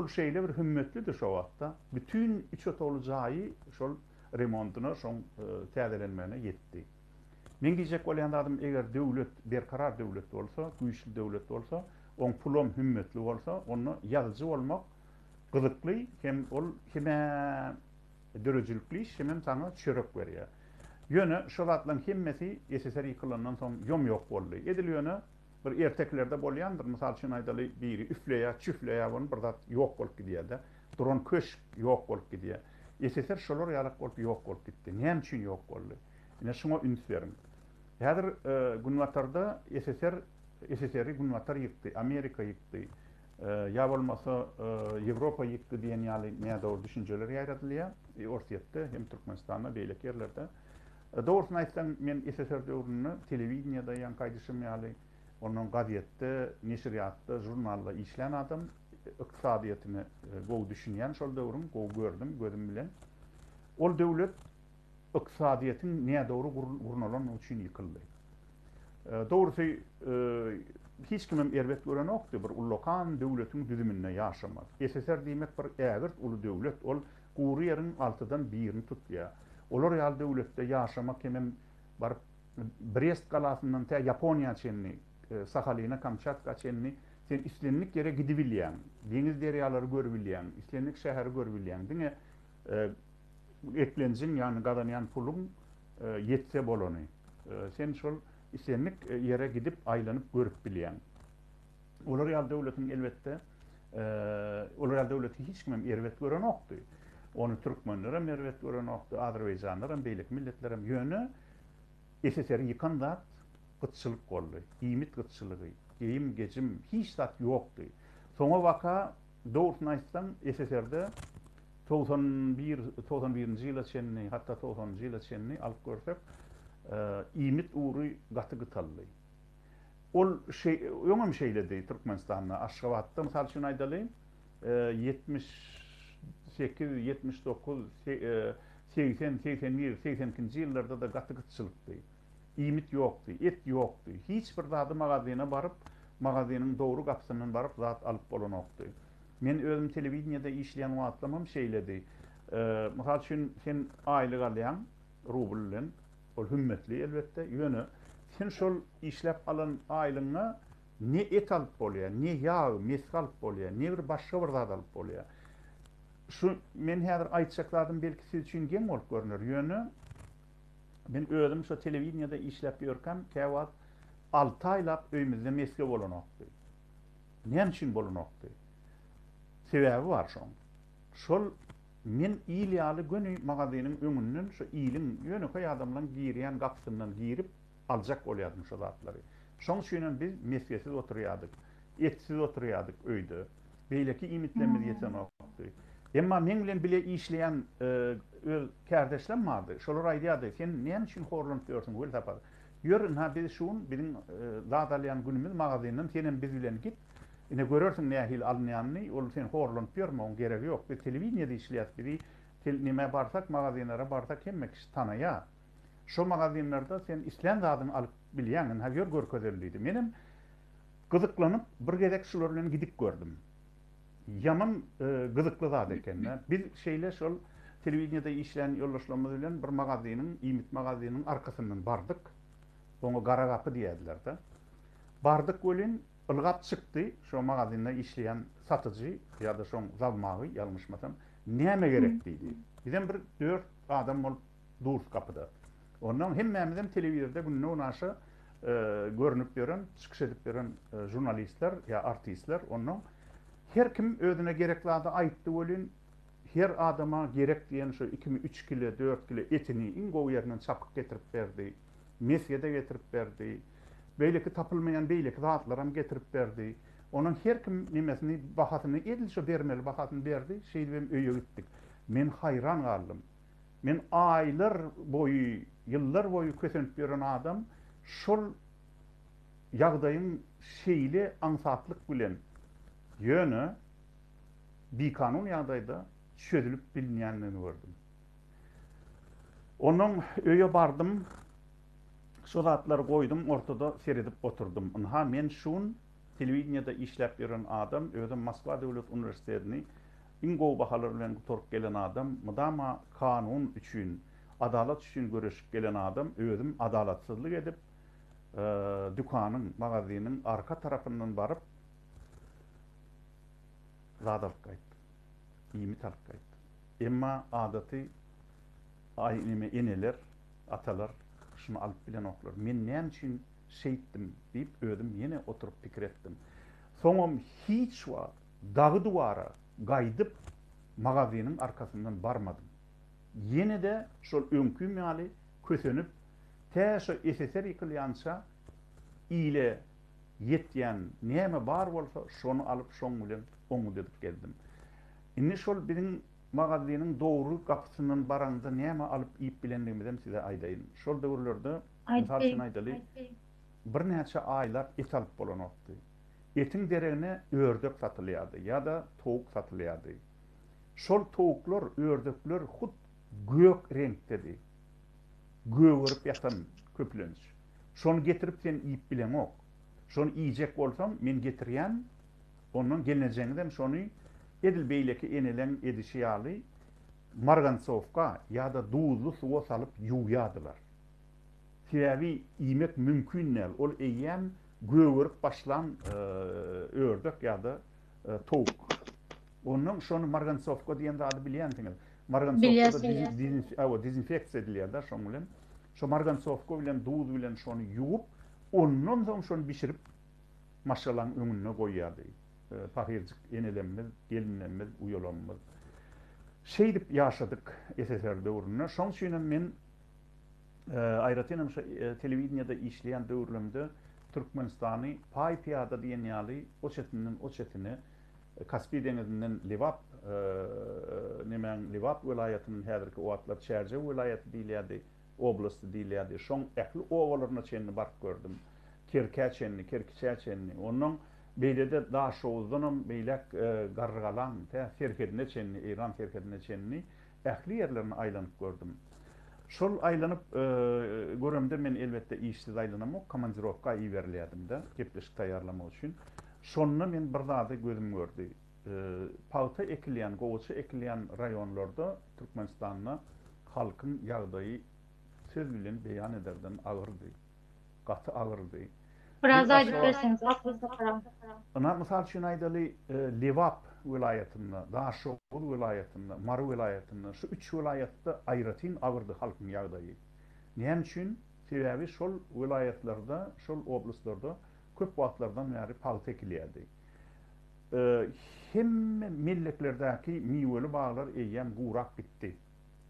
pul şeýle bir hümmetlidi şo wagtda. Bütin üç otagly jaýy şol remontyna, şoň täzelenmegine ýetdi. Meň diýjek bolýan zadym, eger döwlet berkarar döwlet bolsa, güýçli döwlet bolsa, oň pulam hümmetli bolsa, onda ýazyjy bolmak gyzykly hem ol hemä döredijilikli iş, hemem saňa çörek berýär. Ýöne şo zatlaryň hemmesi SSR ýykylandan soň ýom-ýok boldy. Edil ýöne bir ertekilerde bolýandyr, mysal üçin aýdaly, biri üfleýär, çüfleýär, ony bir zat ýok bolup gidýär-de. Duran köşk ýok bolup gidýär. SSR şolar ýalak bolup ýok bolup gitdi. Näme üçin ýok boldy? Ine şuňa üns beriň. Häzir Günbatarda SSR SSR-i Günbatar ýykdy, Amerika ýykdy, ýa bolmasa Ýewropa ýykdy diýen ýaly nädogry düşünjeler ýaýradylýar. Orsýetde hem Türkmenistanda, beýleki ýerlerde. Dogrusyny aýtsaň, men SSR döwründe telewideniýede ýaňky aýdyşym ýaly, ondan gazetde, neşirýatda, žurnalda işlän adam, ykdysadyýetine gowy düşünýän şol döwrüň, gowy gördüm gözüm bilen. Ol döwlet ykdysadyýetiň nädogry gurnalandygy üçin ýykyldy. Dogrusy, hiç kimem erbet görenokdy bir ullakan döwletiň düzüminde ýaşamak. SSR diýmek bir ägirt uly döwlet, ol gury ýeriň altydan birini tutýar. Olar ýaly döwletde ýaşamak hemem baryp Brest galasyndan tä Ýaponiýa çenli, Sahalina, Kamçatka çenli sen islendik ýere gidibilýäň, deňiz-derýalary görübilýäň, islendik şäheri görübilýäň. Diňe Eklenjiň, ýagny gazanýan puluň ýetse bolany. Sen şol islendik ýere gidip, aýlanyp görüp bilýäň. Olar ýaly döwletiň elbetde, olar ýaly döwleti hiç kimem erbet görenokdy. Ony türkmenlerem erbet görenokdy, azerbaýjanlaram, beýleki milletlerem. Ýöne SSR-i ýykan zat gytçylyk boldy. Iýmit gytçylygy, geýim-gejim, hiç zat ýokdy. Soňabaka, dogrusyny aýtsaň, SSR-de 91, 91-nji ýyla çenli, hatda togsanynjy ýyla çenli alyp görsek, iýmit ugry gaty gytaldy. Ol şeý, öňem şeýledi Türkmenistanda, Aşgabatda, mysal üçin aýdaly, 78, 79, 80, 81, 82-nji ýyllarda-da gaty gytçylykdy. Iýmit ýokdy, et ýokdy. Hiç bir zady magazyna baryp, magazynyň dogry gapysyndan baryp zat alyp bolanokdy. Men özüm telewideniýede işleýän wagtlarymam şeýledi. Mysal üçin, sen aýlyk alýaň rubl bilen, ol hümmetli elbetde, ýöne sen şol işläp alan aýlygyňa ne et alyp bolýar, ne ýag, mesge alyp bolýar, ne bir başga bir zat alyp bolýar. Şu men häzir aýtjak zadym belki siz üçin geň bolup görner, ýöne men özüm şo telewideniýede işläp ýörkäm käwagt alty aýlap öýümizde mesge bolanokdy. Näme üçin bolanokdy? Sebäbi bar şoň. Şol men il ýaly göni magazynyň öňünden şo iliň, ýönekeý adamlaň girýän gapysyndan girip aljak bolýardym şo zatlary. Şoň üçinem biz mesgesiz oturýardyk. Etsiz oturýardyk öýde. Beýleki iýmitlerimiz ýetenokdy. Emma meň bilen bile işleýän öz kärdeşlem bardy. Şolar aýdýardy, sen näme üçin horlanyp ýörsüň Welsapar? Ýör, ynha biz şu gün biziň zat alýan günümiz magazyndan senem biz bilen git. Ine görersiň nähili alynýanyny, ol sen horlanyp ýörme, oň geregi ýok. Biz telewideniýede işleýäs, bizi tel nämä barsak, magazinlere barsak hemme kişi tanaýar. Şo magazinlerde sen islän zadyňy alyp bilýäň, ynha ýör görkezeli diýdi. Menem gyzyklanyp bir gezek şular bilen gidip gördüm. Ýaman gyzykly zat eken-dä. Biz şeýle şol telewideniýede işlän ýoldaşlarymyz bilen bir magazynyň, iýmit magazynyň arkasyndan bardyk. Oňa gara gapy diýerdiler-de. Bardyk welin, ylgap çykdy şo magazynda işleýän satyjy ýa-da şoň zawmagy, ýalňyşmasam, näme gerek diýdi. Bizem bir dört adam bolup durus gapyda. Onnoň hemmämizem telewizorda günde-günaşa görnüp ýören, çykyş edip ýören žurnalistler ýa artistler. Onnoň her kim özüne gerek zady aýtdy welin, her adama gerek diýen şo ikimi, üç kile, dört kile etini iň gowy ýerinden çapyk getirip berdi. Mesge-de getirip berdi. Beýleki tapylmaýan beýleki zatlaram getirip berdi. Onnoň her kim nemesini, bahasyny edil şo bermeli bahasyny berdi. Şeýdibem öýe gitdik. Men haýran galdym. Men aýlar boýy, ýyllar boýy kösenip ýören adam şol ýagdaýyň şeýle aňsatlyk bilen, ýöne bikanun ýagdaýda çözülip bilinýändigini gördüm. Onnoň öýe bardym, şo zatlary goýdum, ortada seredip oturdym. Ynha, men şu gün. Telewideniýede işläp ýören adam, özem Moskwa döwlet uniwersitetini iň gowy bahalar bilen gutaryp gelen adam, mydama kanun üçin, adalat üçin göreşip gelen adam, özüm adalatsyzlyk edip, dükanyň, magazynyň arka tarapyndan baryp, zat alyp gaýtdym. Iýmit alyp gaýtdym. Emma adaty aý neme eneler, atalar şuny alyp bilenoklar. Men näme üçin şeýtdim diýip özüm ýene oturyp pikir etdim. Soňam hiç wagt dagy-duwara gaýdyp magazynyň arkasyndan barmadym. Ýene-de şol öňküm ýaly kösenip, tä şo SSR ýykylýança ile ýetýän näme bar bolsa şony alyp şoň bilen oňňut edip gezdim. Indi şol biziň magazynyň dogry gapysyndan baraňda näme alyp iýip bilendigimizem size aýdaýyn. Şol döwürlerde Mysal üçin aýdaly, birnäçe aýlap et alyp bolanokdy. Etiň deregine ördek satylýardy ýa-da towuk satylýardy. Şol towuklar, ördekler hut gök reňkdedi. Gögerip ýatan köplenç. Şony getirip sen iýip bileňok. Şony iýjek bolsaň, men getirýän, ondan gelnejeňizem şony edil beýleki eneleň edişi ýaly margansowka ýa-da duzly suwa salyp ýuwýardylar. Sebäbi iýmek mümkin däl. Ol eýýäm gögerip başlan ördek ýa-da towuk. Ondan şony margansowka diýen zady bilýänsiňiz. Margansowka-da dezinfeksiýa edilýär-de şoň bilen. Şo margansowka bilen duz bilen şony ýuwup, ondan soň şony bişirip maşgalaň öňünde goýýardy. Pahyrjyk enelemmiz, gelinlemmiz, uýalamyz. Şeýdip ýaşadyk SSR döwründe. Şoň üçinem men Aýratynam şu telewideniýede işleýän döwürlerimde Türkmenistany paý-pyýada diýen ýaly o çetinden o çetine, Kaspi deňizinden Lebap nemäň Lebap welaýatynyň häzirki wagtlar Çärjew welaýaty diýilýärdi, oblasty diýilýärdi, şoň ähli obalaryna çenli baryp gördüm. Kerkä çenli, Kerkiçä çenli. Onnoň beýlede Daşoguzdanam beýläk Garrygalaň tä serhedine çenli, Eýran serhedine çenli Ähli ýerlerini aýlanyp gördüm. Şol aýlanyp göremde men elbetde işsiz aýlanamok, komandirowka iberilýärdim-de, gepleşik taýýarlamak üçin. Şonda men bir zady gözüm gördi. Pagta ekilýän, gowaça ekilýän raýonlarda Türkmenistanda halkyň ýagdaýy söz bilen beýan ederden agyrdy. Gaty agyrdy. Biraz aýdyp berseňiz Abdyl Sapar aga. Ynha, mysal üçin aýdaly, Lebap welaýatynda, Daşoguz welaýatynda, Mary welaýatynda, şu üç welaýatda aýratyn agyrdy halkyň ýagdaýy. Näme üçin? Sebäbi şol welaýatlarda, şol oblastlarda köp wagtlardan bäri pagta ekilýärdi. Hemme melleklerdäki miweli baglar eýýäm gurap gitdi.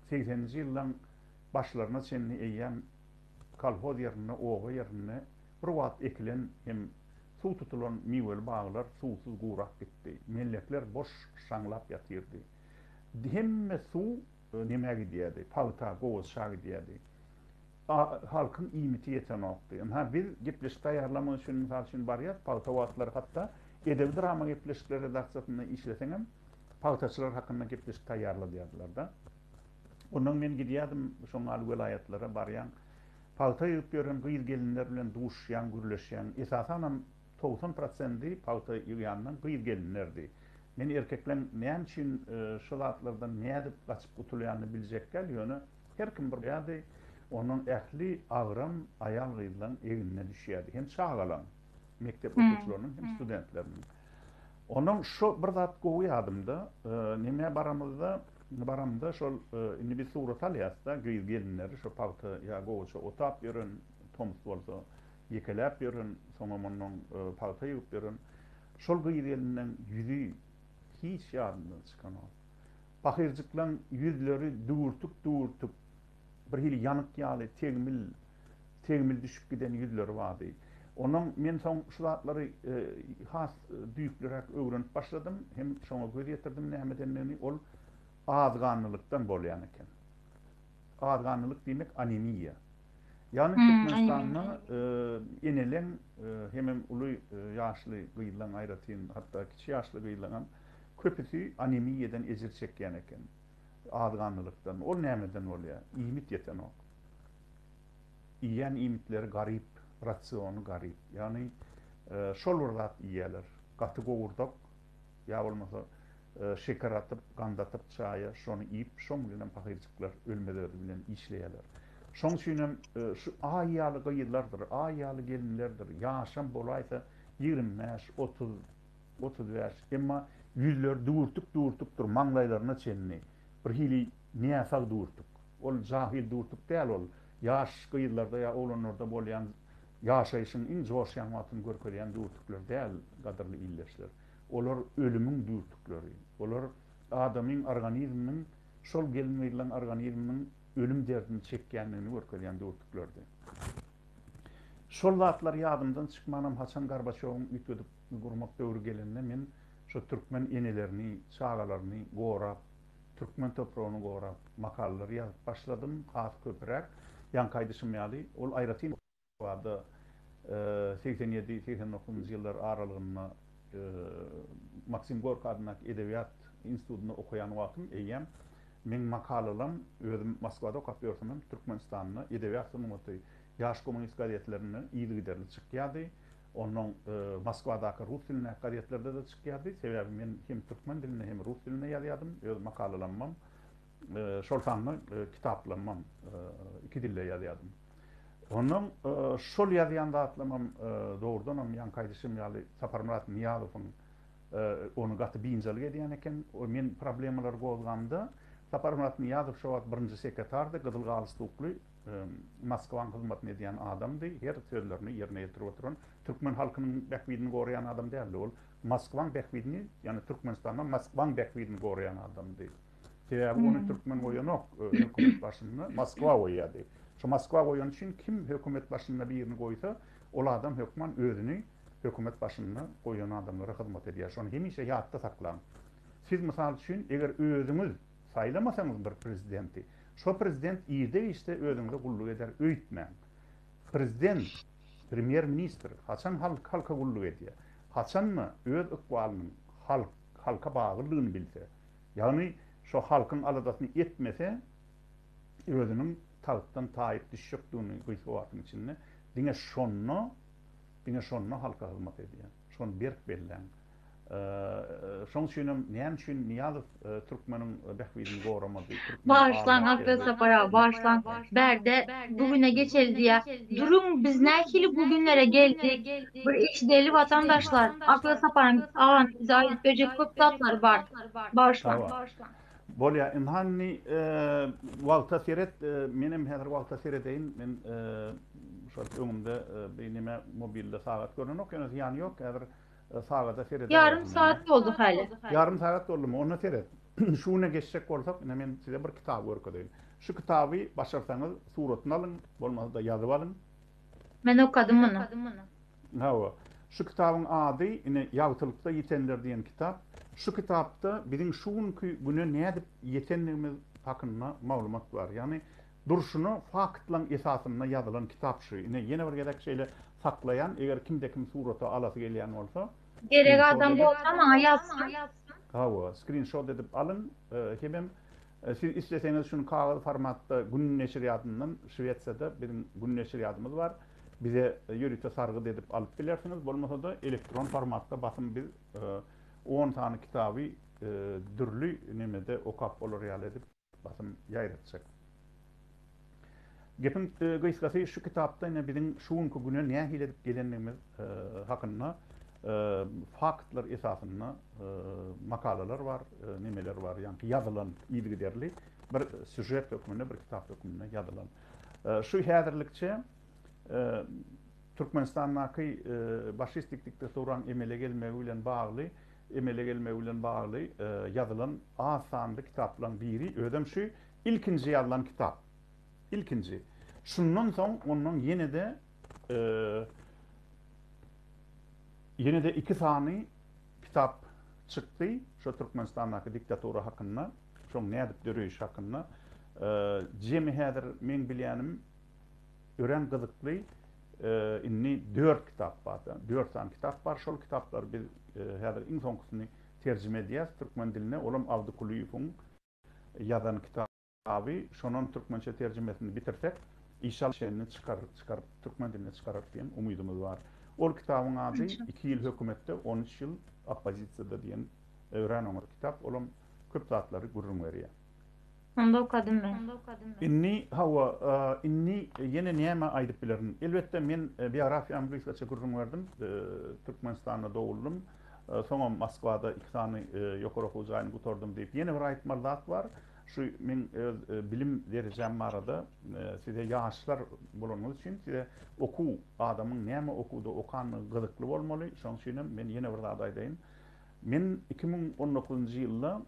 Segseninji ýyllaň başlaryna çenli eýýäm Kolhoz ýerinde, oba ýerinde bir wagt ekilen hem suw tutulan miweli baglar suwsuz gurap gitdi. Mellekler boş şaňlap ýatyrdy. Hemme suw nämä gidýärdi? Pagta, gowaça gidýärdi. Halkyň iýmiti ýetenokdy. Ynha, biz gepleşik taýýarlamak üçin, mysal üçin, barýas, pagta wagtlary hatda edebi-drama gepleşikler redaksiýasynda işleseňem, pagtaçylar hakynda gepleşik taýýarladýardylar-da. Ondan men gidýärdim şoň ýaly welaýatlara barýaň. Pagta ýygyp ýören gyz-gelinler bilen duşuşýaň, gürleşýäň. Esasanam 90 prosendi pagta ýygýanlaň gyz-gelinlerdi. Men erkekleň näme üçin şu zatlardan nädip gaçyp gutulýanyny biljek däl, ýöne her kim bir ýady, ondan ähli agram aýal-gyzlaň egnine düşýärdi. Hem çagalaň, mekdep okuwçylarynyň hem studentleriniň. Ondan şo bir zat gowy ýadymda, nemä baramyzda, baramda şol indi biz surat alýas-da, gyz-gelinleri şo pagta ýa gowaça otap ýören, tomus bolsa ýekeläp ýören, soňam ondan pagta ýygyp ýören şol gyz-gelinleň ýüzi hiç ýadymdan çykanok. Pahyrjyklaň ýüzleri düwürtik-düwürtik, bir hili ýanyk ýaly tegmil, tegmil düşüp giden ýüzleri bardy. Onnoň men soň şu zatlary has düýplüräk öwrenip başladym hem şoňa göz ýetirdim nämedendigini, ol azganlylykdan bolýan eken. Azganlylyk diýmek anemiýa. Ýagny Türkmenistanda eneleň hemem uly ýaşly gyzlaň aýratyn hatda kiçi ýaşly gyzlaňam köpüsi anemiýadan ejir çekýän eken. Azganlylykdan. Ol nämeden bolýar? Iýmit ýetenok. Iýýän iýmitleri garyp, rasiony garyp. Ýagny. Şol bir zat iýýärler. Gaty gowurdak ýa bolmasa şeker atyp, gant atyp çaýa şony iýip, şoň bilenem pahyrjyklar ölmez özi bilen işleýärler. Şoň üçinem şu aý ýaly gyzlardyr, aý ýaly gelinlerdir, ýaşam bolaýsa 25, 30, 35, emma ýüzleri düwürtik-düwürtikdir, maňlaýlaryna çenli bir hili näsag düwürtik. Ol jahyl düwürtik däl ol, ýaş gyzlarda ýa oglanlarda bolýan ýaşaýşyň iň joşýan wagtyny görkezýän düwürtikler däl, gadyrly ildeşler. Olar ölümiň düwürtikleri. Olar adamyň organizminiň, şol gelin-gyzlaryň organizminiň ölüm derdini çekýändigini görkezýän düwürtiklerdi. Şol zatlar ýadymdan çykmanam haçan Gorbaçýowyň üýtgedip gurmak döwri gelende men şo türkmen enelerini, çagalaryny gorap, türkmen topragyny gorap makalalar ýazyp başladym, has köpüräk. Ýaňky aýdyşym ýaly, ol aýratyn Moskwada 87, 89-njy ýyllar aralygynda Maksim Gorkiý adyndaky edebiýat institutynda okaýan wagtym eýýäm meň makalalarym, özüm Moskwada okap ýörsemem, Türkmenistanda Edebiýat sungaty, Ýaş kommunist gazetlerinde yzygiderli çykýardy. Onnoň Moskwadaky rus dilindäki gazetlerde-de çykýardy. Sebäbi men hem türkmen dilinde, hem rus dilinde ýazýardym öz makalalarymam, şol sanda kitaplarymam iki dilde ýazýardym. Onnoň şol ýazýan zatlarymam dogrudanam ýaňky aýdyşym ýaly Saparmyrat Nyýazowyň ony gaty biynjalyk edýän eken. Men problemalary gozgamda Saparmyrat Nyýazow şo wagt birinji sekretardy, gyzyl galstukly Moskwaň hyzmatyny edýän adamdy, her sözlerini ýerine ýetirip oturan, türkmen halkynyň bähbidini goraýan adam däldi. Ol Moskwaň bähbidini, ýagny Türkmenistanda Moskwaň bähbidini goraýan adamdy. Sebäbi ony türkmen goýanok hökümet başynda, Moskwa goýýardy. Şo Moskwa goýany üçin kim hökümet başynda birini goýsa, ol adam hökman özüni hökümet başynda goýan adamlara hyzmat edýär. Şony hemişe ýatda saklaň. Siz mysal üçin, eger özüňiz saýlamasaňyz bir prezidenti, şo prezident irde-giçde özüňize gulluk eder öýtmäň. Prezident, premýer-ministr haçan halk halka gulluk edýär? Haçanda öz ykbalynyň halk halka baglydygyny bilse, ýagny şo halkyň aladasyny etmese, özüniň tagtdan taýyp düşjekdigini gysga wagtyň içinde diňe şonda diňe şonda halka hyzmat edýär. Şony berk belläň. Şoň üçinem näme üçin Nyýazow türkmeniň bähbidini goramady, türkmeni Bagyşlaň aldap Akgöz gezdi. Sapar aga bagyşlaň bärde bu güne geçeli diýä duruň biz nähili bu günlere geldik bir eşideli watandaşlar Akgöz Sapar aganyň bize aýdyp berjek köp zatlary bar bagyşlaň. Hawa. Bolýa ynha indi wagta seret menem häzir wagta seredeýin men şol öňümde bir neme mobilde sagat görnenok ýöne zyýany ýok häzir sagada seredäýerin. Ýarym sagat boldy häli. Ýarym sagat boldumy? Onda seret. Şu güne geçjek bolsak, ine men size bir kitaby görkezeýin. Şu kitaby başarsaňyz suratyny alyň, bolmasa-da ýazyp alyň. Men okadym muny. Hawa. Şu kitabyň ady ine Ýagtylykda ýitenler diýen kitap. Şu kitapda biziň şu günki güne nädip ýetendigimiz hakynda maglumat bar. Ýagny Durşuna faktlaň esasynda ýazylan kitap şu. Ine ýene bir gezek şeýle saklaýan, eger kimde-kim surata alasy gelýän bolsa, Gerek skrinşot adam edip, bolsa maňa ýazsyn. Hawa, skrinşot edip alyň. Hemem siz isleseňiz şuny kagyz formatda Gün neşirýadyndan, Şwesiýada biziň Gün neşirýadymyz bar, bize ýörite sargyt edip alyp bilersiňiz. Bolmasa-da elektron formatda basym biz on sany kitaby dürli nemede okap bolar ýaly edip Basym ýaýratjak. Gepiň gysgasy şu kitapda ine biziň şu günki güne nähili edip gelendigimiz hakynda faktlar esasynda makalalar bar, nemeler bar, ýaňky ýazylan yzygiderli bir sýužet hökmünde, bir kitap hökmünde ýazylan. Şu häzirlikçe Türkmenistandaky başistik diktaturanyň emele gelmegi bilen bagly emele gelmegi bilen bagly ýazylan az sanly kitaplaryň biri, özem şu ilkinji ýazylan kitap. Ilkinji. Şundan soň ondan ýene-de ýene-de iki sany kitap çykdy, şo Türkmenistandaky diktatura hakynda, şoň nädip döreýşi hakynda. Jemi häzir meň bilýänim Örän gyzykly indi dört kitap bar. Dört sany kitap bar. Şol kitaplary biz häzir iň soňkusyny terjime edýäs türkmen diline. Olam Abdy Kulyýewiň ýazan kitaby. Şonam türkmençe terjimesini bitirsek, inşallah çenli çykaryp, türkmen diline çykararys diýen umydymyz bar. Ol kitabyň ady Iki ýyl hökümetde, 13 ýyl oppozisiýada diýen örän oňat kitap. Olam köp zatlary gürrüň berýär. Onda okadym men. Indi, hawa, indi ýene näme aýdyp bilerin? Elbetde, men biografiýamy gysgaça gürrüň berdim. Türkmenistanda doguldym. Soňam Moskwada iki sany ýokary okuw jaýyny gutardym diýip. Ýene bir aýtmaly zat bar. Şu meň öz bilim derejäm barada size ýaşlar bolanyňyz üçin size okuw, adamyň näme okuwda okandygy gyzykly bolmaly. Şonuň üçinem men ýene bir zat aýdaýyn. Men 2019-njy ýylda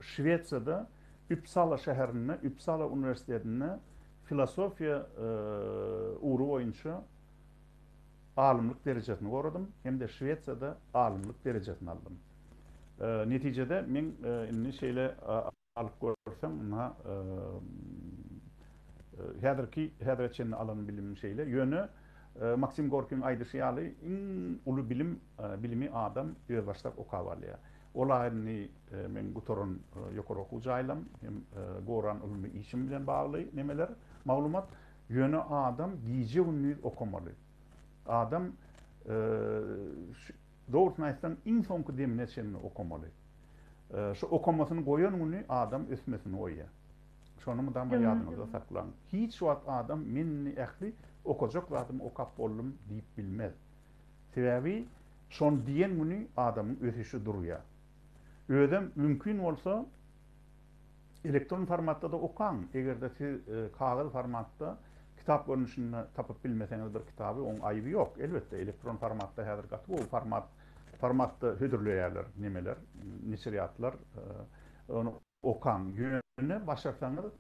Şwesiýada Uppsala şäherinde, Uppsala uniwersitetinde filosofiýa ugry boýunça alymlyk derejesini goradym hem-de Şwesiýada alymlyk derejesini aldym. Netijede men indi şeýle alyp görseň, ynha häzirki häzire çenli alan bilimim şeýle. Ýöne Maksim Gorkiň aýdyşy ýaly, iň uly bilim bilimi adam özbaşdak okap alýar. Ol-a indi meň gutaran ýokary okuw jaýlam hem goran ylmy işim bilen bagly nemeler, maglumat. Ýöne adam gije-gündiz okamaly. Adam dogrusyny aýtsaň iň soňky demine çenli okamaly. Şu okamasyny goýan güni adam ösmesini goýýar. Şony mydama ýadyňyzda saklaň. Hiç wagt adam men indi ähli okajak zadymy okap boldum diýip bilmez. Sebäbi şony diýen güni adamyň ösüşi durýar. Özem mümkin bolsa Elektron formatda-da okaň. Eger-de siz kagyz formatda kitap görnüşinde tapyp bilmeseňiz bir kitaby, oň aýby ýok. Elbetde, elektron formatda häzir gaty gowy format formatda hödürleýärler nemeler, neşirýatlar. Ony okaň. Ýöne başarsaňyz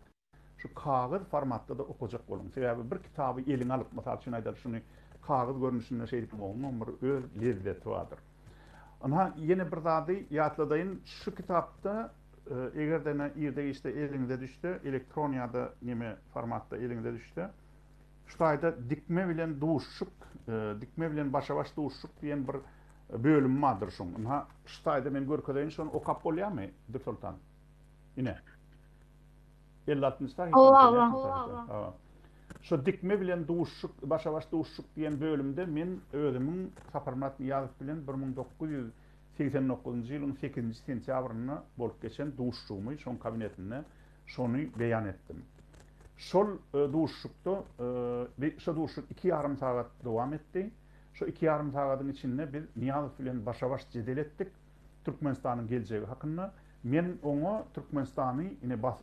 şu kagyz formatda-da okajak boluň. Sebäbi bir kitaby eliňe alyp, mysal üçin aýdaly, şuny kagyz görnüşinde şeýdip oňam bir öz lezzeti bardyr. Ynha, ýene bir zady ýatladaýyn, şu kitapda Eger-de ine irde-giçde eliňize düşse, elektron ýa-da neme formatda eliňize düşse, şu taýda dikme bilen duşuşyk, dikme bilen başa-baş duşuşyk diýen bir bölüm bardyr şuň. Ynha, şu taýda men görkezeýin, şony okap bolýarmy, Dürsoltan? Ine. 56-njy sahypa. Hawa, hawa. Şu dikme bilen duşuşyk, başa-baş duşuşyk diýen bölümde men özümiň Saparmyrat Nyýazow bilen 1900 89-njy ýylyň sekizinji sentýabrynda bolup geçen duşuşygymy şoň kabinetinde şony beýan etdim. Şol duşuşykda şo duşuşyk iki ýarym sagat dowam etdi. Şo iki ýarym sagadyň içinde biz Nyýazow bilen başa-baş jedel etdik Türkmenistanyň geljegi hakynda. Men oňa Türkmenistany ine bas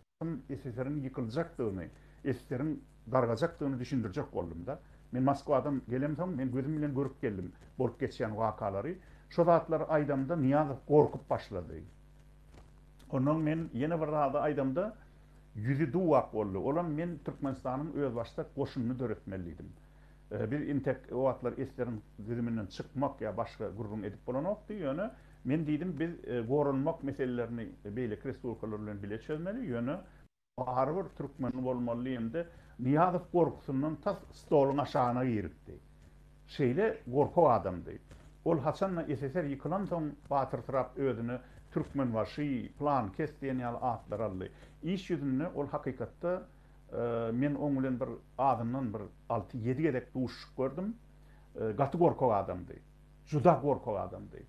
SSR-iň ýykyljakdygyny, SSR-iň dargajakdygyny düşündirjek boldum-da. Men Moskwadan gelemsoň, men gözüm bilen görüp geldim bolup geçýän wakalary. Şo zatlary aýdamda Nyýazow gorkup başlady. Onnoň men ýene bir zady aýdamda ýüzi duw-ak boldy. Olam men Türkmenistanyň özbaşdak goşunyny döretmeli diýdim. Biz intek o wagtlar SSR-iň düzüminden çykmak ýa başga gürrüň edip bolanokdy, ýöne men diýdim biz goranmak meselelerini beýleki respublikalar bilen bile çözmeli, ýöne barybir türkmen bolmaly diýemde Nyýazow gorkusyndan tas stoluň aşagyna giripdi. Şeýle gorkak adamdy. Ol haçanda SSR ýykylansoň batyrsyrap özüne Türkmenbaşy, pylankes diýen ýaly atlary aldy. Iş ýüzünde ol hakykatda Men oň bilen bir azyndan bir alty-ýedi gezek duşuşyp gördüm. Gaty gorkak adamdy. Juda gorkak adamdy.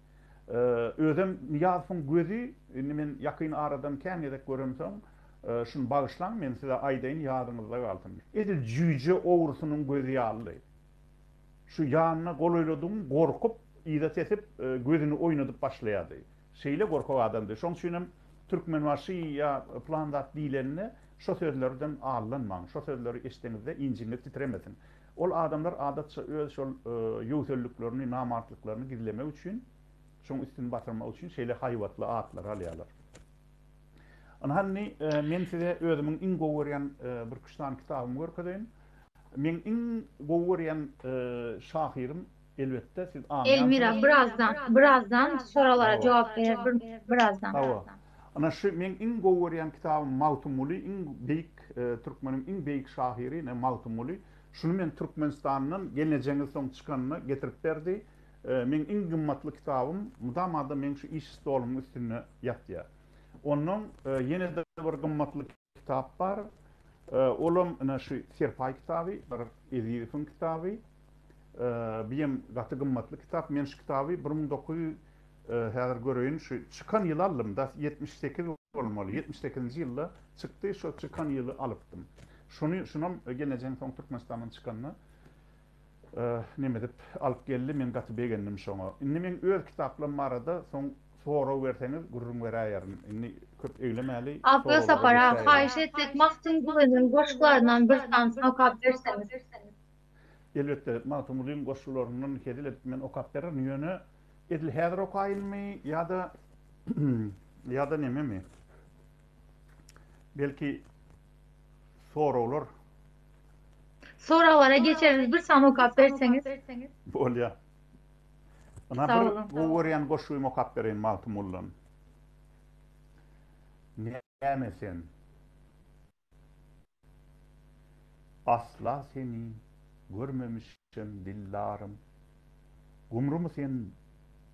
Özem Nyýazowyň gözi, indi men ýakyn aradan kän gezek göremsoň, şuny bagyşlaň, men size aýdaýyn, ýadyňyzda galsyn. Edil jüýje ogrusynyň gözi ýalydy. Şu ýanyna golaýladygyň gorkup, yza tesip, gözüni oýnadyp başlaýardy. Şeýle gorkak adamdy. Şoň üçinem Türkmenbaşy ýa pylan zat diýlende, Şo sözlerden aldanmaň, şo sözleri eşdeňizde injiňiz titremesin. Ol adamlar adatça öz şol ýöwselliklerini, namartlyklaryny gizlemek üçin, şoň üstüni basyrmak üçin şeýle haýbatly atlary alýarlar. Ynha indi men size özümiň iň gowy görýän birküç sany kitabymy görkezeýin. Meň iň gowy görýän şahyrym Elbetde siz aňýansyňyz. Elmira birazdan birazdan soralara jogap berer bir birazdan. Hawa. Ana şu meň iň gowy görýän kitabym Magtymguly iň beýik türkmeniň iň beýik şahyry ine Magtymguly. Şuny men Türkmenistandan gelnejeňiz soň çykanda getirip berdi. Meň iň gymmatly kitabym mydama-da meň şu iş stolumyň üstünde ýatýar. Ondan ýene-de bir gymmatly Kitap bar. Olam ine şu Serpaý kitaby, bir Ezizowyň kitaby. Biem gaty gymmatly kitap. Men şu kitaby 1900 häzir göreýin şu çykan ýyly aldym da 78 bolmaly. 78-nji ýylda çykdy. Şo çykan ýyly alypdym. Şuny şunam gelnejeň soň Türkmenistandan çykanda neme edip alyp geldi. Men gaty begendim şoňa. Indi meň öz kitaplarym barada soň sorag berseňiz gürrüň beräýerin. Indi köp eglemäli. Abdy Sapar aga haýyş etsek Magtymgulynyň goşgularyndan bir sanysyny okap berseňiz. Elbetde Magtymgulyň goşgularyndan hezil edip men okap bererin. Ýöne edil häzir okaýynmy ýa-da ýa-da nememi? Belki soraglar Soraglara geçeris bir sany okap berseňiz. Bolýa. Ynha Sag bir boluň. gowy görýän goşgymy okap bereýin Magtymgulydan. Näme sen? Asla seni görmemişem dildarym. Gumrumy sen,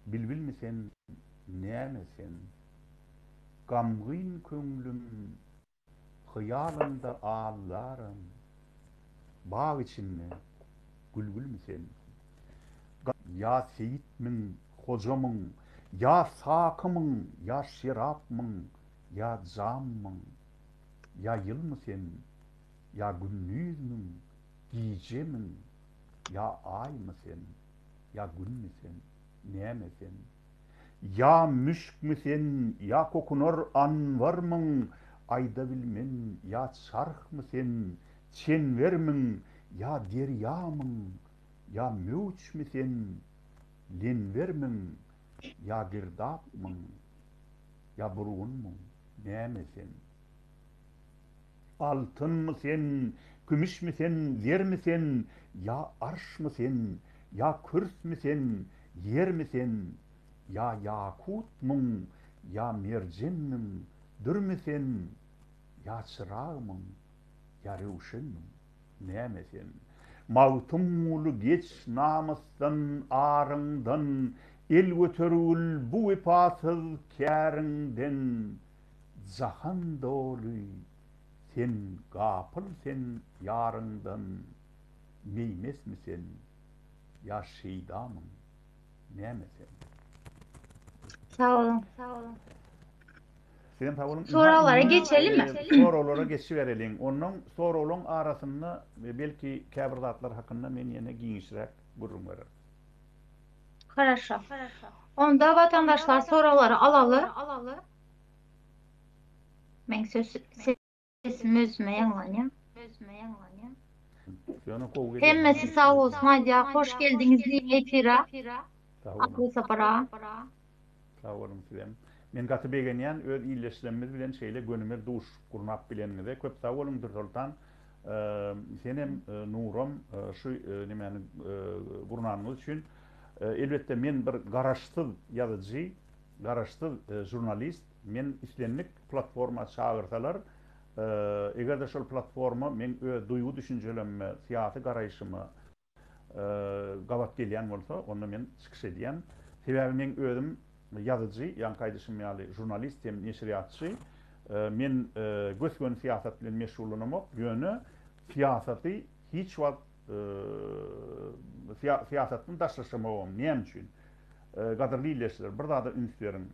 bilbilmi sen, näme sen? Gamgyn köňlüm Hyýalyňda aldaram, Bag içinde gülgülmi sen? Ýa seýitmiň, hojamyň, Ýa sakymyň, ýa şerapmyň, Ýa jammyň, ýa ýylmy sen? Ýa gündizmiň, gijemiň, Ýa aýmy sen, ýa günmi sen, Näme sen? Ýa müşkmi sen, ýa kokunar anbarmyň, Aýdabilmen, ýa çarhmy sen, çenbermiň, Ýa derýamyň, ýa möwçmi sen, lenbermiň, Ýa girdapmyň, ýa burgunmyň, näme sen? Altynmy sen, kümüşmi sen, zermi sen, Ýa arşmy sen, ýa kürsmi sen, ýermi sen, Ýa ýakutmyň, ýa merjenmiň, dürmi sen, Ýa çyragmyň, ýa röwşenmiň, näme sen? Magtymguly geç namysdan, aryňdan, El götergil bu wepasyz käriňden. Jahan doly, sen gapyl sen ýaryňdan, Meýmesmi sen, ýa şeýdamyň, näme sen? Sag boluň. Sizem sag boluň. Soraglara geçelimi? Soraglara geçibereliň. Onnoň soraglaryň arasynda belki käbir zatlar hakynda men ýene giňişräk gürrüň bererin. Haraşo. Onda watandaşlar soraglary alaly. Meň söz sesim özüme ýaňlanýar. Ýöne gowy gelýär. Hemmesi sag bolsun aýdýar. Hoş geldiňiz diýip efire. Abdy Sapar aga. Sag boluň sizem. Men gaty begenýän öz ildeşlerimiz bilen şeýle gönümel duşuşyk gurnap bileniňize. Köp sag boluň Dürsoltan. Senem Nuram şu nemäni gurnanyňyz üçin. Elbetde men bir garaşsyz ýazyjy, garaşsyz žurnalist. Men islendik platforma çagyrsalar, eger-de şol platforma meň öz duýgy-düşünjelerime, syýasy garaýşyma, gabat gelýän bolsa, onda men çykyş edýän. Sebäbi meň özüm ýazyjy, ýaňky aýdyşym ýaly žurnalist hem neşirýatçy. Men gös-göni syýasat bilen meşgullanamok, ýöne syýasaty hiç wagt syýasatdan daşlaşamogam. Näme üçin? Gadyrly ildeşler, bir zada üns beriň.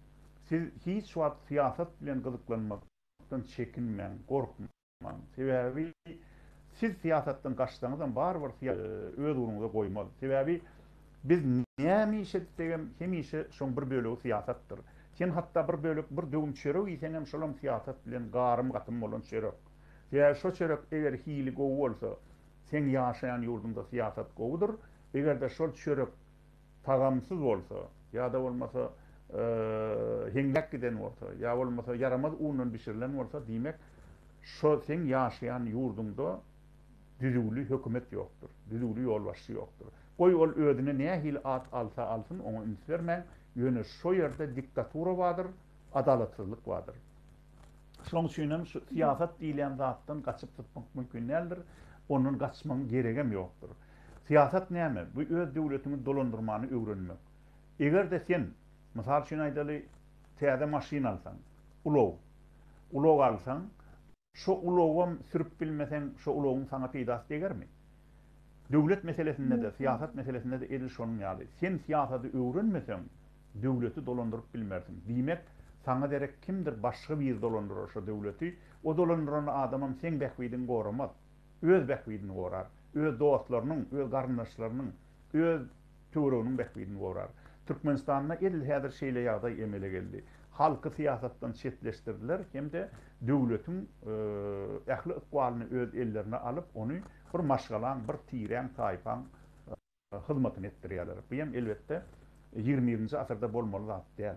Siz hiç wagt syýasat bilen gyzyklanmakdan çekinmäň, gorkmaň. Sebäbi siz syýasatdan gaçsaňyzam barybir öz ugruňyza goýmaz. Sebäbi biz näme iş etsegem hemişe şoň bir bölegi syýasatdyr. Sen hatda bir bölek bir döwüm çörek iýseňem şolam syýasat bilen garym-gatym bolan çörek. Sebäbi şo çörek eger hili gowy bolsa seň ýaşaýan ýurduňda syýasat gowudyr. Eger-de şol çörek tagamsyz bolsa, ýa-da bolmasa heňläp giden bolsa, ýa bolmasa ýaramaz undan bişirilen bolsa, diýmek, şo seň ýaşaýan ýurduňda düzüwli hökümet ýokdur, düzüwli ýolbaşçy ýokdur. Goý, ol özüne nähili at alsa alsyn, oňa üns bermäň, ýöne şo ýerde diktatura bardyr, adalatsyzlyk bardyr. Şoň üçin hem şu syýasat diýilýän zatdan gaçyp sypmak mümkin däldir, ondan gaçmagyň geregem ýokdur. Syýasat näme? Bu öz döwletiňi dolandyrmany öwrenmek. Eger-de sen, mysal üçin aýdaly, täze maşyn alsaň, ulag, ulag alsaň, şo ulagam sürüp bilmeseň, şo ulagyň saňa peýdasy degermi? Döwlet meselesinde-de, syýasat meselesinde-de edil şonuň ýaly. Sen syýasady öwrenmeseň, döwleti dolandyryp bilmersiň. Diýmek, saňa derek kimdir başga biri dolandyrar şo döwleti. O dolandyran adamam seň bähbidiňi goramaz. Öz bähbidini gorar. Öz dostlarynyň, öz garyndaşlarynyň, öz töwereginiň bähbidini gorar. Türkmenistanda edil häzir şeýle ýagdaý emele geldi. Halky syýasatdan çetleşdirdiler hem-de döwletiň ähli ykbalyny öz ellerine alyp, ony bir maşgalaň, bir tiräň, taýpaň hyzmatyny etdirýärler. Bu hem elbetde ýigrimi birinji asyrda bolmaly zat däl.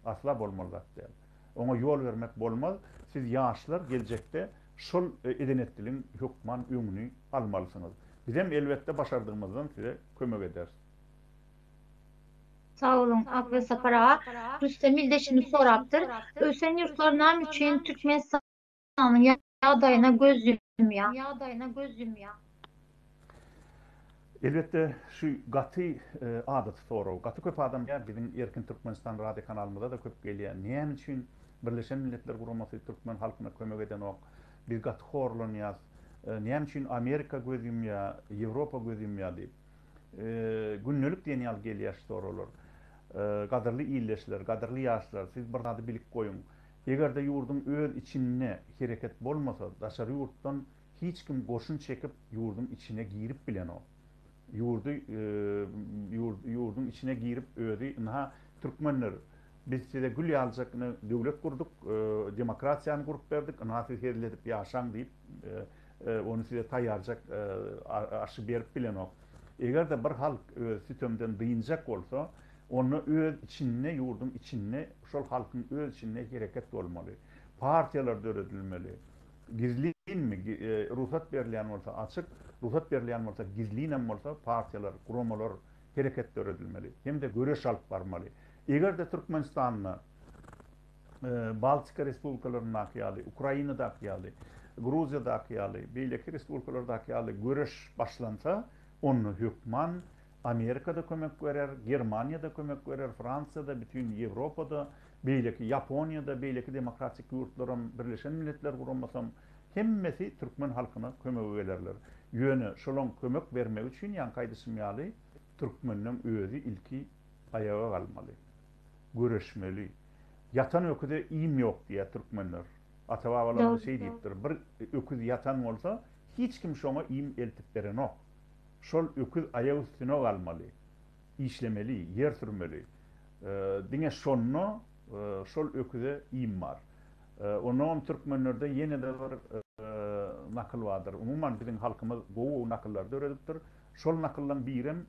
Asla bolmaly zat däl. Oňa ýol bermek bolmaz. Siz ýaşlar geljekde şol eden-etdiligiň hökman öňüni almalysyňyz. Bizem elbetde başardygymyzdan size kömek ederis. Sag boluň Akbeg Sapar aga. Rüstem ildeşimiz sorapdyr. Ösen ýurtlar name üçin Türkmenistanyň ýagdaýyna göz ýumýar? Elbetde şu gaty adaty sorag. Gaty köp adam gelýär, biziň Erkin Türkmenistan radio kanalymyza-da köp gelýär. Näme üçin Birleşen Milletler Guramasy türkmen halkyna kömek edenok? Biz gaty horlanýas. Näme üçin Amerika göz ýumýar, Ýewropa göz ýumýar diýip. Gündelik diýen ýaly gelýär şu soraglar. Gadyrly ildeşler, gadyrly ýaşlar, siz bir zady bilip goýuň. Eger-de ýurduň öz içinde hereket bolmasa, daşary ýurtdan hiç kim goşun çekip ýurduň içine girip bilenok. Ýurdy ýurduň içine girip özi ynha türkmenler biz size gül ýalyjak ine döwlet gurduk, demokratiýany gurup berdik, ynha siz hezil edip ýaşaň diýip ony size taýýarjak aşy berip bilenok. Eger-de bir halk öz sütemden dynjak bolsa, onda öz içinde ýurduň içinde şol halkyň öz içinde hereket bolmaly. Partiýalar döredilmeli. Gizlinmi, rugsat berilýän bolsa açyk, rugsat berilýän bolsa gizlinem bolsa partiýalar, guramalar, hereket döredilmeli hem-de göreş alyp barmaly. Eger-de Türkmenistanda Baltika respublikalaryndaky ýaly, Ukrainadaky ýaly, Gruziýadaky ýaly, beýleki respublikalardaky ýaly göreş başlansa, onda hökman Amerika-da kömek berer, Germaniýa-da kömek berer, Fransiýa-da, bütin Ýewropa-da, beýleki Ýaponiýa-da, beýleki demokratik ýurtlaram, Birleşen Milletler Guramasam, hemmesi türkmen halkyna kömege gelerler. Ýöne şolaň kömek bermegi üçin, ýaňky aýdyşym ýaly, türkmenleň özi ilki aýaga galmaly. Göreşmeli. Ýatan öküze iým ýok diýýär türkmenler. Ata-babalarymyz şeý diýipdir. Bir öküz ýatan bolsa, hiç kim şoňa iým eltip berenok. Şol öküz aýak üstüne galmaly, işlemeli, ýer sürmeli. Diňe şonda şol öküze iým bar. Onnoňam türkmenlerde ýene-de bir nakyl bardyr. Umuman biziň halkymyz gowy-gowy nakyllary döredipdir. Şol nakyllaň birem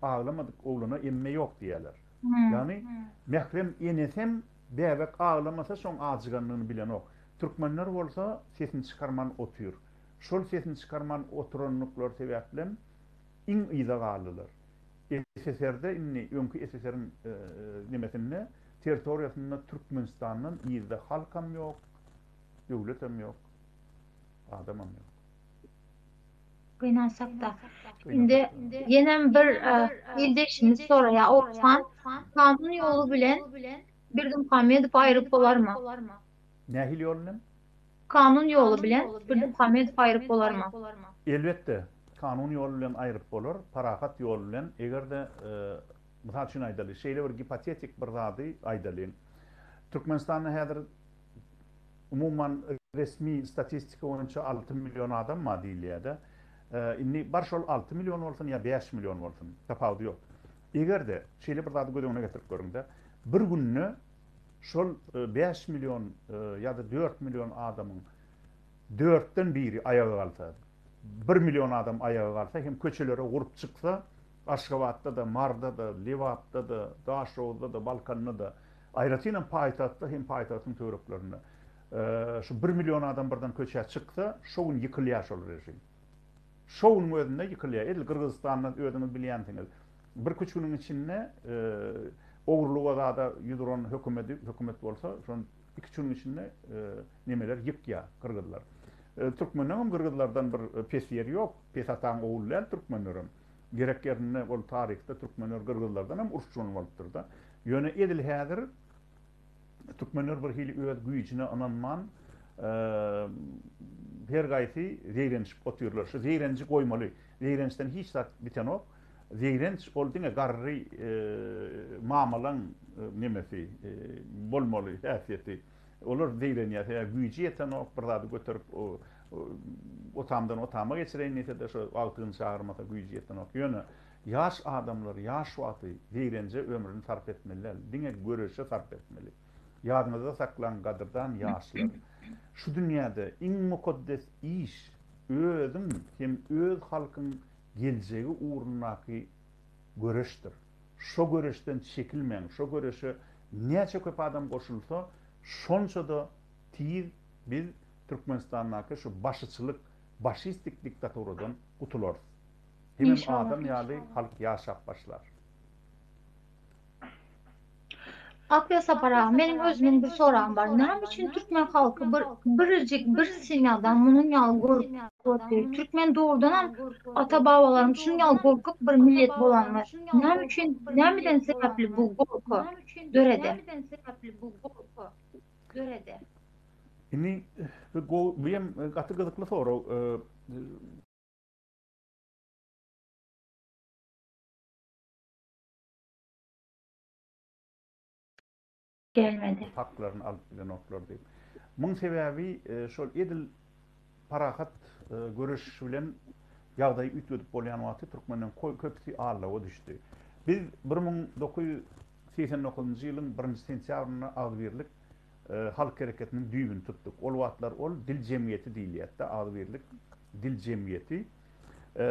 Aglamadyk oglana emme ýok diýýärler. Ýagny mährem enesem bäbek aglamasa şoň ajygandygyny bilenok. Türkmenler bolsa sesini çykarman otyr. Şol sesini çykarman oturanlyklary sebäplem iň yza galdylar. SSR-de indi öňki SSR-iň nemesinde territoriýasynda Türkmenistandan yzda halkam ýok, döwletem ýok, adamam ýok. Gynansakda. Indi ýenem bir ildeşimiz soraýar, Oguzhan, kanun ýoly bilen Berdimuhamedowy aýryp bolarmy? Nähili ýol bilen? Kanun ýoly bilen Berdimuhamedowy aýryp bolarmy? Elbetde, kanun ýoly bilen aýryp bolar, parahat ýol bilen, eger-de, mysal üçin aýdaly, şeýle bir gipotetik bir zady aýdalyň. Türkmenistanda häzir umuman resmi statistika boýunça 6 million adam bar diýilýär-de. Indi bar şol 6 million bolsun ýa 5 million bolsun, tapawudy ýok. Eger-de, şeýle bir zady göz öňüne getirip görüň-de, bir günde Şol 5 million ýa-da 4 million adamyň dörtden biri aýaga galsa, 1 million adam aýaga galsa hem köçelere gurup çyksa, Aşgabatda-da, Maryda-da, Lebapda-da, Daşoguzda-da, Balkanda-da, aýratynam paýtagtda hem paýtagtyň töwereklerinde şu 1 million adam birden köçä çyksa, şo gün ýykylýar şol režim. Şo günüň özünde ýykylýar. Edil Gyrgyzystanda özüňiz bilýänsiňiz. Birküç günüň içinde ogurlyga zada ýüz uran hökümedi, hökümet bolsa, şony iküç günüň içinde nemeler ýykýar gyrgyzlar. Türkmenleňem gyrgyzlardan bir pes ýeri ýok. Pes ataň ogly däl türkmenlerem. Gerek ýerinde ol taryhda türkmenler gyrgyzlardanam uruşjyny bolupdyr-da. Ýöne edil häzir Türkmenler bir hili öz güýjüne ynanman, her gaýsy zeýrenişip otyrlar. Şu zeýrenji goýmaly. Zeýrençden hiç zat bitenok. Zeýrenç ol diňe garry mamalaň nemesi bolmaly häsiýeti. Olar zeýrenýär, sebäbi güýji ýetenok, bir zady göterip otamdan otama geçireýin diýse-de şo agtygyny çagyrmasa güýji ýetenok. Ýöne ýaş adamlar ýaş wagty zeýrenje ömrüni sarp etmeli däl, diňe göreşe sarp etmeli. Ýadyňyzda saklaň gadyrdan ýaşlar, şu dünýäde iň mukaddes iş özüň hem öz halkyň geljegi ugrundaky göreşdir. Şo göreşden çekilmäň, şo göreşe näçe köp adam goşulsa, şonça-da tiz biz Türkmenistandaky şu başyçylyk, başistik diktaturadan gutularys. Hemem adam ýaly halk ýaşap başlar. Akýa Sapar aga meniň özümiň bir soragym bar. Näme üçin türkmen halky bir birjik bir semýadan munuň ýaly gorkup otyr? Türkmen dogrudanam ata babalarymyz şunuň ýaly gorkak bir millet bolanmy? Näme üçin nämeden sebäpli bu gorky döredi? Indi bu bu hem gaty gyzykly sorag. Gelmedi. Haklaryny alyp bilenoklar diýip. Muň sebäbi şol edil parahat göreş bilen ýagdaýy üýtgedip bolýan wagty türkmenleň köpüsi aldawa düşdi. Biz 1989-njy ýylyň birinji sentýabrynda Agzybirlik halk hereketiniň düýbüni tutduk. Ol wagtlar ol dil jemgyýeti diýilýärdi, Agzybirlik dil jemgyýeti.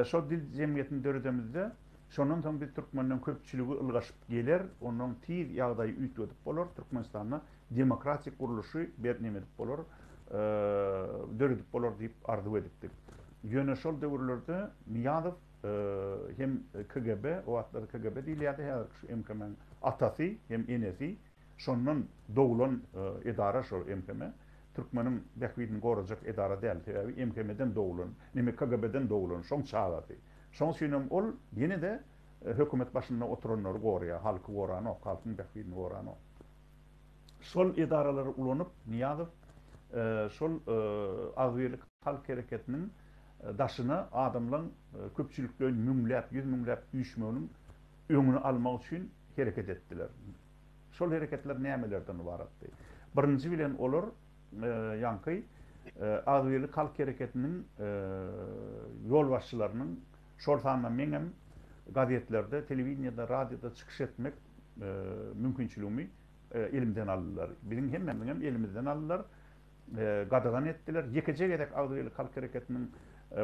Şol dil jemgyýetini döredemizde, şondan soň biz türkmenden köpçüligi ylgaşyp geler, ondan tiz ýagdaýy üýtgedip bolar, Türkmenistanda demokratik gurluşy ber neme edip bolar, döredip bolar diýip arzuw edipdik. Ýöne şol döwürlerde Nyýazow hem KGB, o wagtlar KGB diýilýärdi, häzirki şu MHM-iň atasy hem enesi, Şondan doglan edara şol MHM. Türkmeniň bähbidini gorajak edara däl. Sebäbi MHM-den doglan, neme KGB-den doglan, şoň çagasy. Şoň üçinem ol ýene-de hökümet başynda oturanlary goraýar, halky goranok, halkyň bähbidini goranok. Şol edaralary ulanyp Nyýazow şol Agzybirlik halk hereketiniň daşyna adamlaň köpçülikleýin müňläp, ýüzmüňläp üýşmeginiň öňüni almak üçin hereket etdiler. Şol hereketler nämelerden ybaratdy? Birinji bilen olar ýaňky Agzybirlik halk hereketiniň ýolbaşçylarynyň, şol sanda meňem gazetlerde, telewideniýede, radioda çykyş etmek mümkinçiligimi elimden aldylar. Biziň hemmämiziňem elimizden aldylar, gadagan etdiler. Ýekeje gezek Agzybirlik halk hereketiniň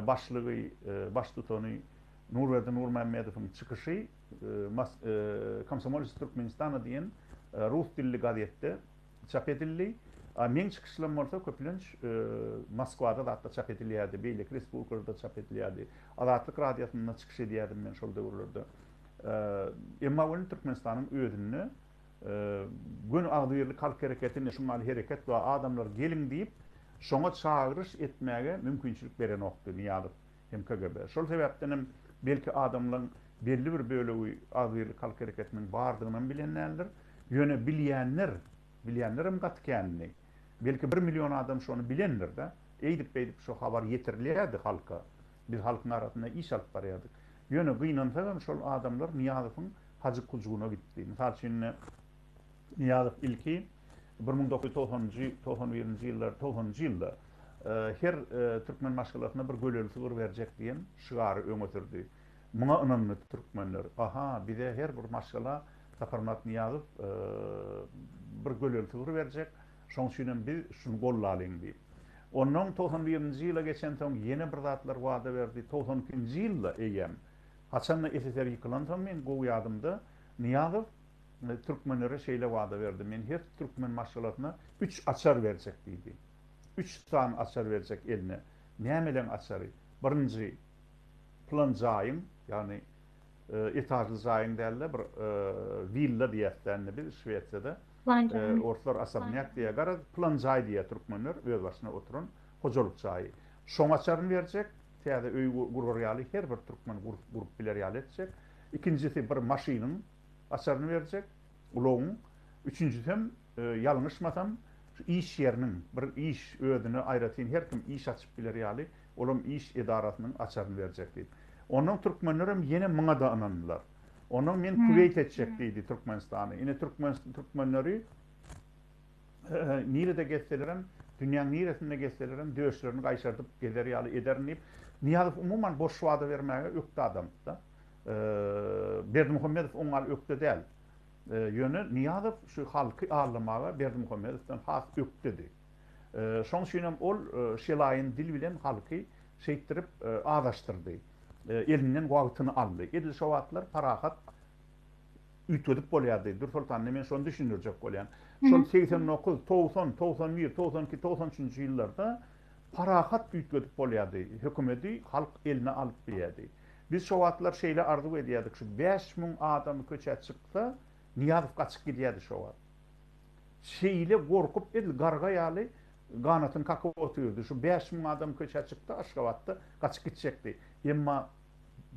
başlygy, baştutany Nurberdi Nurmämmedowyň çykyşy Komsomolec Türkmenistana diýen rus dilli gazetde çap edildi. A meň çykyşlarym bolsa köplenç Moskwada zatda çap edilýärdi, beýleki respublikalarda çap edilýärdi. Azatlyk radiosynda çykyş edýärdim men şol döwürlerde. Emma welin Türkmenistanyň özünde göni agzybirlik halk hereketi ine şuň ýaly hereket bar, adamlar geliň diýip, şoňa çagyryş etmäge mümkinçilik berenokdy Nyýazow. hem KGB. Şol sebäpden hem belki adamlaň belli bir bölegi Agzybirlik halk hereketiniň bardygynam bilen däldir. Ýöne bilýänler, bilýänlerem gaty kändi. Belki bir million adam şony bilendir-de. Eýdip-beýdip şo habar ýetirilýärdi halka. Biz halkyň arasynda iş alyp barýardyk. Ýöne gynansagam şol adamlar Nyýazowyň hajyk-hujugyna gitdi. Mysal üçin ine Nyýazow ilki 1990-njy, 91-nji ýyllar, 90-njy ýylda her türkmen maşgalasyna bir göleli sygyr berjek diýen şygary öňe sürdi. Muňa ynandy türkmenler. Aha, bize her bir maşgala Saparmyrat Nyýazow bir göleli sygyr berjek, şoň üçinem biz şuny gollalyň diýip. Onnoň 91-nji ýyla geçensoň ýene bir zatlar wada berdi. 92-nji ýylda eýýäm, haçanda SSR ýykylansoň meň gowy ýadymda, Nyýazow türkmenlere şeýle wada berdi, Men her türkmen maşgalasyna üç açar berjek diýdi. Üç sany açar berjek eline. Nämeleň açary? Birinji, pylan jaýyň, ýagny etažly jaýyň däl-de, bir willa diýýäs-dä indi biz Şwesiýada. Orslar osobnýak diýýär. Garaz, pylan jaý diýýär türkmenler, özbaşyna oturan hojalyk jaýy. Şoň açaryny berjek, täze öý gurar ýaly her bir türkmen gurup biler ýaly etjek. Ikinjisi, bir maşynyň açaryny berjek, ulagyň. Üçünjisem, ýalňyşmasam, şu iş ýeriniň, bir iş özüne aýratyn her kim iş açyp biler ýaly, olam iş edarasynyň açaryny berjek diýip. Ondan türkmenlerem ýene muňa-da ynandylar. Ondan men Kuweýt etjek diýdi Türkmenistany. Ine türkmen türkmenleri nirede gezselerem, dünýäň niresinde gezselerem döşlerini gaýşardyp gezer ýaly ederin diýip, Nyýazow umuman boş wada bermäge ökde adamdy-da. Berdimuhamedow oň ýaly ökde däl. Ýöne Nyýazow şu halky aldamaga Berdimuhamedowdan has ökdedi. Şoň üçinem ol şelaýyn dil bilen halky şeýtdirip azaşdyrdy. Elinden wagtyny aldy. Edil şo wagtlar parahat üýtgedip bolýardy. Dürsoltan indi men şony düşündirjek bolýan. Şol 89, 90, 91, 92, 93-nji ýyllarda parahat üýtgedip bolýardy. Hökümeti halk eline alyp bilýärdi. Biz şo wagtlar şeýle arzuw edýärdik, şu 5000 adam köçä çyksa, Nyýazow gaçyp gidýärdi şo wagt. Şeýle gorkup edil garga ýaly ganatyny kakyp otyrdy. Şu 5000 adam köçä çykdy Aşgabatda gaçyp gitjekdi. Emma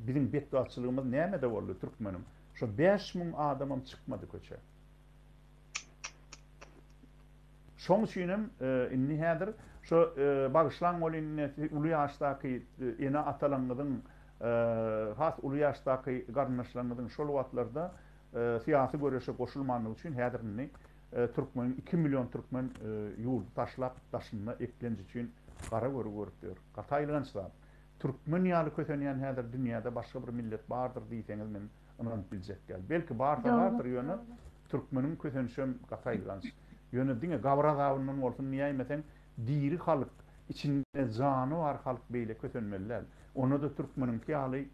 biziň betbagtçylygymyz nämede boldy türkmeniň? Şo 5000 adamam çykmady köçä. Şoň üçinem indi häzir şo bagyşlaň welin indi uly ýaşdaky ene-atalaňyzyň has uly ýaşdaky garyndaşlaryňyzyň şol wagtlarda syýasy göreşe goşulmandygy üçin häzir indi türkmeniň iki million türkmen ýurdy taşlap daşynda eklenç üçin gara görgi görüp ýör. Gaty aýylganç zat. Türkmen ýaly kösenýän häzir dünýäde başga bir millet bardyr diýseňiz men ynanyp biljek däl. Belki barsa bardyr ýöne türkmeniň kösenişem gaty aýylganç. Ýöne diňe gabyr azabyndan bolsun diýäýmeseň diri halk, içinde jany bar halk beýle kösenmeli däl. Onda-da türkmeniňki ýaly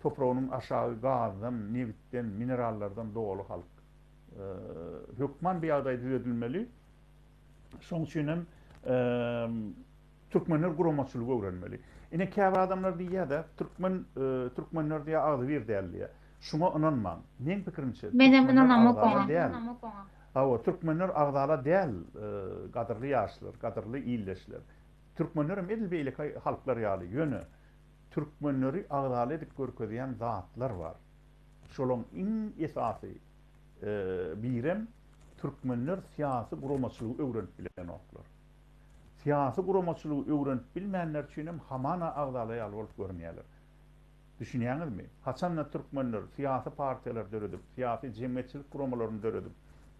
topragynyň aşagy gazdan, nebitden, minerallardan doly halk. Hökman bu ýagdaý düzedilmeli. Şoň üçin hem türkmenler guramaçylygy öwrenmeli. Ine käbir adamlar diýýär-de, türkmen türkmenler diýýär agzybir däl diýýär. Şuňa ynanmaň. Meň pikirimçe, Menem türkmenler ynanamok agzala oňa. däl. Hawa, türkmenler agzala däl, gadyrly ýaşlar, gadyrly ildeşler. Türkmenlerem edil beýleki halklar ýaly, ýöne türkmenleri agzala edip görkezýän zatlar bar. Şolaň iň esasy birem türkmenler syýasy guramaçylygy öwrenip bilenoklar. Syýasy guramaçylygy öwrenip bilmänler üçinem hamana agzala ýaly bolup görünýärler. Düşünýäňizmi? Haçanda türkmenler syýasy partiýalar döredip, syýasy jemgyýetçilik guramalaryny döredip,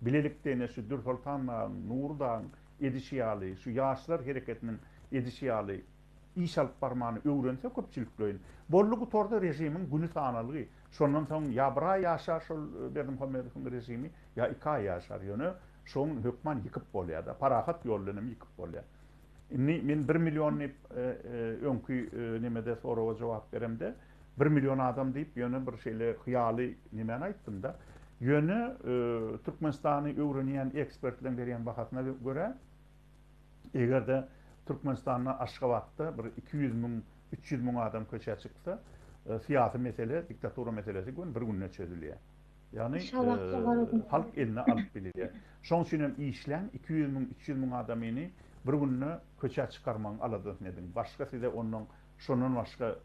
bilelikde ine şu Dürsoltan dagyň, Nury dagyň edişi ýaly, şu ýaşlar hereketiniň edişi ýaly iş alyp barmany öwrense köpçülikleýin, boldy gutardy režimiň güni sanalgy. Şondan soň ýa bir aý ýaşar şol Berdimuhamedowyň režimi, ýa iki aý ýaşar. Ýöne şoň hökman ýykyp bolýar-da. Parahat ýol bilenem ýykyp bolýar. Indi men bir million diýip öňki nemede soraga jogap beremde bir million adam diýip ýöne bir şeýle hyýaly nemäni aýtdym-da. Ýöne Türkmenistany öwrenýän ekspertleriň berýän bahasyna görä eger-de Türkmenistanda Aşgabatda bir 200 müň, 300 müň adam köçä çyksa, syýasy mesele, diktatura meselesi gün bir günde çözülýär. Ýagny halk eline alyp bilýär. Şoň üçin hem işläň, 200 müň, 300 müň adamyny bir günde köçä çykarmagyň aladasyny ediň. Başga size ondan şondan başga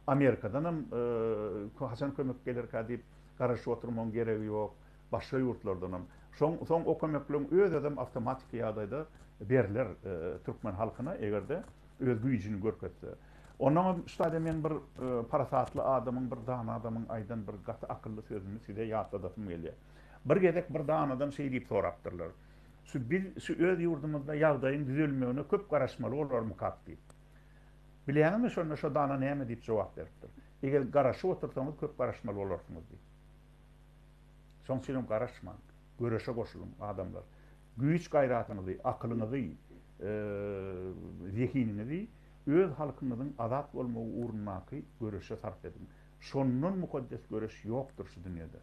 Amerikadan hem haçan kömek gelerkä diýip garaşyp oturmagyň geregi ýok. Başga ýurtlardan hem. Şoň soň o kömekleň öz-özem awtomatiki ýagdaýda berler türkmen halkyna eger-de öz güýjüni görkezse. Onnoňam şu taýda men bir parasatly adamyň, bir dana adamyň aýdan bir gaty akylly sözüni size ýatladasym gelýär. Bir gezek bir danadan şeý diýip sorapdyrlar. Şu biz şu öz ýurdumyzda ýagdaýyň düzelmegine köp garaşmaly bolarmykak diýip. Bilýäňizmi şonda şo dana näme diýip jogap beripdir? Eger garaşyp otursaňyz köp garaşmaly bolarsyňyz diýip. Şoň üçinem garaşmaň. Göreşe goşulyň adamlar. Güýç-gaýratyňyzy, akylyňyzy, zehiniňizi öz halkyňyzyň azat bolmagy ugrundaky göreşe sarp ediň. Şondan mukaddes göreş ýokdur şu dünýede.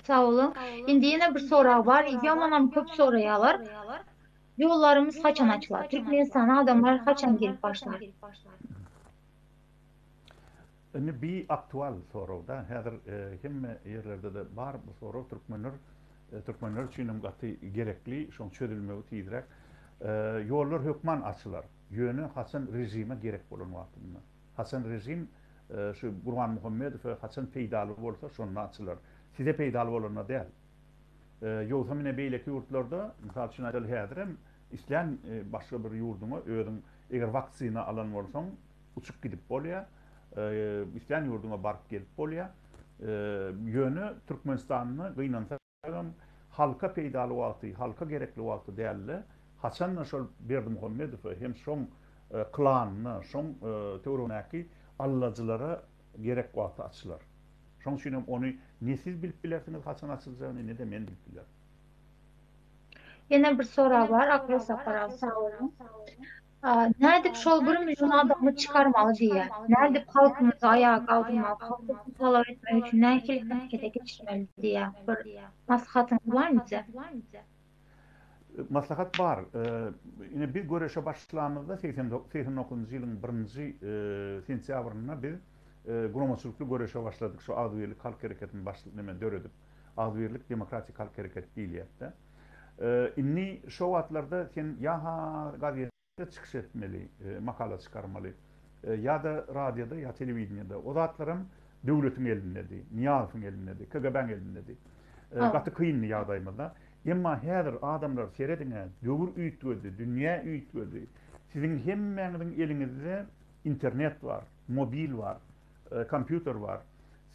Sag boluň. Indi ýene bir sorag bar. Ýamanam köp soraýarlar. Ýollarymyz haçan açylar? Türkmenistana adamlar haçan gelip başlar? Indi bi aktual sorag-da. Häzir hemme ýerlerde-de bar bu sorag. Türkmenler türkmenler üçin hem gaty gerekli, şoň çözülmegi tizräk. Ýollar hökman açylar. Ýöne haçan režime gerek bolan wagtynda. Haçan režim şu Gurbanmuhammedowa haçan peýdaly bolsa şonda açylar. Size peýdaly bolanda däl. Ýogsam ine beýleki ýurtlarda, mysal üçin aýdaly häzirem islän başga bir ýurduňa özüň. Eger waksina alan bolsaň, uçup gidip bolýar. Islän ýurduňa baryp gelip bolýar. Ýöne Türkmenistanda gynansagam halka peýdaly wagty, halka gerekli wagty däl-de, haçan-da şol Berdimuhamedowa hem şoň klanyna, şoň töweregindäki allajylara gerek wagty açylar. Şoň üçin hem ony ne siz bilip bilersiňiz haçan açyljagyny, ne-de men bilip bilerin. Ýene bir sorag bar, Akgül Sapar aga sag boluň. Nädip şol bir million adamy çykarmaly diýýär. Nädip halkymyzy aýaga galdyrmaly, halky talap etmek üçin nähili herekete geçirmeli diýýär. Bir maslahatyňyz barmy bize? Maslahat bar. Ine biz göreşe başlanymyzda 89-njy ýylyň birinji sentýabrynda biz guramaçylykly göreşe başladyk şu Agzybirlik halk hereketini baş neme döredip. Agzybirlik demokratik halk hereketi diýilýärdi. Indi şo wagtlarda sen ýa-ha gazetde çykyş etmeli, makala çykarmaly, ýa-da radioda, ýa telewideniýede. O zatlaram döwletiň elindedi, Nyýazowyň elindedi, KGB-niň elindedi. Gaty kyndy ýagdaýymyz-da. Emma häzir adamlar serediň-ä, döwür üýtgedi, dünýä üýtgedi. Siziň hemmäňiziň eliňizde internet bar, mobil bar. Kompýuter bar.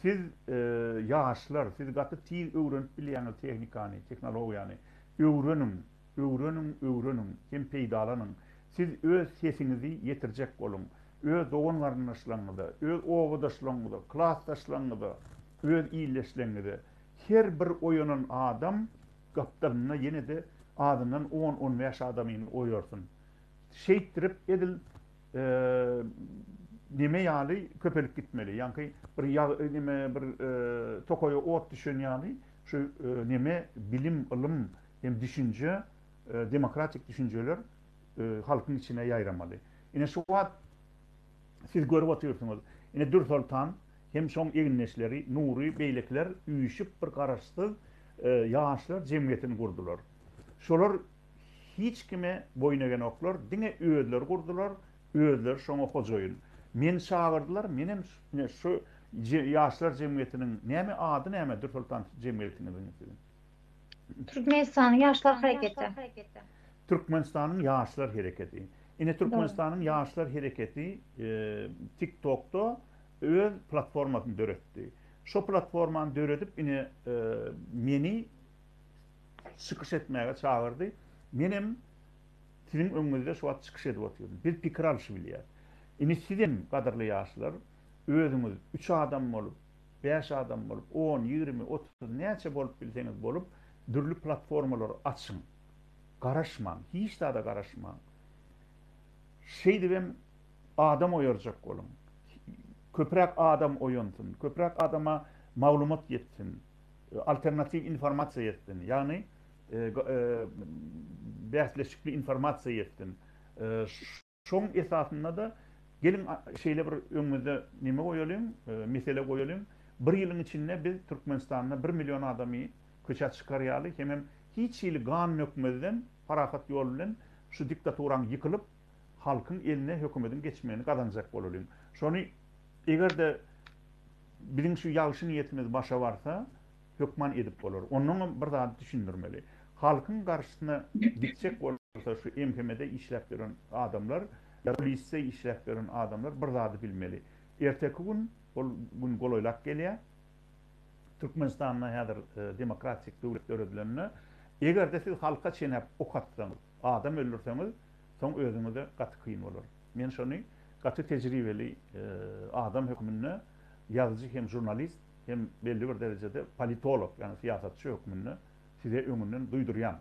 Siz ýaşlar, siz gaty tiz öwrenip bilýäňiz tehnikany, tehnologiýany. Öwreniň, öwreniň, öwreniň hem peýdalanyň. Siz öz sesiňizi ýetirjek boluň. Öz dogan-garyndaşlaryňyza, öz obadaşlaryňyza, klasdaşlaryňyza, öz ildeşleriňize. Her bir oýanan adam gapdalynda ýene-de azyndan on-on bäş adamyny oýarsyn. Şeýtdirip edil neme ýaly köpelip gitmeli. Ýaňky bir ýag neme bir tokaýa ot düşen ýaly şu neme bilim, ylym hem düşünje, demokratik düşünjeler halkyň içine ýaýramaly. Ine şu wagt siz görüp otyrsyňyz. Ine Dürsoltan hem şoň egindeşleri Nury beýlekiler üýşüp bir garaşsyz ýaşlar jemgyýetini gurdular. Şolar Hiç kime boýun egenoklar, diňe özleri gurdular, özleri şoňa hojaýyn. Meni çagyrdylar, menem ine şu ýaşlar jemgyýetiniň näme ady näme Dürsoltan jemgyýetiňiziň siziň? Türkmenistanyň ýaşlar hereketi. Türkmenistanyň ýaşlar hereketi. Ine Türkmenistanyň ýaşlar hereketi Tik Tokda öz platformasyny döretdi. Şo platformany döredip ine meni çykyş etmäge çagyrdy. Menem siziň öňüňizde şu wagt çykyş edip otyryn. Biz pikir alşybilýäs. Indi sizem, gadyrly ýaşlar, özüňiz üç adam bolup, bäş adam bolup, on, 20, 30 näçe bolup bilseňiz bolup, dürli platformalary açyň. Garaşmaň, hiç zada garaşmaň. Şeýdibem adam oýarjak boluň. Köpräk adam oýansyn, köpräk adama maglumat ýetsin. Alternatiw informasiýa ýetsin, ýagny bäsleşikli informasiýa ýetsin. Şoň esasynda-da geliň şeýle bir öňümizde neme goýalyň, mesele goýalyň. Bir ýylyň içinde biz Türkmenistanda bir million adamy köçä çykar ýaly hemem hiç hili gan dökmezden parahat ýol bilen şu diktaturaň ýykylyp halkyň eline hökümediň geçmegini gazanjak bolalyň. Şony eger-de Biziň şu ýagşy niýetimiz başa barsa, hökman edip bolar. Onnoňam bir zady düşündirmeli. Halkyň garşysyna gitjek bolsa şu MHM-de işläp ýören adamlar, ýa polisde işläp ýören adamlar bir zady bilmeli. Erteki gün, ol gün golaýlap gelýär. Türkmenistanda häzir demokratik döwlet döredilende, eger-de siz halka çenäp ok atsaňyz, adam öldürseňiz, soň özüňize gaty kyn bolar. Men şony gaty tejribeli adam hökmünde, ýazyjy hem žurnalist, hem belli bir derejede politolog, ýagny syýasatçy hökmünde size öňünden duýdurýan.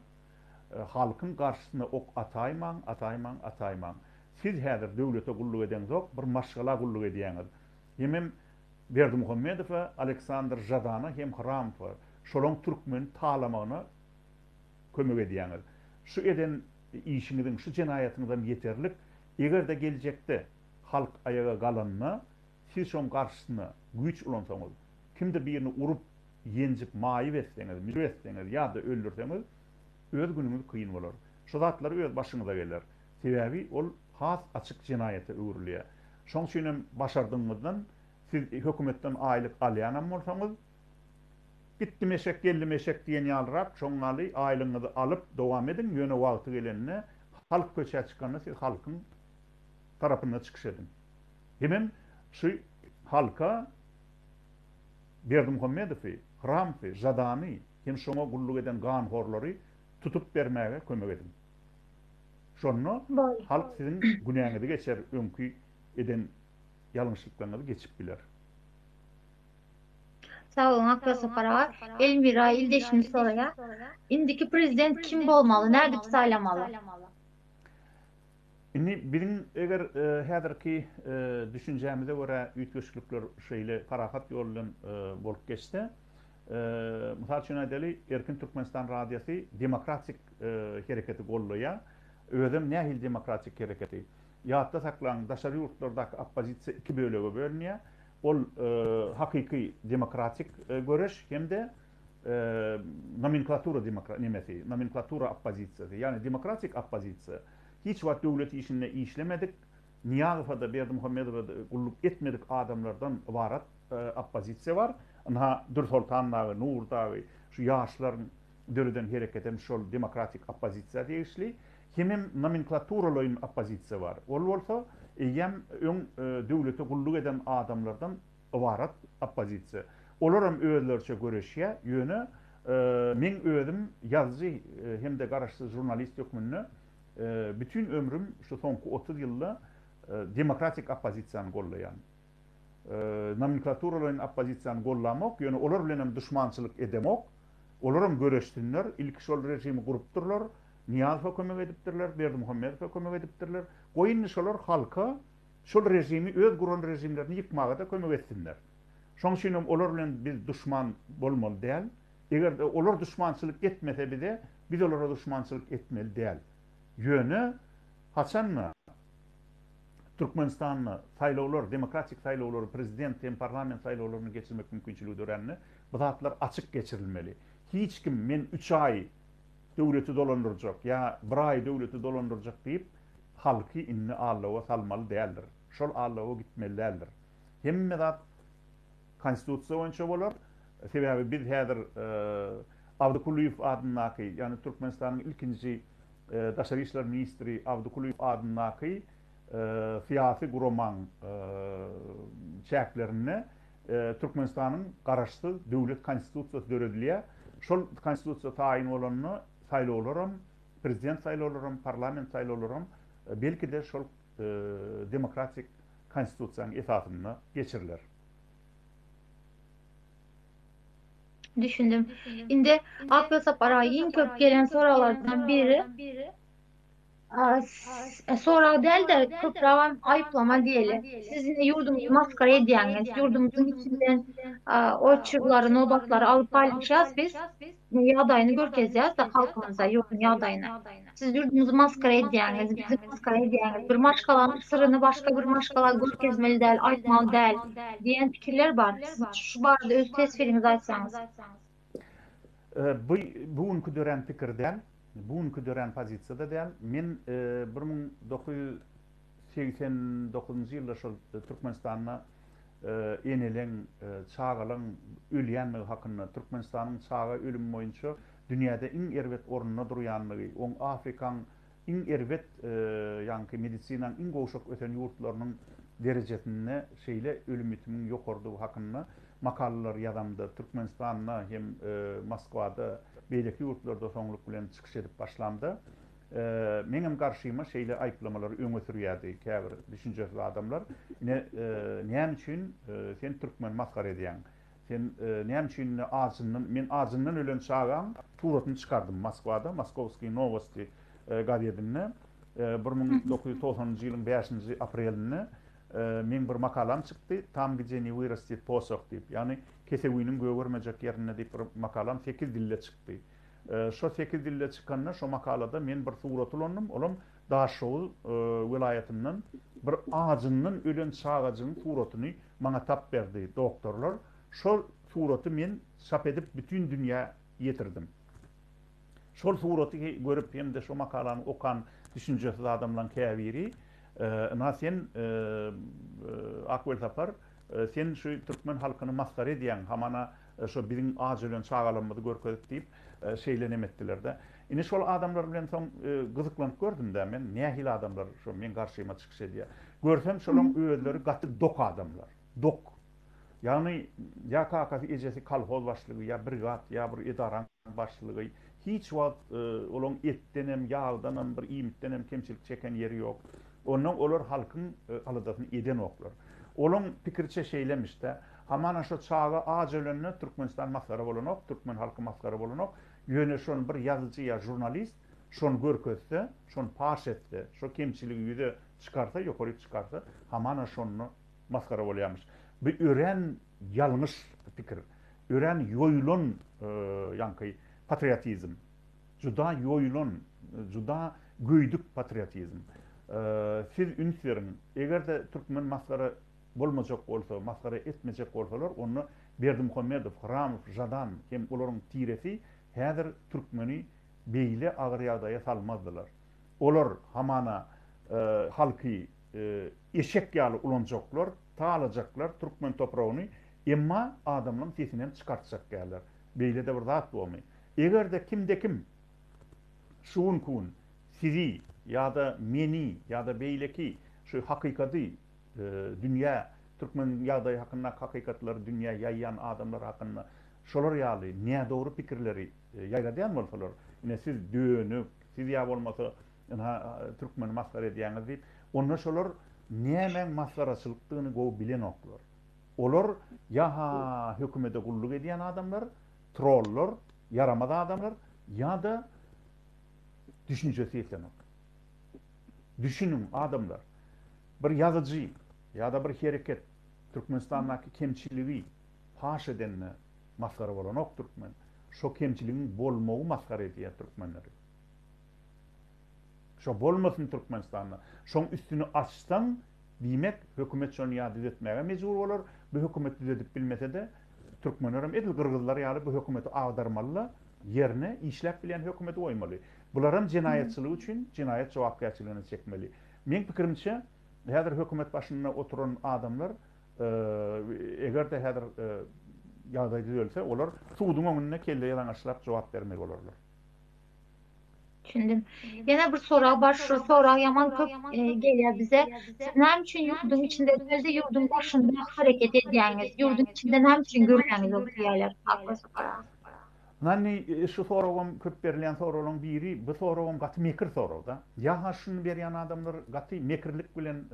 Halkyň garşysyna ok ataýmaň, ataýmaň, ataýmaň. Siz häzir döwlete gulluk edeňzok, bir maşgala gulluk edýäňiz. Hemem Berdimuhamedowa, Aleksandr Žadana hem Hramowa, şolaň türkmeni talamagyna kömek edýäňiz. Şu eden işiňiziň, şu jenaýatyňyzam ýeterlik. Eger-de geljekde halk aýaga galanda, siz şoň garşysyna güýç ulansaňyz, kimdir birini urup, ýenjip, maýyp etseňiz, müjür etseňiz ýa-da öldürseňiz, öz günüňiz kyn bolar. Şu zatlar öz başyňyza geler. Sebäbi ol has açyk jenaýata öwrülýär. Şoň üçinem başardygyňyzdan siz hökümetden aýlyk alýanam bolsaňyz, Gitdim eşek, geldim eşek diýen ýalyrak şoň ýaly aýlygyňyzy alyp dowam ediň, ýöne wagty gelende halk köçä çykanda siz halkyň. tarapynda çykyş ediň. Hemem şu halka Berdimuhamedowy, Hramowy, Žadany hem şoňa gulluk eden ganhorlary tutup bermäge kömek ediň. Şonda halk siziň günäňizi geçer, öňki eden ýalňyşlyklaryňyzy geçip biler. Sag boluň Akbar Sapar aga. Elmira ildeşimiz soraýar. Indiki prezident kim bolmaly, nädip saýlamaly? Indi biziň eger häzirki düşünjämize görä üýtgeşiklikler şeýle parahat ýol bilen bolup geçse, mysal üçin aýdaly, Erkin Türkmenistan radiosy demokratik hereketi gollaýar. Özem nähili demokratik hereketi? Ýatda saklaň, daşary ýurtlardaky oppozisiýa iki bölege bölünýär. Ol hakyky demokratik göreş hem-de nomenklatura nemesi, nomenklatura oppozisiýasy, ýagny demokratik oppozisiýa hiç wagt döwlet işinde işlemedik, Nyýazowa-da, Berdimuhamedowa-da gulluk etmedik adamlardan ybarat oppozisiýa bar. Ynha, Dürsoltan dagy, Nur dagy, şu ýaşlaryň döreden hereketem şol demokratik oppozisiýa degişli. Hemem nomenklaturalaýyn oppozisiýa bar. Ol bolsa eýýäm öň döwlete gulluk eden adamlardan ybarat oppozisiýa. Olaram özleriçe göreşýär, ýöne meň özüm ýazyjy hem-de garaşsyz žurnalist hökmünde bütin ömrüm şu soňky 30 ýylda demokratik oppozisiýany gollaýan. Nomenklaturalaýyn oppozisiýany gollamok, ýöne olar bilenem duşmançylyk edemok. Olaram göreşsinler, ilki şol režimi gurupdyrlar, Nyýazowa kömek edipdirler, Berdimuhamedowa kömek edipdirler. Goý indi şolar halka şol režimi, öz guran režimlerini ýykmaga-da kömek etsinler. Şoň üçinem olar bilen biz duşman bolmaly däl. Eger-de olar duşmançylyk etmese bize, biz olara duşmançylyk etmeli däl. Ýöne haçan-da Türkmenistanda saýlawlar, demokratik saýlawlary, prezident hem parlament saýlawlaryny geçirmek mümkinçiligi dörände, bu zatlar açyk geçirilmeli. Hiç kim men üç aý döwleti dolandyrjak ýa bir aý döwleti dolandyrjak diýip, halky indi aldawa salmaly däldir. Şol aldawa gitmeli däldir. Hemme zat Konstitusiýa boýunça bolar. Sebäbi biz häzir Abdy Kulyýew adyndaky, ýagny Türkmenistanyň ilkinji daşary işler ministri Abdy Kulyýew adyndaky syýasy guramaň çäklerinde Türkmenistanyň garaşsyz döwlet Konstitusiýasy döredilýär. Şol Konstitusiýa taýyn bolanda saýlawlaram, prezident saýlawlaram, parlament saýlawlaram belki-de şol demokratik Konstitusiýanyň esasynda geçiriler. Düşündim. Indi Akgül Sapar aga iň köp gelen soraglardan biri sorag däl-de köprägem aýyplama diýeli. Siz indi ýurdumyzy masgara edýäňiz. Ýurdumyzyň içinden oçurlary, nobatlary alyp paýlaşýas biz. Ýagdaýyny görkezýäs-de halkymyza ýurduň ýagdaýyny. Siz ýurdumyzy masgara edýäňiz, bizi masgara edýäňiz. Bir maşgalanyň syryny başga bir maşgala görkezmeli däl, aýtmaly däl diýen pikirler bar. Siz şu barada öz teswiriňizi aýtsaňyz. Bu bu günki dörän pikir däl, bu günki dörän pozisiýa-da däl. Men 1989-njy ýylda şol Türkmenistanda eneleň, çagalaň ölýändigi hakynda, Türkmenistanyň çaga ölümi boýunça dünýäde iň erbet orunda durýandygy, oň Afrikaň iň erbet, ýaňky medisinaň iň gowşak ösen ýurtlarynyň derejesinde şeýle ölüm-ýitimiň ýokarydygy hakynda makalalar ýazamda, Türkmenistanda hem Moskwada, beýleki ýurtlarda soňluk bilen çykyş edip başlamda, meňem garşyma şeýle aýyplamalary öňe sürýärdi käbir düşünjesiz adamlar. Ine, näme üçin sen türkmeni masgara edýäň? Sen näme üçin indi ajyndan, men ajyndan ölen çagaň suratyny çykardym Moskwada, Moskowskiý nowosti gazetinde 1990-njy ýylyň bäşinji aprelinde meň bir makalam çykdy, Tam gde ne wyrastet posoh diýip, ýagny kesewiniň gögermejek ýerinde diýip bir makalam sekiz dilde çykdy. Şo sekiz dilde çykanda şo makalada men bir surat ulandym, olam Daşoguz welaýatyndan bir ajyndan ölen çagajygyň suratyny maňa tap berdi doktorlar. Şol suraty men çap edip bütin dünýä ýetirdim. Şol suraty görüp hem-de şo makalany okan düşünjesiz adamlaň käbiri, Ynha sen Ak Welsapar, sen şu türkmen halkyny masgara edýäň, hamana. şo biziň aç ölen çagalarymyzy görkezip diýip, şeýle neme etdiler-de. Indi şol adamlar bilen soň gyzyklanyp gördüm-dä men, nähili adamlar şo meň garşyma çykyş edýär. Görsem şolaň özleri gaty dok adamlar. Dok. Ýagny ýa kakasy, ejesi kolhoz başlygy, ýa brigat, ýa bir edaraň başlygy. Hiç wagt olaň etdenem, ýagdanam, bir iýmitdenem kemçilik çeken ýeri ýok. Onnoň olar halkyň aladasyny edenoklar. Olaň pikiriçe şeýlemiş-dä, hamana şo çaga aç ölende Türkmenistan masgara bolanok, türkmen halky masgara bolanok, ýöne şony bir ýazyjy ýa žurnalist şony görkezse, şony paş etse, şo kemçiligi ýüze çykarsa, ýokaryk çykarsa, hamana şonda masgara bolýarmyş. Bu örän ýalňyş pikir. Örän ýoýulan ýaňky patriotizm. Juda ýoýulan, juda göýdük patriotizm. Siz üns beriň, eger-de türkmen masgara bolmajak bolsa, masgara etmejek bolsalar, onda Berdimuhamedow, Hramow, Žadan hem olaryň tiresi häzir türkmeni beýle agyr ýagdaýa salmazdylar. Olar hamana halky eşek ýaly ulanjaklar, talajaklar türkmen topragyny, emma adamlaň sesinem çykartjak däller. Beýle-de bir zat bormy? Eger-de kimde-kim şu günki gün sizi ýa-da meni ýa-da beýleki şu hakykady dünýä, türkmen ýagdaýy hakyndaky hakykatlary dünýä ýaýýan adamlar hakynda şolar ýaly nädogry pikirleri ýaýradýan bolsalar, ine siz dönük, siz ýa bolmasa ynha türkmeni masgara edýäňiz diýip, onda şolar nämäň masgaraçylykdygyny gowy bilenoklar. Olar ýa-ha hökümede gulluk edýän adamlar, trollar, ýaramaz adamlar ýa-da düşünjesi ýetenok. Düşüniň adamlar, bir ýazyjy ýa-da bir hereket Türkmenistandaky kemçiligi paş edende masgara bolanok türkmen. Şo kemçiligiň bolmagy masgara edýär türkmenleri. Şo bolmasyn Türkmenistanda. Şoň üstüni açsaň, diýmek, hökümet şony ýa düzetmäge mejbur bolar, bu hökümet düzedip bilmese-de, türkmenlerem edil gyrgyzlar ýaly bu hökümeti agdarmaly-da, ýerine işläp bilýän hökümeti goýmaly. Bularam jenaýatçylygy üçin jenaýat jogapkärçiligine çekmeli. Meň pikirimçe, häzir hökümet başynda oturan adamlar, eger-de häzir ýagdaý düzelse, olar suduň öňünde kelle ýalaňaçlap jogap bermeli bolarlar. Düşündim. Ýene bir sorag bar, şu sorag ýaman köp gelýär bize. Siz näme üçin ýurduň içinde däl-de ýurduň daşynda hereket edýäňiz? Ýurduň içinde näme üçin gürläňizok diýýärler. Hakly sorag. Nanny şu soragam köp berilýän soraglaryň biri. Bu soragam gaty mekir sorag-da. Ýa-ha şuny berýän adamlar gaty mekirlik bilen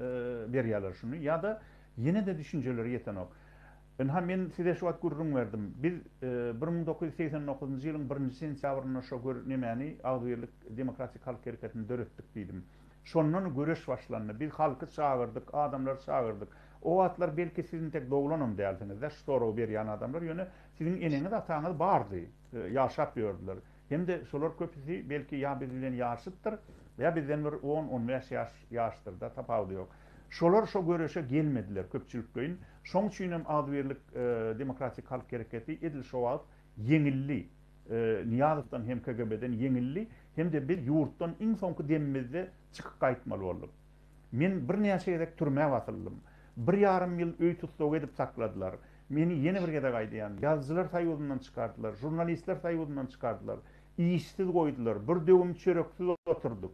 berýärler şuny, ýa-da ýene-de düşünjeleri ýetenok. Ynha, men size şu wagt gürrüň berdim. Biz 1989-njy ýylyň birinji sentýabrynda şo gör nemäni, Agzybirlik demokratik halk hereketini döretdik diýdim. Şondan göreş başlandy. Biz halky çagyrdyk, adamlary çagyrdyk. O wagtlar belki siz intek doglanam dälsiňiz-dä, şu soragy berýän adamlar, ýöne siziň eneňiz, ataňyz bardy, ýaşap ýördüler. Hem-de şolar köpüsi belki ýa biz bilen ýaşytdyr, ýa bizden bir on, on bäş ýaş ýaşdyr-da, tapawudy ýok. Şolar şo göreşe gelmediler köpçülikleýin. Şoň üçinem Agzybirlik demokratik halk hereketi edil şo wagt ýeňildi. Nyýazowdan hem KGB-den ýeňildi hem-de biz ýurtdan iň soňky demimizde çykyp gaýtmaly bolduk. Men birnäçe gezek türmä basyldym. Bir ýarym ýyl öý tussagy edip sakladylar. Meni ýene bir gezek aýdýan, Ýazyjylar soýuzyndan çykardylar, Žurnalistler soýuzyndan çykardylar. Işsiz goýdular. Bir döwüm çöreksiz oturdyk.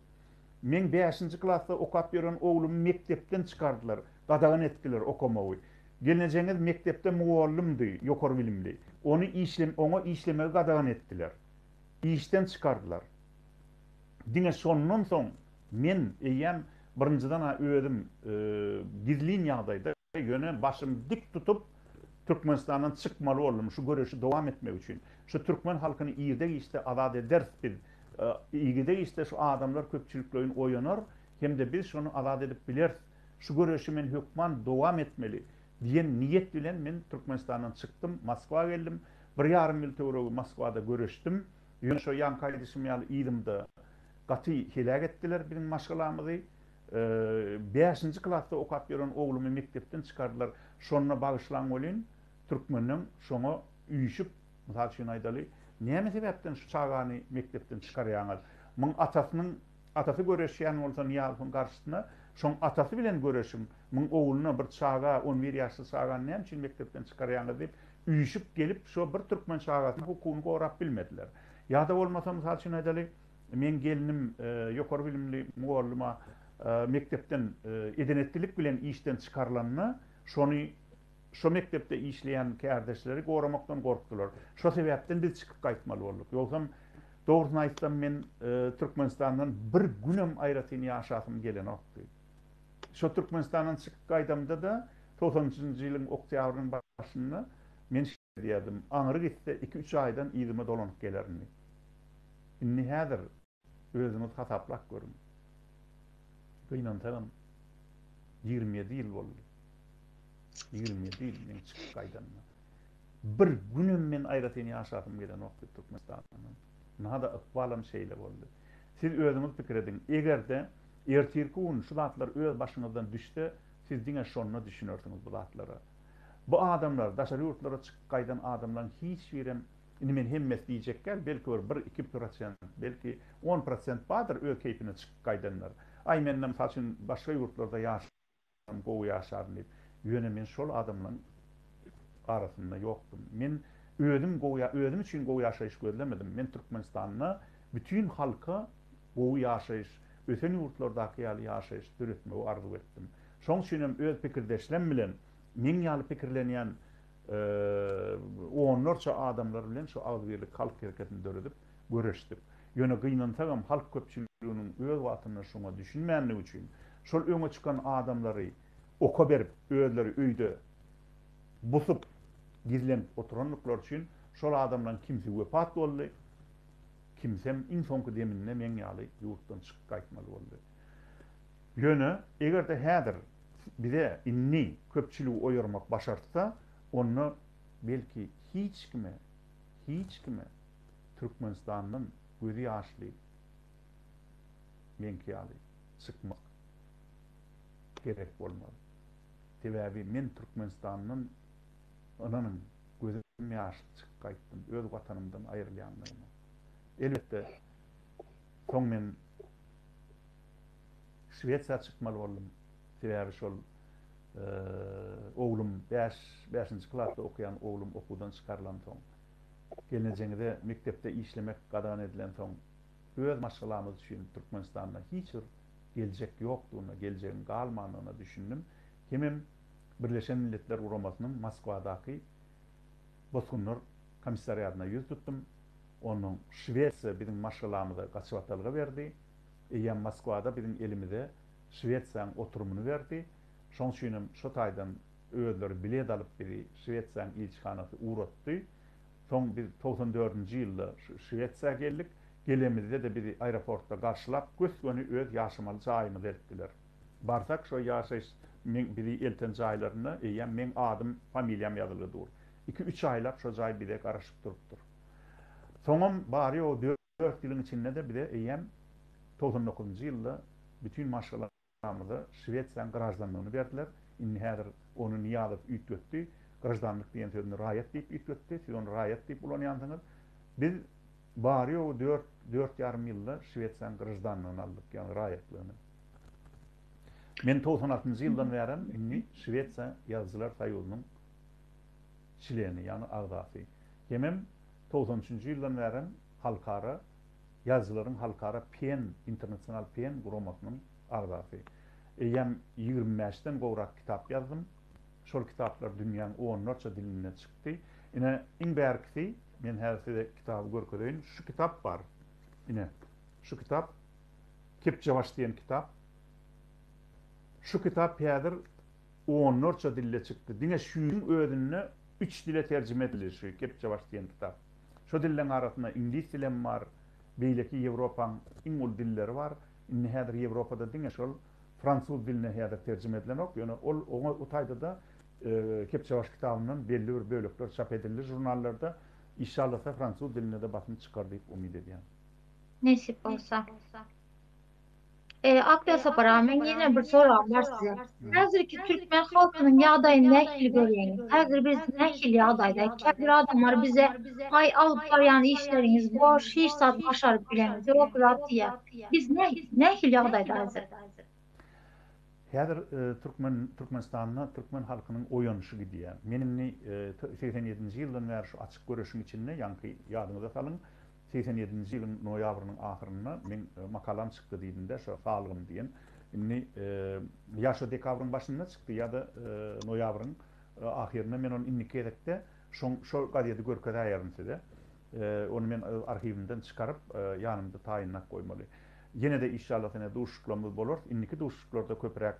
Meň bäşinji klasda okap ýören oglumy mekdepden çykardylar, gadagan etdiler okamagy. Gelnejeňiz mekdepde mugallymdy, ýokary bilimli. Ony işlem oňa işlemegi gadagan etdiler. Işden çykardylar. Diňe şondan soň men eýýäm birinjiden-ä özüm gizlin ýagdaýda, ýöne başymy dik tutup Türkmenistandan çykmaly boldum şu göreşi dowam etmek üçin. Şu türkmen halkyny irde-giçde azat ederis biz. Irde-giçde şu adamlar köpçülikleýin oýanar hem-de biz şony azat edip bileris. Şu göreşi men hökman dowam etmeli diýen niýet bilen men Türkmenistandan çykdym, Moskwa geldim. Bir ýarym ýyl töweregi Moskwada göreşdim. Ýöne şo ýaňky aýdyşym ýaly yzymda gaty heläk etdiler biziň maşgalamyzy. Bäşinji klasda okap ýören oglumy mekdepden çykardylar. Şonda bagyşlaň welin, türkmenleň şoňa üýşüp, mysal üçin aýdaly, näme sebäpden şu çagany mekdepden çykarýaňyz? Muň atasynyň, atasy göreşýän bolsa Nyýazowyň garşysyna, şoň atasy bilen göreşiň, muň ogluna, bir çaga, on bir ýaşly çagany näme üçin mekdepden çykarýaňyz diýip, Üýşüp gelip şo bir türkmen çagasynyň hukugyny gorap bilmediler. Ýa-da bolmasa mysal üçin aýdaly, meň gelnim ýokary bilimli mugallyma mekdepden eden-etdilik bilen işden çykarylanda şony şo mekdepde işleýän kärdeşleri goramakdan gorkdular. Şo sebäpden biz çykyp gaýtmaly bolduk. Ýogsam dogrusyny aýtsam men Türkmenistandan bir günem aýratyn ýaşasym gelenokdy. Şo Türkmenistandan çykyp gaýdamda-da 93-nji ýylyň oktýabrynyň başynda men şeýle diýerdim, aňry gitse iki-üç aýdan yzyma dolanyp gelerin diýip. Indi häzir özüňiz hasaplap görüň. Gynansagam 27 ýyl boldy. 27 ýyl men çykyp gaýdanyma. Bir günem men aýratyn ýaşasym gelenokdy Türkmenistandan. Nada ykbalam şeýle boldy. Siz özüňiz pikir ediň, eger-de ertirki gün şu zatlar öz başyňyzdan düşse, siz diňe şonda düşünersiňiz bu zatlara. Bu adamlar, daşary ýurtlara çykyp gaýdan adamlaryň hiç birem, indi men hemmesi diýjek däl, belki bir bir-iki prosent, belki on prosent bardyr öz keýpine çykyp gaýdanlar. Aý mende mysal üçin başga ýurtlarda ýaş gowy ýaşaryn diýip. Ýöne men şol adamlaryň arasynda ýokdum. Men özüm gowy özüm üçin gowy ýaşaýyş gözlemedim. Men Türkmenistanda bütin halka gowy ýaşaýyş, ösen ýurtlardaky ýaly ýaşaýyş döretmegi arzuw etdim. Şoň üçin hem öz pikirdeşlem bilen, meň ýaly pikirlenýän onlarça adamlar bilen şu Agzybirlik halk hereketini döredip göreşdik. Ýöne gynansagam halk köpçüliginiň öz wagtynda şuňa düşünmänligi üçin, şol öňe çykan adamlary oka berip, özleri öýde busup, gizlenip oturandyklary üçin şol adamlaryň kimsi wepat boldy, kimsem iň soňky deminde meň ýaly ýurtdan çykyp gaýtmaly boldy. Ýöne eger-de häzir bize indi köpçüligi oýarmak başartsa, onda belki hiç kime, hiç kime Türkmenistandan gözi ýaşly meňki ýaly çykmak gerek bolmaz. Sebäbi men Türkmenistandan ynanyň gözüm ýaşly çykyp gaýtdym öz watanymdan aýrylýanlygyma. Elbetde soň men Şwesiýa çykmaly boldum. Sebäbi şol oglum bäş bäşinji klasda okaýan oglum okuwdan çykarylansoň Gelnejeňize mekdepde işlemek gadagan edilensoň, öz maşgalamyz üçin Türkmenistanda hiç bir geljek ýokdugyna, geljegiň galmandygyna düşündim. Hemem Birleşen Milletler Guramasynyň Moskwadaky bosgunlar komissariadyna ýüz tutdum. Onnoň Şwesiýa biziň maşgalamyza gaçybatalga berdi. Eýýäm Moskwada biziň elimize Şwesiýaň oturymyny berdi. Şoň üçinem şo taýdan Özleri bilet alyp bizi Şwesiýanyň ilçihanasy ugratdy. Soň biz 94-nji ýylda şu Şwesiýa geldik. Gelemizde-de bizi aeroportda garşylap, gös-göni öz ýaşamaly jaýymyza eltdiler. Barsak şo ýaşaýyş meň bizi elten jaýlarynda eýýäm meň adym, familiýam ýazylgy dur. Iki-üç aýlap şo jaý bize garaşyp durupdyr. Soňam bary-ýogy dört ýylyň içinde-de bize eýýäm 99-njy ýylda bütin maşgala Ýurdumyza Şwesiýanyň graždanlygyny berdiler. Indi häzir ony Nyýazow üýtgetdi. Graždanlyk diýen sözüni raýat diýip üýtgetdi. Siz ony raýat diýip ulanýansyňyz. Biz bary-ýogy dört, dört ýarym ýylda Şwesiýanyň graždanlygyny aldyk, ýagny raýatlygyny. Men 96-njy ýyldan bärem indi Şwesiýa Ýazyjylar soýuzynyň çleni, ýagny agzasy. Hemem 93-nji ýyldan bärem halkara Ýazyjylaryň halkara PEN, Internasional PEN guramasynyň agzasy. Eýýäm 25-den gowrak kitap ýazdym. Şol kitaplar dünýäň onlarça dilinde çykdy. Ine, iň bärkisi, men häzir size kitaby görkezeýin. Şu kitap bar. Ine, şu kitap Kepjebaş diýen kitap. Şu kitap häzir onlarça dilde çykdy. Diňe şu ýylyň özünde üç dile terjime edildi şu Kepjebaş diýen kitap. Şo dilleň arasynda iňlis dilem bar, beýleki Ýewropaň iň uly dilleri bar. Indi häzir Ýewropada diňe şol fransuz diline häzir terjime edilenok, ýöne ol oňa o taýda-da Kepjebaş kitabyndan belli bir bölekler çap edildi žurnallarda. Işşallasa fransuz dilinde-de basym çykar diýip umyt edýän. Nesip bolsa. Akdasapar aga meň ýene bir soragym bar size. Häzirki türkmen halkynyň ýagdaýyny nähili görýäňiz? Häzir biz nähili ýagdaýda? Käbir adamlar bize aý alyp barýan işleriňiz boş, hiç zat başaryp bileňiz ýok zat diýýär. Biz nähili ýagdaýda häzir? Häzir türkmen Türkmenistanda türkmen halkynyň oýanyşy gidýär. Men indi 87-nji ýyldan bäri şu açyk göreşiň içinde, ýaňky ýadyňyza salyň, 87-nji ýylyň noýabrynyň ahyrynda meň makalam çykdy diýdim-de, şo salgym diýen. Indi ýa şo dekabryň başynda çykdy ýa-da noýabryň ahyrynda men ony indiki gezekde şoň şo gazeti görkezäýerin size. Ony men arhiwimden çykaryp, ýanymda taýynlap goýmaly. Ýene-de işşallah sene duşuşyklarymyz bolar. Indiki duşuşyklarda köpräk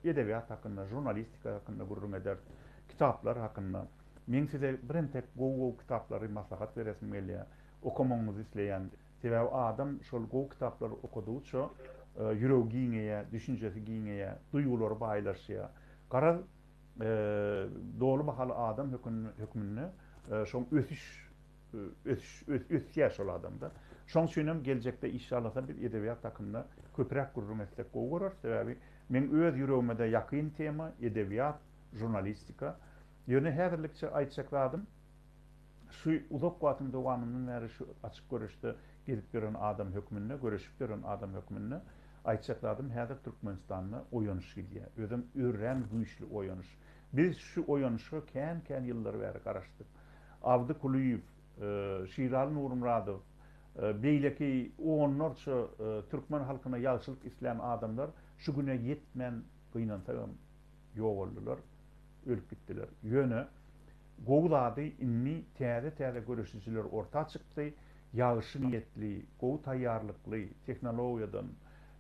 edebiýat hakynda, žurnalistika hakynda gürrüň ederis. Kitaplar hakynda. Meň size birentek gowy-gowy kitaplary maslahat beresim gelýär. Okamagyňyzy isleýän. Sebäbi adam şol gowy kitaplary okadygyça ýüregi giňeýär, düşünjesi giňeýär, duýgulary baýlaşýar. Garaz, doly bahaly adam hökmünde şoň ösüş ösüş ösýär şol adamda. Şoň üçin hem geljekde işşalasa biz edebiýat hakynda köpräk gürrüň etsek gowy bolar. Sebäbi meň öz ýüregime-de ýakyn tema edebiýat, žurnalistika. Ýöne häzirlikçe aýtjak zadym şu uzak wagtyň dowamyndan bäri şu açyk göreşde gezip ýören adam hökmünde, göreşip ýören adam hökmünde Aýtjak zadym häzir Türkmenistanda oýanyş gidýär. Özem örän güýçli oýanyş. Biz şu oýanyşa kän-kän ýyllar bäri garaşdyk. Abdy Kulyýew, Şiraly Nurmyradow, beýleki onlarça türkmen halkyna ýagşylyk islän adamlar şu güne ýetmän gynansagam ýogaldylar, ölüp gitdiler. Ýöne gowy zady indi täze-täze göreşijiler orta çykdy. Ýagşy niýetli, gowy taýýarlykly, tehnologiýadan,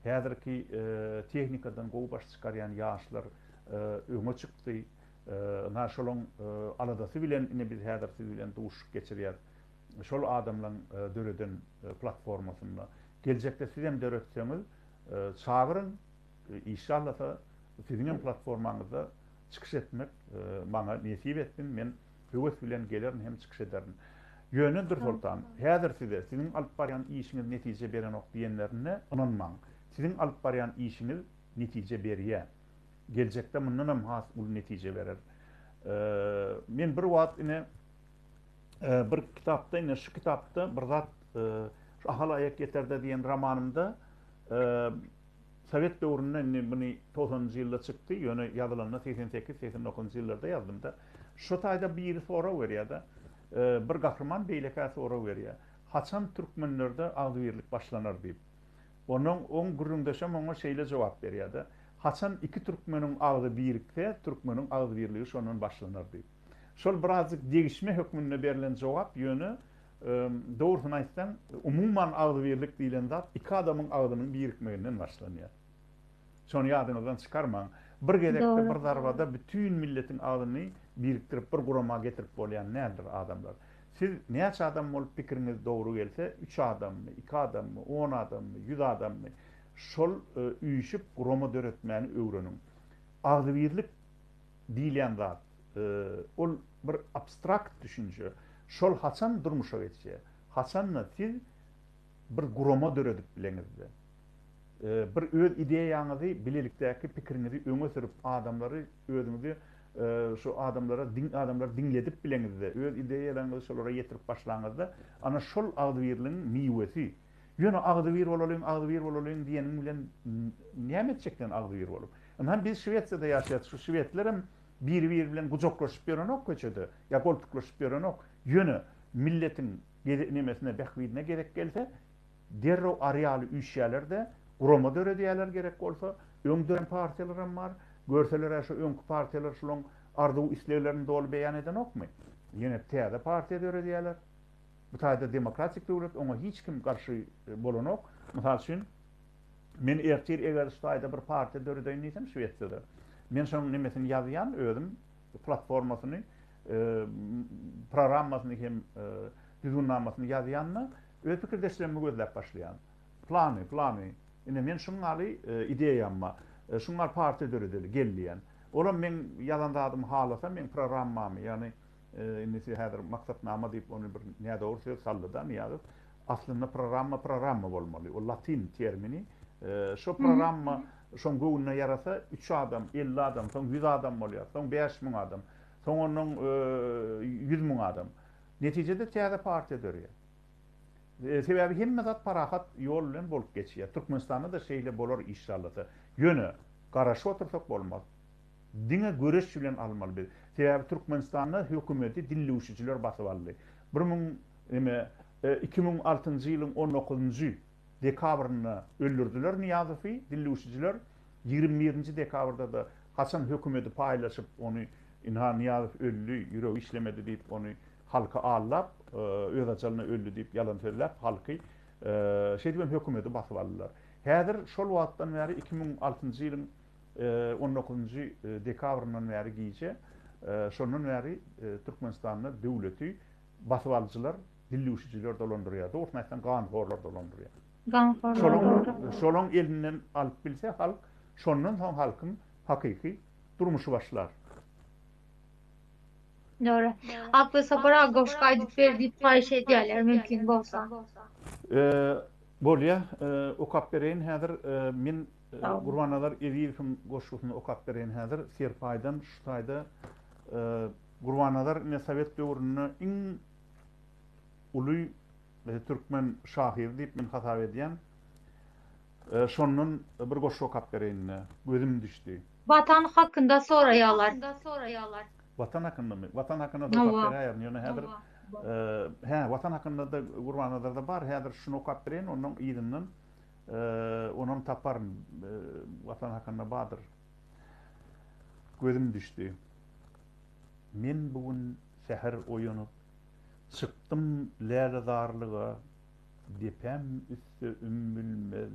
häzirki tehnikadan gowy baş çykarýan ýaşlar öňe çykdy. Ynha, şolaň aladasy bilen ine biz häzir siz bilen duşuşyk geçirýäs. Şol adamlaň döreden platformasynda. Geljekde sizem döretseňiz, çagyryň, işşallasa siziňem platformaňyzda çykyş etmek maňa nesip etsin. Men Höwes bilen gelerin hem çykyş ederin. Ýöne Dürsoltan, häzir size siziň alyp barýan işiňiz netije berenok diýenlerine ynanmaň. Siziň alyp barýan işiňiz netije berýär. Geljekde mundanam has uly netije berer. Men bir wagt ine bir kitapda ine şu kitapda bir zat şu Ahal aýak ýeterde diýen romanymda Sowet döwründe indi muny togsanynjy ýylda çykdy, ýöne ýazylanda 88, 89-njy ýyllarda ýazdym-da. Şo taýda biri sorag berýär-de, bir gahryman beýlekä sorag berýär. Haçan türkmenlerde agzybirlik başlanar diýip. Ondan oň gürrüňdeşem oňa şeýle jogap berýär-de, Haçan iki türkmeniň agzy birikse, türkmeniň agzybirligi şondan başlanar diýip. Şol birazjyk degişme hökmünde berlen jogap, ýöne Dogrusyny aýtsaň, umuman agzybirlik diýlen zat iki adamyň agzynyň birikmeginden başlanýar. Şony ýadyňyzdan çykarmaň. Bir gezekde, bir zarbada bütin milletiň agzyny birikdirip bir gurama getirip bolýan däldir adamlar. Siz näçe adam bolup pikiriňiz dogry gelse, üç adammy, iki adammy, on adammy, ýüz adammy, şol üýşüp gurama döretmäni öwreniň. Agzybirlik diýilýän zat, ol bir abstrakt düşünje. Şol haçan durmuşa geçýär? Haçanda siz bir gurama döredip bileňizde, bir öz ideýaňyzy, bilelikdäki pikiriňizi öňe sürüp, adamlary özüňizi şu adamlara adamlary diňledip bileňizde, öz ideýalaryňyzy şolara ýetirip başlaňyzda, ana şol agzybirligiň miwesi. Ýöne agzybir bolalyň, agzybir bolalyň diýeniň bilen näme etjek sen agzybir bolup? Ynha biz Şwesiýada ýaşaýarys, şu şwedlerem biri-biri bilen gujaklaşyp ýörenok köçede, ýa goltuklaşyp ýörenok. Ýöne milletiň nemesine, bähbidine gezek gelse, derrew ary ýaly üýşýärler-de, gurama döredýärler gerek bolsa. Öň dörän partiýalaram bar. Görseler-ä şu öňki partiýalar şulaň arzuw-isleglerini doly beýan edenokmy? Ýene täze partiýa döredýärler. Bu taýda demokratik döwlet, oňa hiç kim garşy bolanok. Mysal üçin, men ertir eger şu taýda bir partiýa döredeýin diýsem Şwesiýada, men şonuň nemesini ýazýan özüm, platformasyny, programmasyny hem düzgünnamasyny ýazýan-da, öz pikirdeşlerimi gözläp başlaýan. Plany, plany. Ine men şuň ýaly ideýam bar. Şuň ýaly partiýa döredeli, gel diýýän. Olam meň ýazan zadymy halasa, meň programmamy, ýagny Indi siz häzir maksatnama diýip ony bir nädogry söz saldy-da Nyýazow. Aslynda programma programma bolmaly. O latyn termini. Şo programma şoň göwnüne ýarasa üç adam, 50 adam, soň 100 adam bolýar, soň 5000 adam, soň ondan 100 müň adam. Netijede täze partiýa dörýär. Sebäbi hemme zat parahat ýol bilen bolup geçýär. Türkmenistanda-da şeýle bolar işşallasa. Ýöne. Garaşyp otursak bolmaz. Diňe göreş bilen almaly biz. Sebäbi Türkmenistanda hökümeti dillüwşijiler basyp aldy. Bir müň neme 2006-njy ýylyň on dokuzynjy dekabrynda öldürdiler Nyýazowy dillüwşijiler. Ýigrimi birinji dekabrda-da haçan hökümeti paýlaşyp ony ynha Nyýazow öldi, ýüregi işlemedi diýip ony halky aldap, öz ajalyna öldi diýip ýalan sözläp halky şeýdibem hökümeti basyp aldylar. Häzir şol wagtdan bäri 2006-njy ýylyň on dokuzynjy dekabryndan bäri gije şondan bäri Türkmenistanda döwleti basybalyjylar, dillüwşijiler dolandyrýar. Dogrusyny aýtsaň ganhorlar dolandyrýar. Ganhorlar dogry. Şolaň elinden alyp bilse halk, şondan soň halkyň hakyky durmuşy başlar. Dogry. Akly Sapar aga goşgy aýdyp ber diýip haýyş edýärler mümkin bolsa. Bolýa, okap bereýin häzir. Men Gurbannazar Ezizowyň goşgusyny okap bereýin häzir. Serpaýdan şu taýda Gurbannazar ine sowet döwründe iň uly türkmen şahyry diýip men hasap edýän. Şondan bir goşgy okap bereýin ine. Gözüm düşdi. Watan hakynda soraýalar. Watan hakyndamy? Watan hakynda-da okap beräýerin. Ýöne häzir hä, Watan hakynda-da Gurbannazarda bar. Häzir şuny okap bereýin, ondan yzyndan onam taparyn. Watan hakynda bardyr. Gözüm düşdi. Men bu gün säher oýanyp, çykdym lälezarlyga, Depäm üste ümmülmez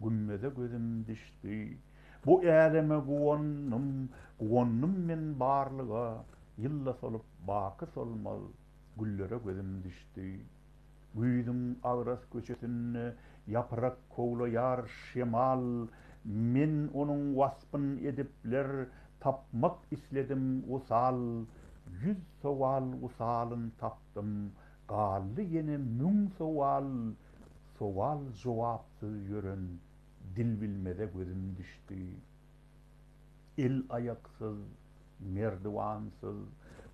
gümmeze gözüm düşdi. Bu äleme guwandym, guwandym men barlyga, Ýylda solup baky solmaz güllere gözüm düşdi. Güýzüň agras köçesinde ýaprak kowlaýar şemal, Men onuň waspyn edipler tapmak isledim wysal, Ýüz sowal wysalyn tapdym, galdy ýene müň sowal, Sowal jogapsyz ýören dilbilmeze gözüm düşdi. El-aýaksyz, merdiwansyz,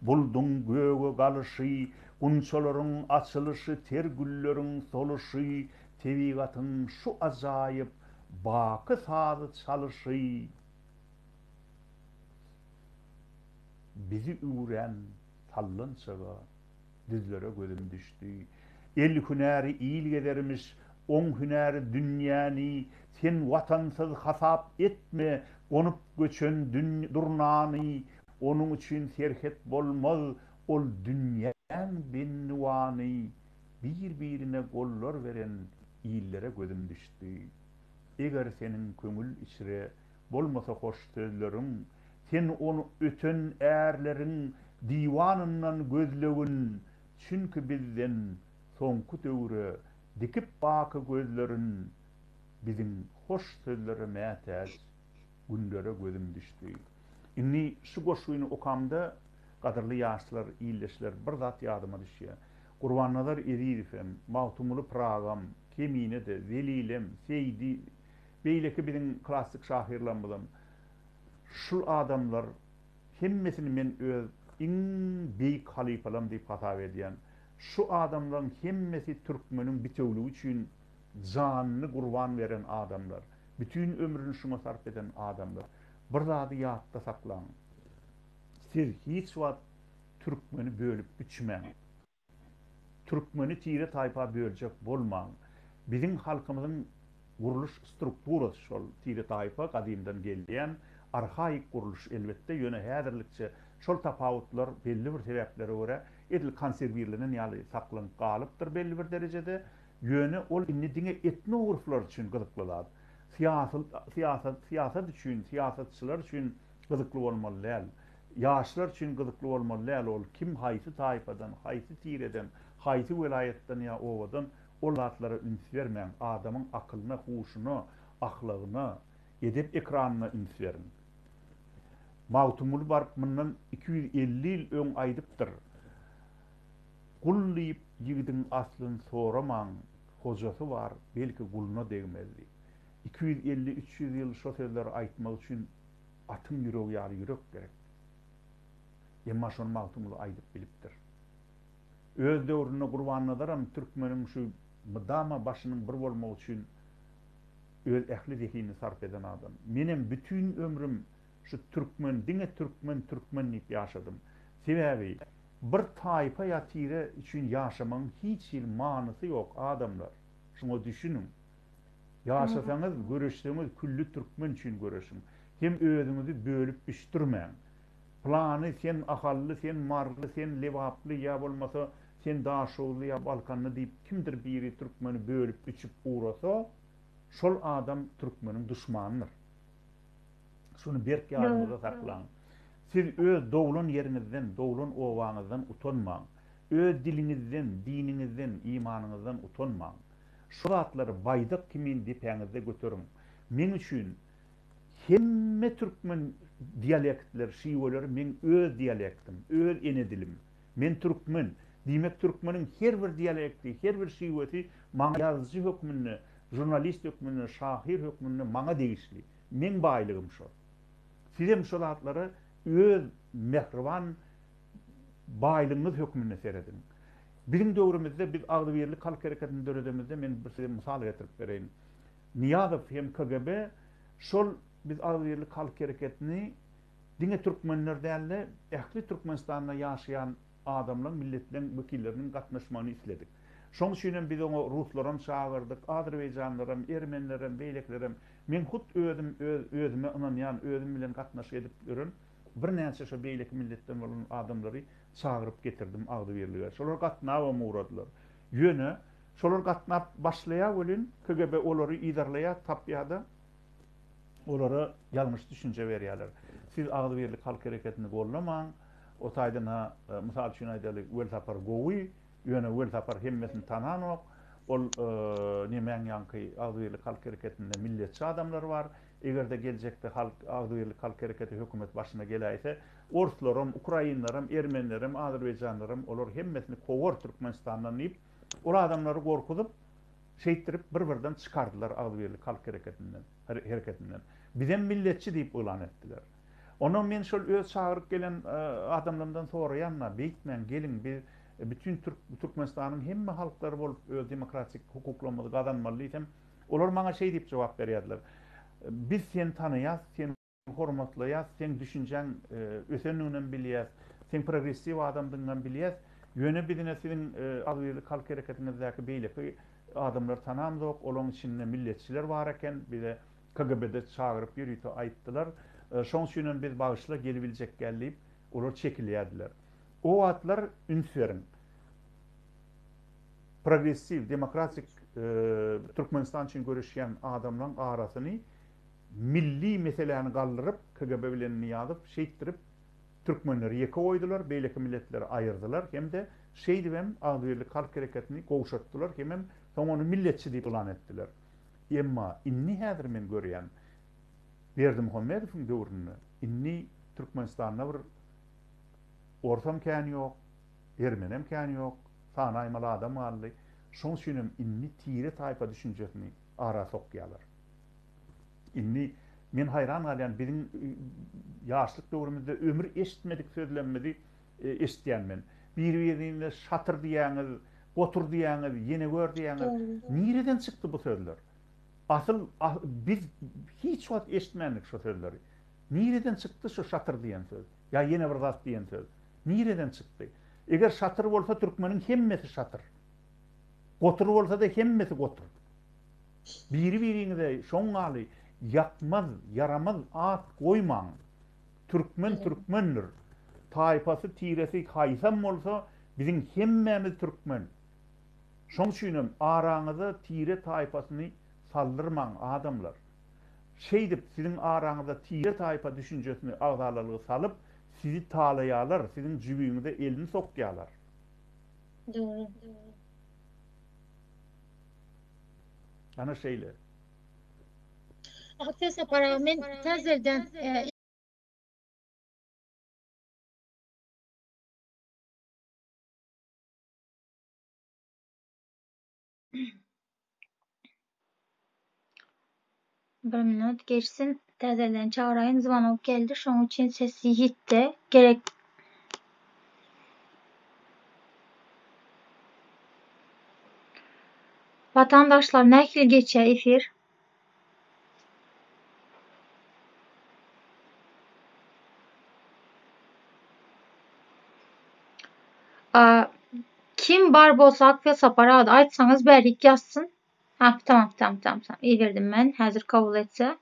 bulduň göge galyşy, gunçalaryň açylyşy, ter gülleriň soluşy, tebigatyň şu ajaýyp baky sazy çalyşy bizi üwrän sallançaga Düzlere gözüm düşdi. El hünäri il gezermiş, oň hünäri dünýäni, Sen watansyz hasap etme gonup göçen durnany, Onuň üçin serhet bolmaz ol dünýäň bendiwany, Bir-birine gollar beren illere gözüm düşdi. Eger seniň köňül içre bolmasa hoş sözleriň, Sen ony öten ärleriň diwanyndan gözlegin, Çünki bizden soňky döwre dikip baky gözlerin, Biziň hoş sözlere mätäç günlere gözüm düşdi. Indi şu goşgyny okamda, gadyrly ýaşlar, ildeşler, bir zat ýadyma düşýär. Gurbannazar Ezizowem, Magtymguly Pyragam, Kemine-de, Zelilem, Seýdi, beýleki biziň klassyk şahyrlarymyzam Şul adamlar hemmesini men öz iň beýik halypalarym diýip hasap edýän. Şu adamlaryň hemmesi türkmeniň bitewligi üçin janyny gurban beren adamlar. Bütin ömrüni şuňa sarp eden adamlar. Bir zady ýatda saklaň. Siz hiç wagt türkmeni bölüp biçmäň. Türkmeni tire-taýpa böljek bolmaň. Biziň halkymyzyň gurluş strukturasy şol, tire-taýpa gadymdan gelýän arhaik gurluş elbetde, ýöne häzirlikçe şol tapawutlar belli bir sebäplere görä edil konserwirlenen ýaly saklanyp galypdyr belli bir derejede, ýöne ol indi diňe etnograflar üçin gyzykly zat. Syýasy syýasat syýasat üçin, syýasatçylar üçin gyzykly bolmaly däl. Ýaşlar üçin gyzykly bolmaly däl ol kim haýsy taýpadan, haýsy tireden, haýsy welaýatdan ýa obadan ol zatlara üns bermäň, adamyň akylyna, huşuna, ahlagyna, edep-ekramyna üns beriň. Magtymguly baryp mundan 250 ýyl öň aýdypdyr, Gul diýip ýigidiň aslyn soramaň, hojasy bar, belki guluna degmez diýip. 250, 300 ýyl şo sözleri aýtmak üçin atyň ýüregi ýaly ýürek gerek. Emma şony Magtymguly aýdyp bilipdir. Öz döwründe Gurbannazaram türkmeniň şu mydama başynyň bir bolmagy üçin. Öz ähli zehinini sarp eden adam. Menem bütin ömrüm şu türkmen, diňe türkmen, türkmen diýip ýaşadym. Sebäbi bir taýpa ýa tire üçin ýaşamagyň hiç hili manysy ýok adamlar. Şuňa düşüniň. Ýaşasaňyz, göreşseňiz külli türkmen üçin göreşiň. Hem özüňizi bölüp büşdürmäň. Pylany sen ahally, sen maryly, sen lebaply ýa bolmasa sen daşoguzly ýa balkanly diýip kimdir biri türkmeni bölüp biçip ugrasa, şol adam türkmeniň duşmanydyr. Şuny berk ýadyňyzda saklaň. Siz öz doglan ýeriňizden, doglan obaňyzdan utanmaň. Öz diliňizden, diniňizden, imanyňyzdan utanmaň. Şu zatlary baýdak kimin depäňizde göteriň. Meň üçin hemme türkmen dialektleri, şiweleri meň öz dialektim, öz ene dilim. Men türkmen. Diýmek türkmeniň her bir dialekti, her bir şiwesi maňa ýazyjy hökmünde, žurnalist hökmünde, şahyr hökmünde maňa degişli. Meň baýlygym şol. Sizem şo zatlara öz mähriban baýlygyňyz hökmünde serediň. Biziň döwrümizde biz Agzybirlik halk hereketini döredemizde men bir size mysal getirip bereýin. Nyýazow hem KGB şol biz Agzybirlik halk hereketini diňe türkmenler däl-de ähli Türkmenistanda ýaşaýan adamlaryň, milletleriň wekilleriniň gatnaşmagyny isledik. Şoň üçin hem biz oňa ruslaram çagyrdyk, azerbaýjanlaram, ermenilerem, beýlekilerem. Men hut özüm öz özüme ynanýan, özüm bilen gatnaşyk edip ýören birnäçe şo beýleki milletden bolan adamlary çagyryp getirdim agzybirlige. Şolar gatnabam ugradylar. Ýöne şolar gatnap başlaýar welin, KGB olary yzarlaýar, tapýar-da, olara ýalňyş düşünje berýärler. Siz Agzybirlik halk hereketini goldamaň, o taýdan-ha, mysal üçin aýdaly, Welsapar gowy, ýöne Welsapar hemmesini tananok, ol nemäň ýaňky Agzybirlik halk hereketinde milletçi adamlar bar, eger-de geljekde halk Agzybirlik halk hereketi hökümet başyna geläýse, orslaram, ukrainlerem, ermenilerem, azerbaýjanlaram olar hemmesini kowar Türkmenistandan diýip, ol adamlary gorkuzyp, Şeýtdirip bir-birden çykardylar Agzybirlik halk hereketinden, hereketinden. Bizem milletçi diýip yglan etdiler. Ondan men şol öz çagyryp gelen adamlarymdan soraýan-da, beýtmäň, geliň biz bütin türk, Türkmenistanyň hemme halklary bolup öz demokratik hukuklarymyzy gazanmaly diýsem, olar maňa şeý diýip jogap berýärdiler. Biz seni tanaýas, seni hormatlaýas, seň düşünjäň ösendiginem bilýäs, seň progressiw adamdygyňam bilýäs, ýöne biz ine siziň Agzybirlik halk hereketiňizdäki beýleki adamlary tanamzok, olaň içinde milletçiler bar eken, bize KGB-de çagyryp ýörite aýtdylar, şoň üçinem biz bagyşla gelibiljek däl diýip, olar çekilýärdiler. O wagtlar üns beriň, progressiw, demokratik Türkmenistan üçin göreşýän adamlaň arasyny Milli meseläni galdyryp KGB bilen Nyýazow şeýtdirip türkmenleri ýeke goýdular, beýleki milletleri aýyrdylar hem-de şeýdibem Agzybirlik halk hereketini gowşatdylar hemem soň ony milletçi diýip yglan etdiler. Emma indi häzir men görýän Berdimuhamedowyň döwründe indi Türkmenistanda bir orsam kän ýok, ermenem kän ýok, sanaýmaly adam galdy. Şoň üçinem indi tire-taýpa düşünjesini ara sokýarlar. Indi men haýran galýan biziň ýaşlyk döwrümizde ömür eşitmedik sözlemimizi eşitýän men. Biri-birine şatyr diýýäňiz, gotur diýýäňiz, ýene gör diýýäňiz. Nireden çykdy bu sözler? Asyl biz hiç wagt eşitmändik şo sözleri. Nireden çykdy şu şatyr diýen söz? Ýa ýene bir zat diýen söz? Nireden çykdy? Eger şatyr bolsa türkmeniň hemmesi şatyr. Gotur bolsa-da hemmesi gotur. Biri-biriňize şoň ýaly ýakmaz, ýaramaz at goýmaň. Türkmen türkmendir. Taýpasy, tiresi haýsam bolsa, biziň hemmämiz türkmen. Şoň üçinem araňyza tire-taýpasyny saldyrmaň, adamlar. Şeýdip, siziň araňyza tire-taýpa düşünjesini, agzalalygy salyp, sizi talaýarlar, siziň jübiňize elini sokýarlar. Dogry. Ana şeýle. Ata Sapar aga men täzeden e, Bir minut geçsin. Täzeden çagyraýyn. Zwanok geldi. Şoň üçin sesi ýitdi. Gerek Watandaşlar nähili geçýär efir? Kim bar bolsa Akfel Sapar ady aýtsaňyz bärik ýazsyn. Ha tamam tamam tamam tamam iberdim men häzir kabul etse.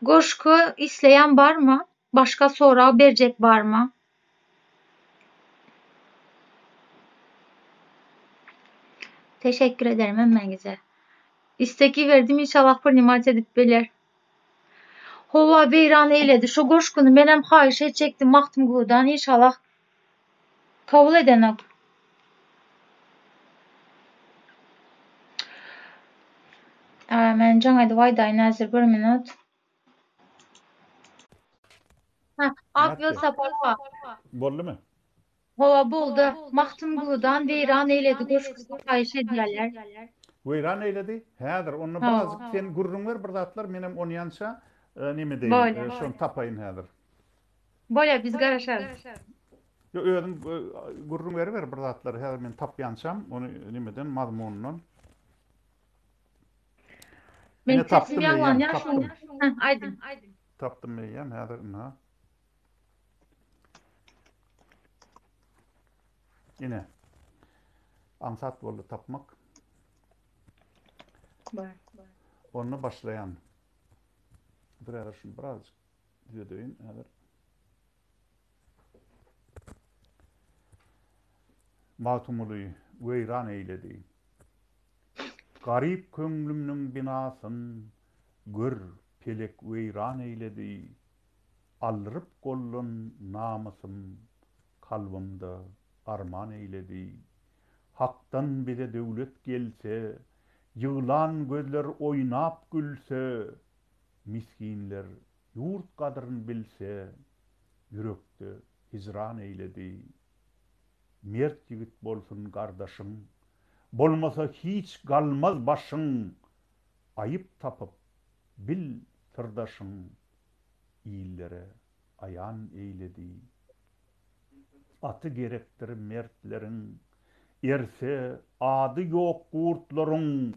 Goşgy isleýän barmy? Başga sorag berjek barmy? Teşekkür ederim hemmäňize. Istek iberdim inşallah prinimat edip biler. Howa weýran eýledi şo goşgyny menem haýyş etjekdim Magtymguludan inşallah kabul edenok. Men jaň edip aýdaýyn häzir bir minut. Ha, Ak Welsapar. Boldumy? Hawa boldy. Magtymguludan Weýran eýledi goşgusyny haýyş edýärler. Weýran eýledi? Häzir, onda birazjyk sen gürrüň ber bir zatlar, menem onýança neme edeýin, şony tapaýyn häzir. Bolýar, biz garaşarys. Ýok, özüň gürrüň beriber bir zatlar, häzir men tapýançam ony nemeden, mazmunyndan. Men sesim ýaňlanýar şoň. Hä, aýdyň. Tapdym eýýäm, häzir ynha. Ine. Aňsat boldy tapmak. Bar. Onda başlaýan. Dur häzir şuny birazjyk düzedeýin häzir. Magtymguly weýran eýledi. Garyp köňlümniň binasyn, gör, pelek weýran eýledi. Aldyryp goldan namysym, kalbymda arman eýledi. Hakdan bize döwlet gelse, ýyglan gözler oýnap gülse, misginler ýurt gadryn bilse, ýürekde hijran eýledi. Mert ýigit bolsun gardaşyň, bolmasa hiç galmaz başyň, aýyp tapyp, bil syrdaşyň, illere aýan eýledi. Aty gerekdir mertleriň, erse ady ýok gurtlaryň,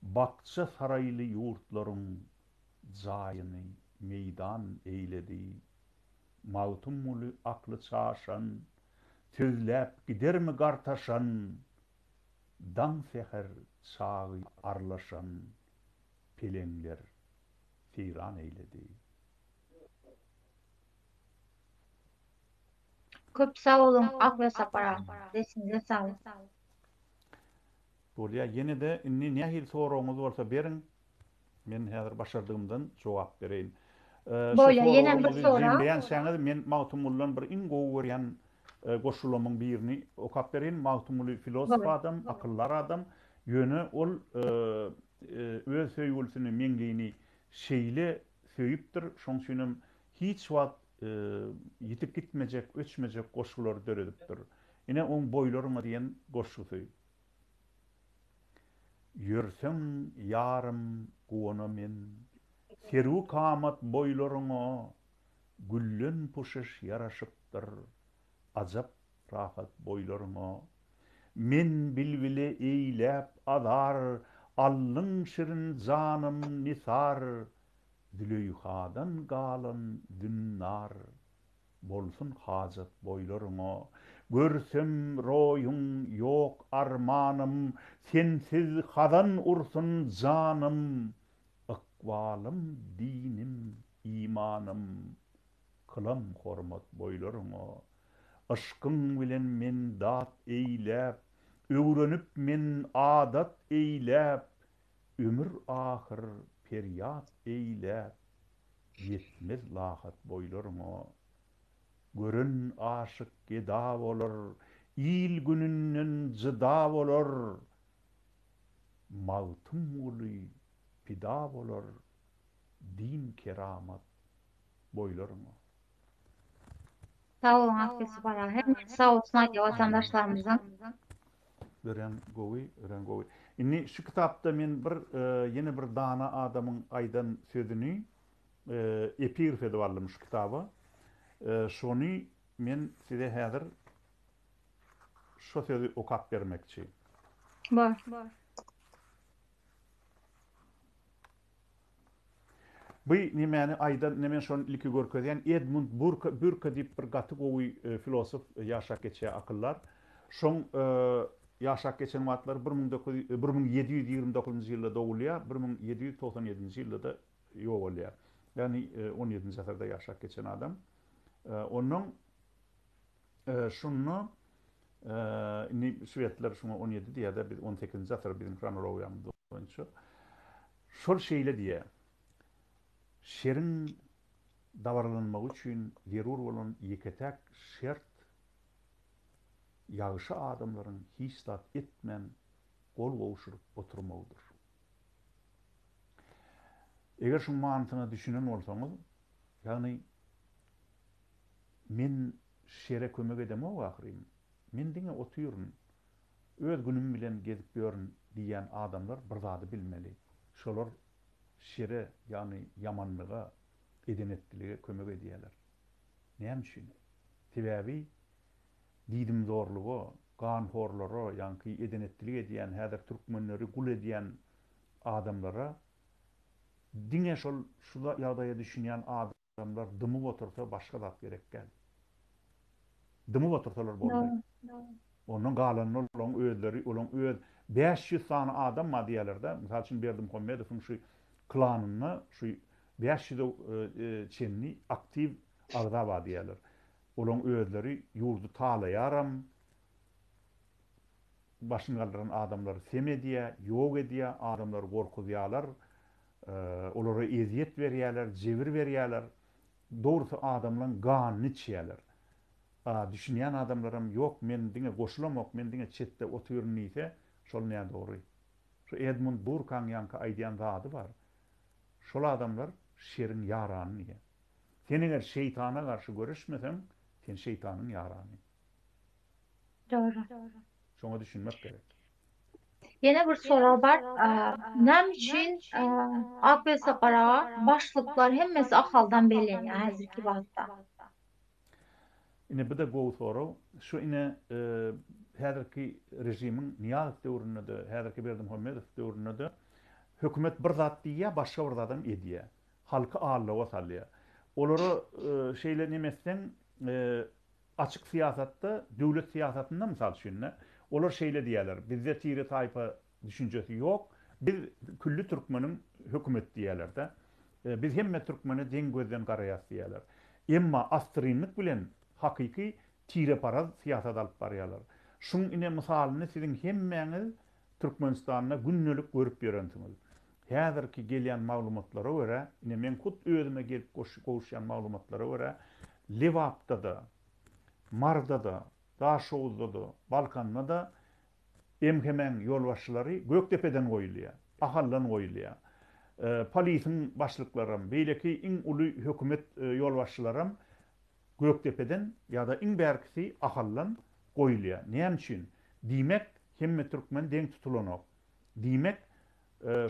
bakja saraýly ýurtlaryň jaýyny meýdan eýledi. Magtymguly akly çaşan, sözläp gidermi gartaşan, daň säher çagy arlaşan peleňler seýran eýledi. Köp sag boluň Akly Sapar aga. Sesiňize saglyk. Bolýa ýenede indi nähili soragyňyz bolsa beriň men häzir başardygymdan jogap bereýin. Şu Bolýa ýenem bir soraglaryňyzy sorag. jemleýänçäňiz men Magtymgulydan bir iň gowy görýän goşgulamyň birini okap bereýin. Magtymguly filosof Bolýa. adam, akyldar adam. Ýöne ol öz söýgülisini Meňlini şeýle söýüpdir, şoň üçinem hiç wagt ýitip gitmejek, öçmejek goşgulary döredipdir. Ine oň Boýlaryňa diýen goşgusy. Ýörseň ýarym guwana men, Serwi kamat boýlaryňa, Gülden puşeş ýaraşypdyr, Ajap rahat boýlaryňa. Men bilbile eýläp azar, Aldyň şirin janym nisar, Züleýhadan galan zünnar. Bolsun hajat boýlaryňa. Görsem roýuň, ýok armanym, Sensiz hazan ursun janym. Ykbalym, dinim, imanym, Kylam hormat boýlaryňa. Yşkyň bilen men dat eýläp, Öwrenip men adat eýläp, Ömür ahyr perýat eýläp, Ýetmez lahat boýlaryňa. Gören aşyk geda bolar, Il-gününden jyda bolar. Magtymguly pida bolar, Din keramat boýlaryňa. Sag boluň Akbesip aga. Hemmesi sag bolsun aýdýar watandaşlarymyzyň. Örän gowy, örän gowy. Indi şu kitapda men bir ýene bir dana adamyň aýdan sözüni epigraf edip aldym şu kitaba. Şony men size häzir şo sözi okap bermekçi. Bar. Bu nemäni aýdan, ine men şony ilki görkezýän, Edmund Burka, Bürke diýip bir gaty gowy filosof ýaşap geçýär, akyldar. Şoň ýaşap geçen wagtlary 1900, 1729-njy ýylda dogulýar, 1797-nji ýylda-da ýogalýar. Ýagny on ýedinji asyrda ýaşap geçen adam. Onnoň şunda indi şwedler şuňa on ýedi diýýär-de, biz on sekizinji asyr biziň hronologiýamyz boýunça. Şol şeýle diýýär, Şeriň dabaralanmagy üçin zerur bolan ýeke-täk şert ýagşy adamlaryň hiç zat etmän gol gowşuryp oturmagydyr. Eger şuň manysyna düşünen bolsaňyz, ýagny men şere kömek edemok ahyryn, men diňe otyryn, öz günüm bilen gezip ýörün diýýän adamlar bir zady bilmeli, şolar şere, ýagny ýamanlyga, eden-etdilige kömek edýärler. Näme üçin? Sebäbi diýdimzorluga, ganhorlara, ýaňky eden-etdilik edýän, häzir türkmenleri gul edýän adamlara diňe şol şu ýagdaýa düşünýän adamlar dymyp otursa başga zat gerek däl. Dymyp otursalar boldy. Ondan galanyny olaň özleri, olaň öz 500 sany adam bar diýýärler-de. Mysal üçin Berdimuhamedowyň şu klanynda şu 500-e çenli aktiw agza bar diýýärler. Olaň özleri ýurdy talaýaram, başyny galdyran adamlary sem edýär, ýok edýär, adamlary gorkuzýarlar, olara ezýet berýärler, jebir berýärler. Dogrusy adamlaň ganyny içýärler. A düşünýän adamlaram ýok men diňe goşulamok, men diňe çetde otyryn diýse, şol nädogry. Şu Edmund Burkaň ýaňky aýdýan zady bar. Şol adamlar şeriň ýarany diýýär. Sen eger şeýtana garşy göreşmeseň, sen şeýtanyň ýarany. Dogry. Şoňa düşünmek gerek. Ýene bir sorag bar. Näme üçin Ak Welsapar aga başlyklar hemmesi Ahaldan bellenýär häzirki wagtda? Ine bu-da gowy sorag. Şu ine häzirki režimiň Nyýazow döwründe-de, häzirki Berdimuhamedow döwründe-de hökümet bir zat diýýär, başga bir zadam edýär. Halky aldawa salýar. Olara şeýle neme etseň, açyk syýasatda, döwlet syýasatynda mysal üçin-de, olar şeýle diýýärler, bizde tire-taýpa düşünjesi ýok, biz külli türkmeniň hökümeti diýýärler-de. Biz hemme türkmene deň gözden garaýas diýýärler. Emma assyrynlyk bilen hakyky tireparaz syýasat alyp barýarlar. Şuň ine mysalyny siziň hemmäňiz Türkmenistanda gündelik görüp ýörensiňiz. Häzirki gelýän maglumatlara görä, ine meň hut özüme gelip gowuşýan maglumatlara görä, Lebapda-da, Maryda-da, Daşoguzda-da, Balkanda-da MHM-iň ýolbaşçylary Gökdepeden goýulýar, Ahaldan goýulýar. Polisiň başlyklaram, beýleki iň uly hökümet ýolbaşçylaram Gökdepeden ýa-da iň bärkisi Ahaldan goýulýar. Näme üçin? Diýmek, hemme türkmen deň tutulanok. Diýmek,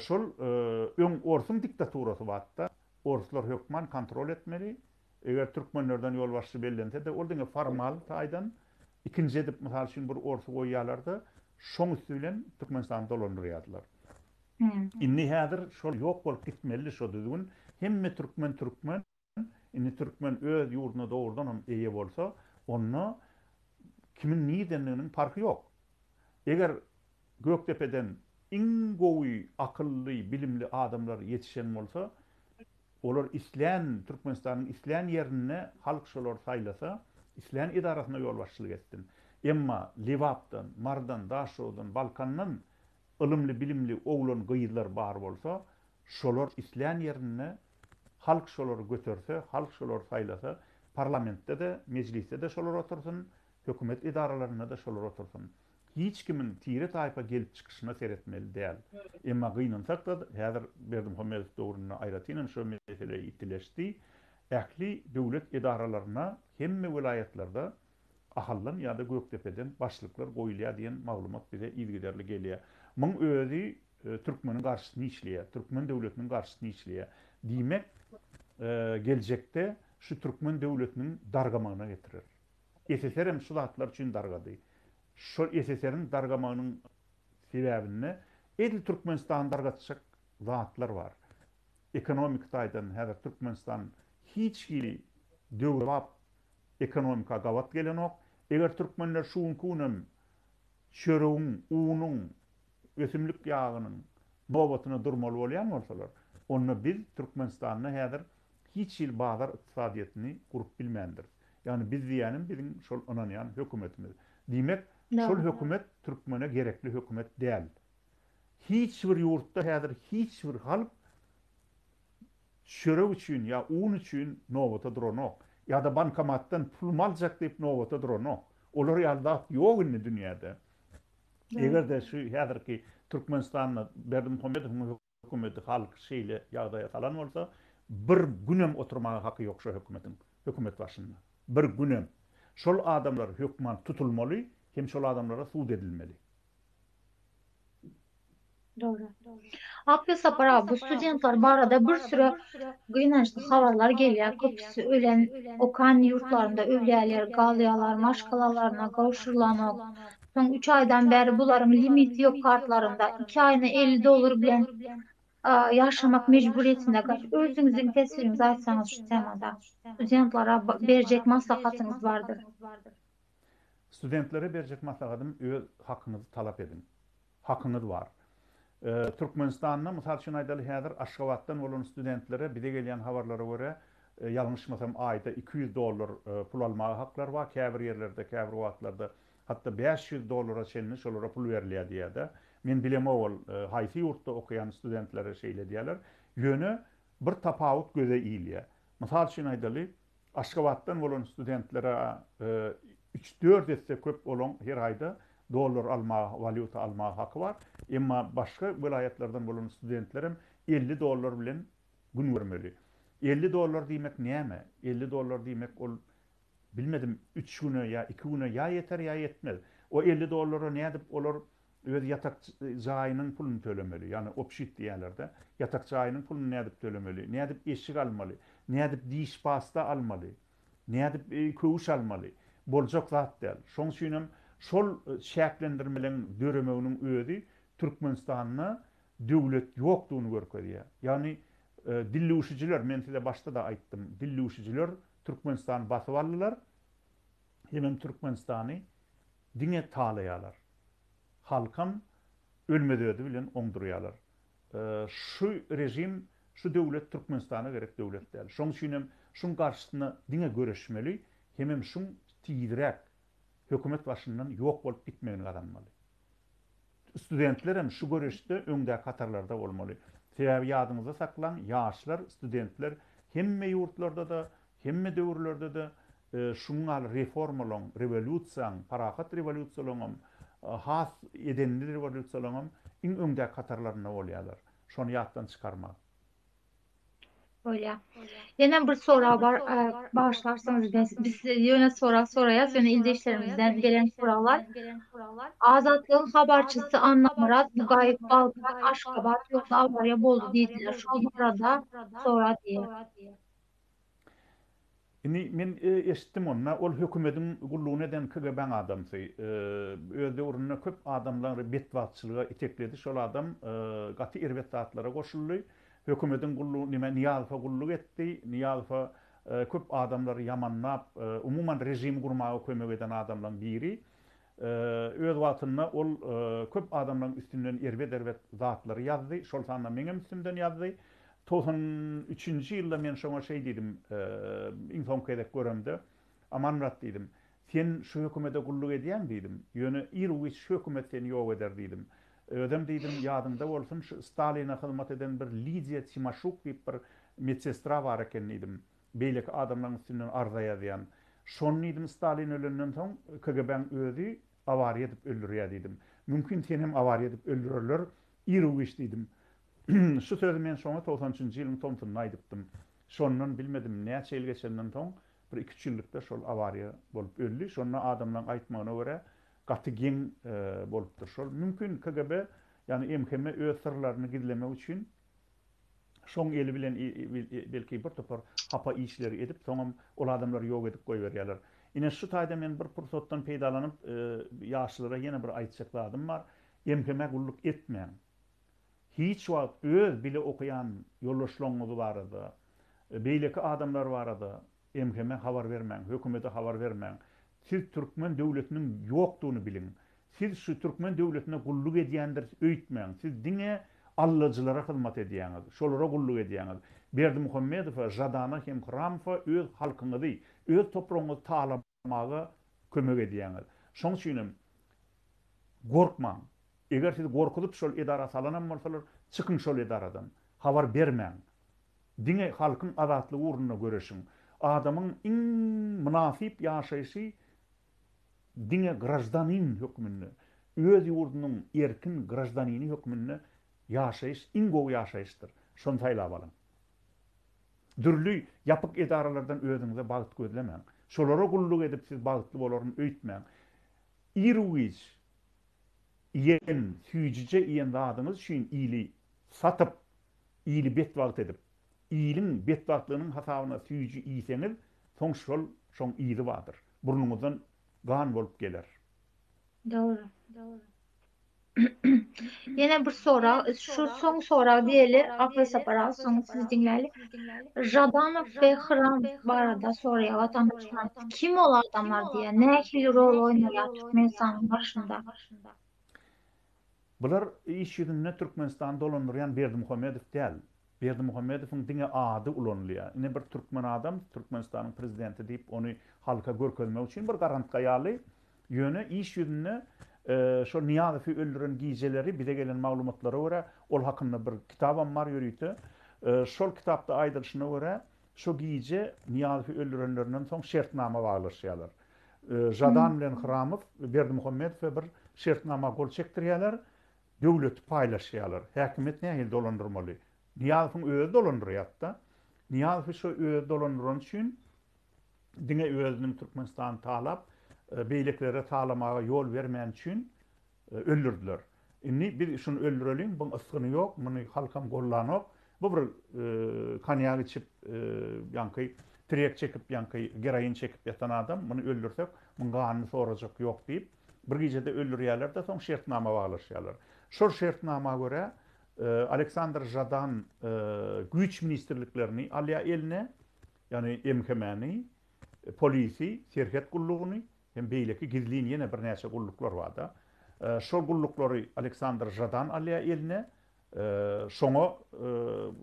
şol öň orsuň diktaturasy bardy-da, orslar hökman kontrol etmeli. Eger türkmenlerden ýolbaşçy bellense-de, ol diňe formal taýdan ikinji edip, mysal üçin, bir orsy goýýarlar-da, şoň üsti bilen Türkmenistany dolandyrýardylar. Indi häzir şol ýok bolup gitmelidi şo düzgün. Hemme türkmen türkmen. Indi türkmen öz ýurduna dogrudanam eýe bolsa, onda kimiň nirdendiginiň parhy ýok. Eger Gökdepeden iň gowy, akylly, bilimli adamlar ýetişen bolsa, olar islän Türkmenistanyň islän ýerinde halk şolary saýlasa, islän edarasyna ýolbaşçylyk etsin. Emma Lebapdan, Marydan, Daşoguzdan, Balkandan ylymly-bilimli oglan-gyzlar bar bolsa, şolar islän ýerinde Halk şolary göterse, halk şolary saýlasa, parlamentde-de, mejlisde-de şolar otursyn, hökümet edaralarynda-da şolar otursyn. Hiç kimiň tire-taýpa gelip çykyşyna seretmeli däl. Emma gynansak-da, häzir Berdimuhamedow döwründe aýratynam şu mesele ýitileşdi. Ähli döwlet edaralaryna hemme welaýatlarda Ahaldan ýa-da Gökdepeden başlyklar goýulýar diýen maglumat bize yzygiderli gelýär. Muň özi türkmeniň garşysyna işleýär, türkmen döwletiniň garşysyna işleýär. Diýmek, geljekde şu türkmen döwletiniň dargamagyna getirer. SSR hem şu zatlar üçin dargady. Şol SSR-iň dargamagynyň sebäbinde edil Türkmenistany dargatjak zatlar bar. Ekonomiki taýdan häzir Türkmenistan hiç hili döwrebap ekonomika gabat gelenok. Eger türkmenler şu günki günem çöregiň, unuň, ösümlik ýagynyň nobatyna durmaly bolýan bolsalar, onda biz Türkmenistanda häzir hiç hili bazar ykdysadyýetini gurup bilmändiris. Ýagny biz diýýänim biziň şol ynanýan hökümetimiz. Diýmek, şol hökümet türkmene gerekli hökümet däl. Hiç bir ýurtda häzir hiç bir halk çörek üçin ýa un üçin nobata duranok. Ýa-da bankomatdan pulumy aljak diýip nobata duranok. Olar ýaly zat ýok indi dünýäde. Eger-de şu häzirki Türkmenistanda Berdimuhamedowyň hökümeti halky şeýle ýagdaýa salan bolsa, bir günem oturmaga haky ýok şo hökümetiň hökümet başynda. Bir günem. Şol adamlar hökman tutulmaly hem şol adamlara sud edilmeli. Dogry. Akly Sapar aga bu studentler barada bir süre gynançly habarlar gelýär. Köpüsi ölen, okan ýurtlarynda ölýärler, galýarlar, maşgalalaryna gowşurylanok. Soň üç aýdan bäri bularyň limiti ýok kartlarynda. Iki aýyna 50 dollar bilen ýaşamak mejburyýetinde gaç. Özüňiziň teswiriňizi aýtsaňyz şu temada. Studentlere berjek maslahatyňyz bardyr. Studentlere berjek maslahatym öz hakyňyzy talap ediň. Hakyňyz bar. Türkmenistanda, mysal üçin aýdaly, häzir Aşgabatdan bolan studentlere bize gelýän habarlara görä, ýalňyşmasam aýda 200 dollar pul almaga haklary bar, käbir ýerlerde, käbir wagtlarda hatda 500 dollara çenli şolara pul berilýär diýýär-de. Men bilemok ol haýsy ýurtda okaýan studentlere şeýle diýýärler. Ýöne bir tapawut göze ilýär. Mysal üçin aýdaly, Aşgabatdan bolan studentlere üç-dört esse köp olaň her aýda dollar almaga, walýuta almaga haky bar. Emma başga welaýatlardan bolan studentlerem 50 dollar bilen gün görmeli. 50 dollar diýmek näme? 50 dollar diýmek ol bilmedim üç güne ýa iki güne ýa ýeter ýa ýetmez. O 50 dollara nädip olar Öz ýatak jaýynyň puluny tölemeli, ýagny obşit diýýärler-de, ýatak jaýynyň puluny nädip tölemeli, nädip eşik almaly, nädip diş pasta almaly, nädip köwüş almaly, boljak zat däl. Şoň üçinem şol çäklendirmeleň döremeginiň özi Türkmenistanda döwlet ýokdugyny görkezýär. Ýagny dildüwşüjiler, men size başda-da aýtdym, dildüwşüjiler Türkmenistany basyp aldylar hemem Türkmenistany diňe talaýarlar. Halkam ölmez-ödi bilen oňdurýarlar. Şu režim, şu döwlet Türkmenistana gerek döwlet däl. Şoň üçinem şuň garşysyna diňe göreşmeli, hemem şuň tizräk hökümet başyndan ýok bolup gitmegini gazanmaly. Studentlerem şu göreşde öňdäki hatarlarda bolmaly. Sebäbi ýadyňyzda saklaň, ýaşlar, studentler hemme ýurtlarda-da, hemme döwürlerde-de şuň ýaly reformalaryň, rewolýusiýaň, parahat rewolýusiýalaryňam, has edenli rewolýusiýalaryňam iň öňdäki hatarlarynda bolýarlar. Şony ýatdan çykarmaň. Bolýar. Ýene bir sorag bar, bagyşlarsyňyz biz, biz ýöne sorag soraýas, ýöne ildeşlerimizden gelen soraglar. Azatlygyň habarçysy Annamyrat Bugaýew Balkan, Aşgabat ýolda awariýa boldy diýdiler. Şol barada sora diýýär. Indi men eşitdim onda, ol hökümediň gullugyny eden KGB-niň adamsy. Öz döwründe köp adamlary betbagtçylyga itekledi. Şol adam gaty erbet zatlara goşuldy. Hökümediň gullugy, nime, Nyýazowa gulluk etdi. Nyýazowa köp adamlary ýamanlap, umuman režimi gurmaga kömek eden adamlaryň biri. Öz wagtynda ol köp adamlaryň üstünden erbet-erbet zatlary ýazdy, şol sanda meňem üstümden ýazdy. 93-nji ýylda men şoňa şeý diýdim, iň soňky gezek göremde, Amanmyrat diýdim, sen şu hökümete gulluk edýäň diýdim, ýöne ir-u-giç şu hökümet seni ýok eder diýdim. Özem diýdim, ýadyňda bolsun, şu Staline hyzmat eden bir Lidiýa Timoşuk diýip bir medsestra bar eken diýdim. Beýleki adamlaryň üstünden arza ýazýan. Şony diýdim Stalin ölenden soň KGB-iň özi awariýa edip öldürýär diýdim. Mümkin senem awariýa edip öldürerler iru-giç diýdim. Şu sözi men şoňa 93 üçünji ýylyň tomsunda aýdypdym. Şondan bilmedim näçe ýyl geçenden soň bir iki-üç ýyllykda şol awariýa bolup öldi. Şonda adamlaryň aýtmagyna görä gaty geň bolupdyr şol. Mümkin KGB ýagny MHM öz syrlaryny gizlemek üçin Şoň eli bilen belki bir topar hapa işleri edip, soňam ol adamlary ýok edip goýberýärler. Ine şu taýda men bir pursatdan peýdalanyp, ýaşlara ýene bir aýtjak zadym bar. MHM-ä gulluk etmäň. Hiç wagt öz bile okaýan ýoldaşlaryňyz barada, beýleki adamlar barada MHM-e habar bermäň, hökümete habar bermäň. Siz türkmen döwletiniň ýokdugyny biliň. Siz şu türkmen döwletine gulluk edýändiris öýtmäň. Siz diňe allajylara hyzmat edýäňiz, şolara gulluk edýäňiz. Berdimuhamedowa, Žadana hem Hramowa öz halkyňyzy, öz topragyňyzy talamaga kömek edýäňiz. Şoň üçinem gorkmaň. Eger sizi gorkuzyp şol edara salanam bolsalar, çykyň şol edaradan. Habar bermäň. Diňe halkyň azatlygy ugrunda göreşiň. Adamyň iň mynasyp ýaşaýşy diňe graždanin hökmünde, öz ýurdunyň erkin graždanini hökmünde ýaşaýyş iň gowy ýaşaýyşdyr. Şony saýlap alyň. Dürli ýapyk edaralardan özüňize bagt gözlemäň. Şolara gulluk edip siz bagtly bolaryn öýtmäň. Iru-giç iýen, süýjüje iýen zadyňyz üçin ili satyp, ili betbagt edip, iliň betbagtlygynyň hasabyna süýji iýseňiz, soň şol, şoň yzy bardyr. Burnuňyzdan gan bolup geler. Dogry. Ýene bir sorag, şu soň sorag diýeli, Akly Sapar aga, soň sizi diňläli. Žadanow we Hramow barada soraýar watandaşlarymyz. Kim ol adamlar diýýär, nähili rol oýnaýar Türkmenistanyň başynda? Bular iş ýüzünde Türkmenistany dolandyrýan Berdimuhamedow däl. Berdimuhamedowyň diňe ady ulanylýar. Ine bir türkmen adam Türkmenistanyň prezidenti diýip ony halka görkezmek üçin bir garantga ýaly. Ýöne iş ýüzünde şol Nyýazowy öldüren gijeleri bize gelen maglumatlara görä ol hakynda bir kitabam bar ýörite. Şol kitapda aýdylyşyna görä şo gije Nyýazowy öldürenlerinden soň şertnama baglaşýarlar. Žadan bilen Hramow Berdimuhamedowa bir şertnama gol çekdirýärler, döwleti paýlaşýarlar. Häkimiýet nähili dolandyrmaly? Nyýazowyň özi dolandyrýardy-da. Nyýazowy şo özi dolandyrany üçin diňe özüniň Türkmenistany talap, beýlekilere talamaga ýol bermäni üçin öldürdiler. Indi biz şuny öldüreliň, buň ysgyny ýok, muny halkam gollanok. Bu bir konýak içip, ýaňky trek çekip, ýaňky geroin çekip ýatan adam, muny öldürsek, muň ganyny sorajak ýok diýip, bir gijede öldürýärler-de, soň şertnama baglaşýarlar. Şol şertnama görä, Aleksandr Žadan güýç ministrliklerini alýar eline, ýagny MHM-ni, polisi, serhet gullugyny, Hem beýleki gizlin ýene birnäçe gulluklar barda. Şol gulluklary Aleksandr Žadan alýar eline. Şoňa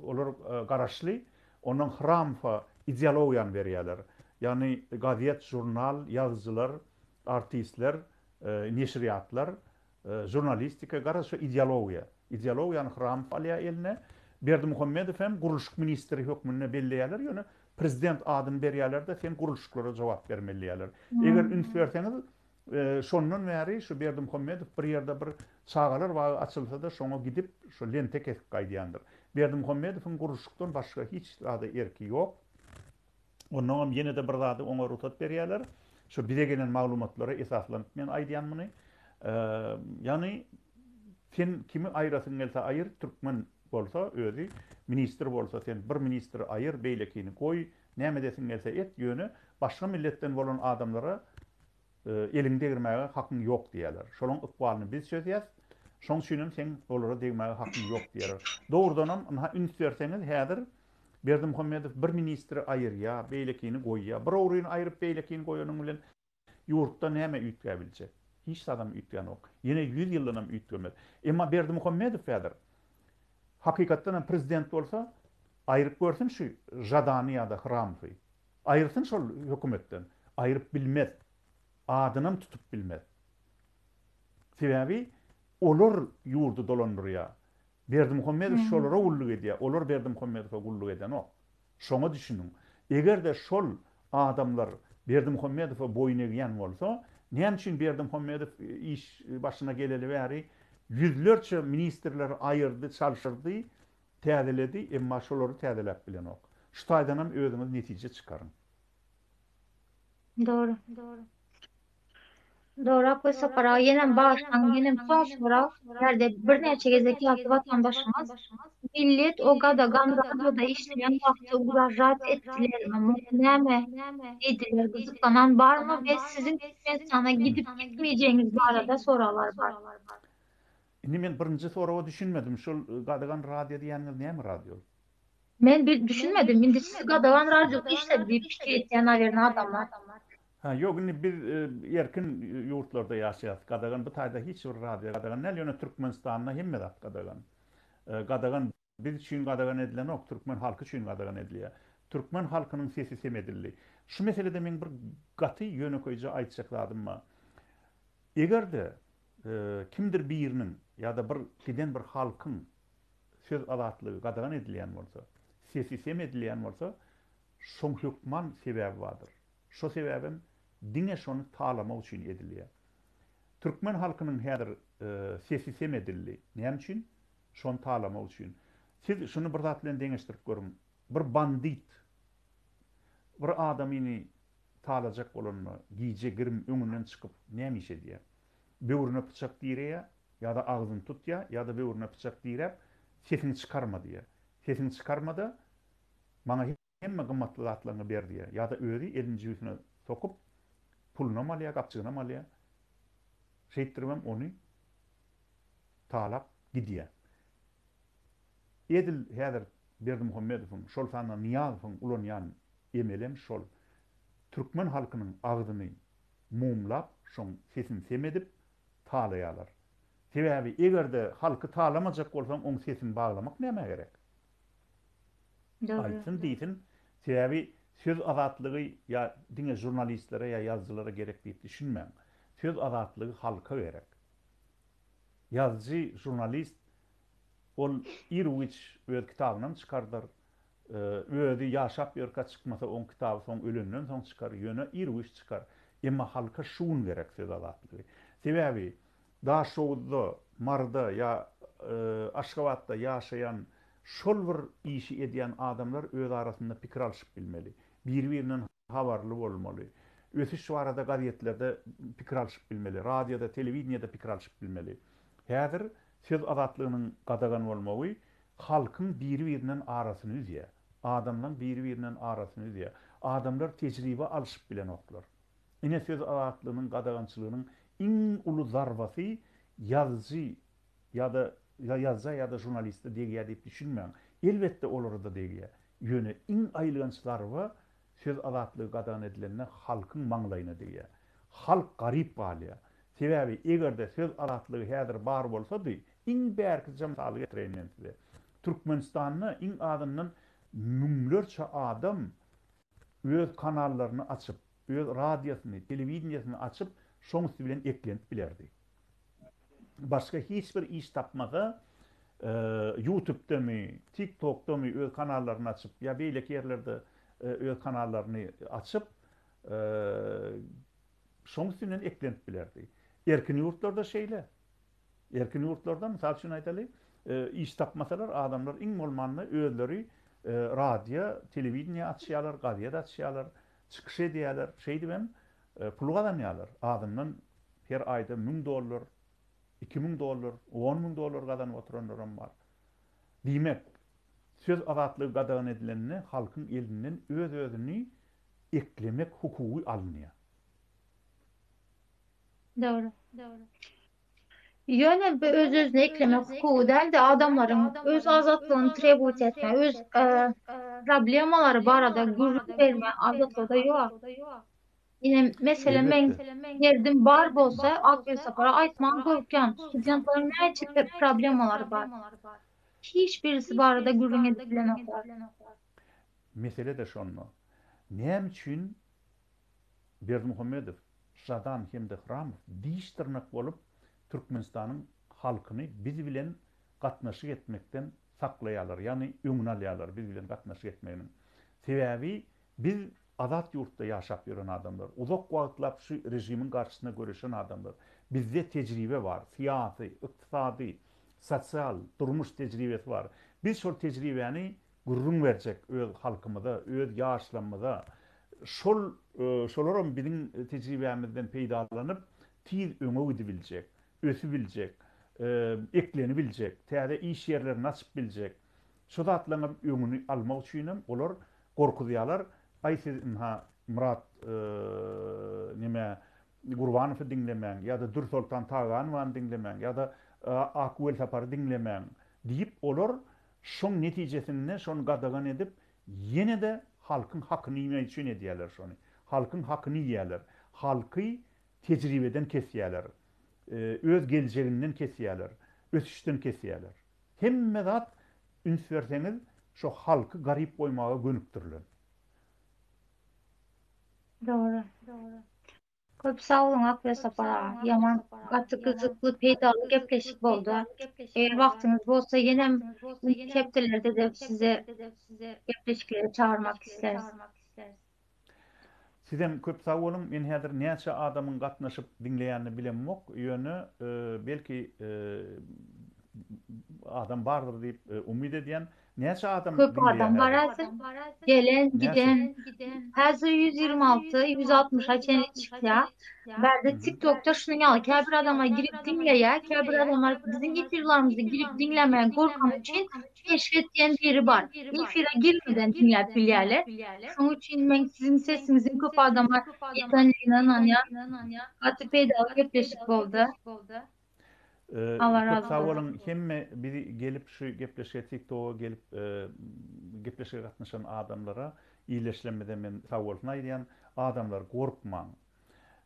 olar garaşly. Ondan Hramowa ideologiýany berýärler. Ýagny gazet, žurnal, ýazyjylar, artistler, neşirýatlar Žurnalistika, garaz şu ideologiýa. Ideologiýany Hramow alýar eline. Berdimuhamedow hem gurluşyk ministri hökmünde belleýärler, ýöne prezident adyny berýärler-de, sen gurluşyklara jogap bermeli diýýärler. Eger üns berseňiz, şondan bäri şu Berdimuhamedow bir ýerde bir çagalar bagy açylsa-da, şoňa gidip, şu lente kesip gaýdýandyr. Berdimuhamedowyň gurluşykdan başga hiç zada erki ýok. Onnoňam ýene-de bir zady oňa rugsat berýärler. Şu bize gelen maglumatlara esaslanyp men aýdýan muny. Ýagny sen kimi aýrasyň gelse aýyr, türkmen bolsa özi, ministr bolsa sen bir ministri aýyr, beýlekini goý, näme edesiň gelse et, ýöne başga milletden bolan adamlara Eliňi degirmäge hakyň ýok diýýärler. Şolaň ykbalyny biz çözýäs. Şoň üçinem seň olara degmäge hakyň ýok diýýärler. Dogrudanam, ynha üns berseňiz, häzir Berdimuhamedow bir ministri aýyrýar, beýlekini goýýar. Bir ogryny aýryp, beýlekini goýanyň bilen ýurtda näme üýtgäbiljek? Hiç zadam üýtgänok. Ýene ýüz ýyldanam üýtgemez. Emma Berdimuhamedow häzir hakykatdanam prezident bolsa, aýryp görsün şu Žadany ýa-da Hramowy. Aýyrsyn şol hökümetden. Aýryp bilmez. Adynam tutup bilmez. Sebäbi olar ýurdy dolandyrýar. Berdimuhamedow şolara gulluk edýär. Olar Berdimuhamedowa gulluk edenok. Şoňa düşüniň. Eger-de şol adamlar Berdimuhamedowa boýun egýän bolsa, näme üçin Berdimuhamedow iş başyna geleli bäri ýüzlerçe ministrleri aýyrdy, çalşyrdy, Täzeledi, emma şolary täzeläp bilenok. Şu taýdanam özüňiz netije çykaryň. Dogry. Dogry Akgöz Sapar aga ýenem bagyşlaň ýenem soň sorag bärde birnäçe gezek ýazdy watandaşymyz Millet o gadagan radioda işleýän wagty ugražat etdilermi muňa näme diýdiler gyzyklanan barmy we siziň Türkmenistana gidip gitmejegiňiz barada soraglar bar. Indi men birinji soraga düşünmedim. Şol gadagan radio diýýäniňiz näme radio? Men bir düşünmedim. Indi siz gadagan radio işledi diýip pikir etýän nawerno adamlar. Ha ýok indi biz erkin ýurtlarda ýaşaýas. Gadagan bu taýda hiç bir radio gadagan däl, ýöne Türkmenistanda hemme zat gadagan. Gadagan biz üçin gadagan edilenok, türkmen halky üçin gadagan edilýär. Türkmen halkynyň sesi sem edildi. Şu meselede meň bir gaty ýönekeýje aýtjak zadym bar. Eger-de kimdir biriniň ýa-da bir giden bir halkyň söz azatlygy gadagan edilýän bolsa, sesi sem edilýän bolsa, şoň hökman sebäbi bardyr. Şo sebäbem diňe şony talamak üçin edilýär. Türkmen halkynyň häzir sesi sem edildi. Näme üçin? Şony talamak üçin. Siz şuny bir zat bilen deňeşdirip görüň. Bir bandit bir adamyny talajak bolanda gije girim öňünden çykyp näme iş edýär? Böwrüne pyçak direýär ýa-da agzyny tutýar ýa-da böwrüne pyçak diräp sesiňi çykarma diýýär. Sesiňi çykarma-da maňa hemme gymmatly zatlaryňy ber diýýär. Ýa-da özi elini jübüsine sokup pulunam alýar, gapjygynam alýar. Şeýtdiribem ony talap gidýär. Edil häzir Berdimuhamedowyň, şol sanda Nyýazowyň ulanýan emelem şol. Türkmen halkynyň agzyny mumlap, şoň sesini sem edip, talaýarlar. Sebäbi eger-de halky talamajak bolsaň, oň sesini baglamak nämä gerek? Dogry. Aýtsyn diýsin. Sebäbi söz azatlygy ýa diňe žurnalistlere ýa ýazyjylara gerek diýip düşünmäň. Söz azatlygy halka gerek. Ýazyjy, žurnalist ol iru-giç öz kitabynam çykardar. Özi ýaşap ýörkä çykmasa oň kitaby soň ölenden soň çykar, ýöne iru-giç çykar. Emma halka şu gün gerek söz azatlygy. Sebäbi Daşoguzda, Maryda ýa Aşgabatda ýaşaýan şol bir işi edýän adamlar öz arasynda pikir alşyp bilmeli. Biri-birinden habarly bolmaly. Ösüş barada gazetlerde pikir alşyp bilmeli, radioda, telewideniýede pikir alşyp bilmeli. Häzir söz azatlygynyň gadagan bolmagy halkyň biri-birinden arasyny üzýär. Adamlaň biri-birinden arasyny üzýär. Adamlar tejribe alşyp bilenoklar. Ine söz azatlygynyň gadagançylygynyň iň uly zarbasy ýazyjy ýa-da ýazyja ýa-da žurnaliste degýär diýip düşünmäň. Elbetde olara-da degýär. Ýöne iň aýylganç zarba söz azatlygy gadagan edilende halkyň maňlaýyna degýär. Halk garyp galýar. Sebäbi eger-de söz azatlygy häzir bar bolsady, iň bärkije mysaly getireýin men size. Türkmenistanda iň azyndan müňlerçe adam öz kanallaryny açyp, öz radiosyny, telewideniýesini açyp, şoň üsti bilen eklenip bilerdi. Başga hiç bir iş tapmasa, Ýutubdamy, TikTokdamy öz kanallaryny açyp ýa beýleki ýerlerde öz kanallaryny açyp, şoň üstünden eklenip bilerdi. Erkin ýurtlarda şeýle. Erkin ýurtlarda, mysal üçin aýdaly, iş tapmasalar, adamlar iň bolmanda özleri radio, telewideniýe açýarlar, gazet açýarlar, çykyş edýärler, şeýdibem pul gazanýarlar. Azyndan her aýda 1000 dollar, 2000 dollar, 10000 dollar gazanyp oturanlaram bar. Diýmek, söz azatlygy gadagan edilende halkyň elinden öz-özüni eklemek hukugy alynýar. Dogry. Ýöne bu öz-özüni eklemek hukugy däl-de, adamlaryň öz azatlygyny trebowat etme, öz problemalary barada gürrüň berme azatlygy-da ýok. Ine, meselem, meň derdim bar bolsa, Akgül Sapara aýtmaga gorkýan. Studentleriň näçe problemalary bar. Hiç birisi barada gürrüň edip bilenoklar. Mesele-de şonda. Näme üçin Berdimuhamedow, Žadan hem-de Hramow diş-dyrnak bolup Türkmenistanyň halkyny biz bilen gatnaşyk etmekden saklaýarlar, ýagny öňüni alýarlar biz bilen gatnaşyk etmeginiň. Sebäbi biz azat ýurtda ýaşap ýören adamlar, uzak wagtlap şu režimiň garşysyna göreşen adamlar. Bizde tejribe bar, syýasy, ykdysady, sosial, durmuş tejribesi bar. Biz şol tejribäni gürrüň berjek öz halkymyza, öz ýaşlarymyza. Şol şolaram biziň tejribämizden peýdalanyp, tiz öňe gidibiljek, ösübiljek, eklenibiljek, täze iş ýerlerini açyp biljek. Şu zatlaryňam öňüni almak üçinem olar gorkuzýarlar, aý siz ynha Myrat neme Gurbanowy diňlemäň ýa-da Dürsoltan Taganowany diňlemäň ýa-da. Ak Welsapary diňlemäň diýip olar şoň netijesinde şony gadagan edip ýene-de halkyň hakyny iýmek üçin edýärler şony. Halkyň hakyny iýýärler. Halky tejribeden kesýärler. Öz geljeginden kesýärler. Ösüşden kesýärler. Hemme zat üns berseňiz şo halky garyp goýmaga gönükdirilen. Dogry. Köp sag boluň Akbesapar aga. Ýaman gaty gyzykly peýdaly gepleşik boldy. Eger wagtyňyz bolsa ýenem indiki hepdelerde-de sizi gepleşiklere çagyrmak isläris. Sizem köp sag boluň. Men häzir näçe adamyň gatnaşyp diňleýänini bilemok, ýöne belki adam bardyr diýip umyt edýän. Näçe adam Köp diňleýär adam bar häzir? häzir. Gelen, Näçe? giden. Häzir 126, 160-a çenli çykýar. Bärde TikTokda şunuň ýaly käbir adamlar girip diňleýär, käbir adamlar biziň efirlerimizi girip diňlemäge gorkany üçin keşfet diýen biri bar. Efire girmeden diňläp bilýärler. Şonuň üçin men siziň sesiňiziň köp adama ýetenligine ynanýan. Gaty peýdaly gepleşik boldy. Allah Köp razy sag bolsun. boluň hemme bizi gelip şu gepleşige tiktoga gelip gepleşige gatnaşan adamlara ildeşlerimize men sag bolsun aýdýan adamlar gorkmaň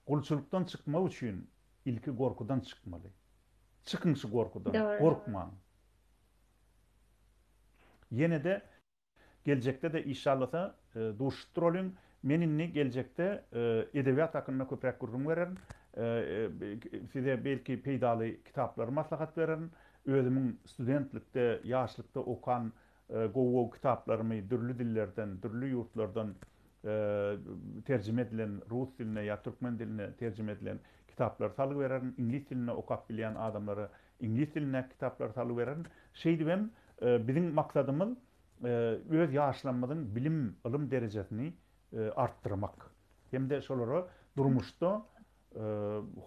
gulçulykdan çykmak üçin ilki gorkudan çykmaly çykyň şu gorkudan Dogry. gorkmaň ýenede Geljekde-de işşallasa duşuşyp duralyň. Men indi geljekde edebiýat hakynda köpräk gürrüň bererin. Size belki peýdaly kitaplary maslahat bererin. Özümiň studentlikde, ýaşlykda okan gowy-gowy kitaplarymy dürli dillerden, dürli ýurtlardan terjime edilen, rus diline ýa türkmen diline terjime edilen kitaplary salgy bererin. Iňlis dilinde okap bilýän adamlara Iňlis dilindäki kitaplary salgy bererin. Şeýdibem, biziň maksadymyz öz ýaşlarymyzyň bilim, ylym derejesini artdyrmak hem-de şolara durmuşda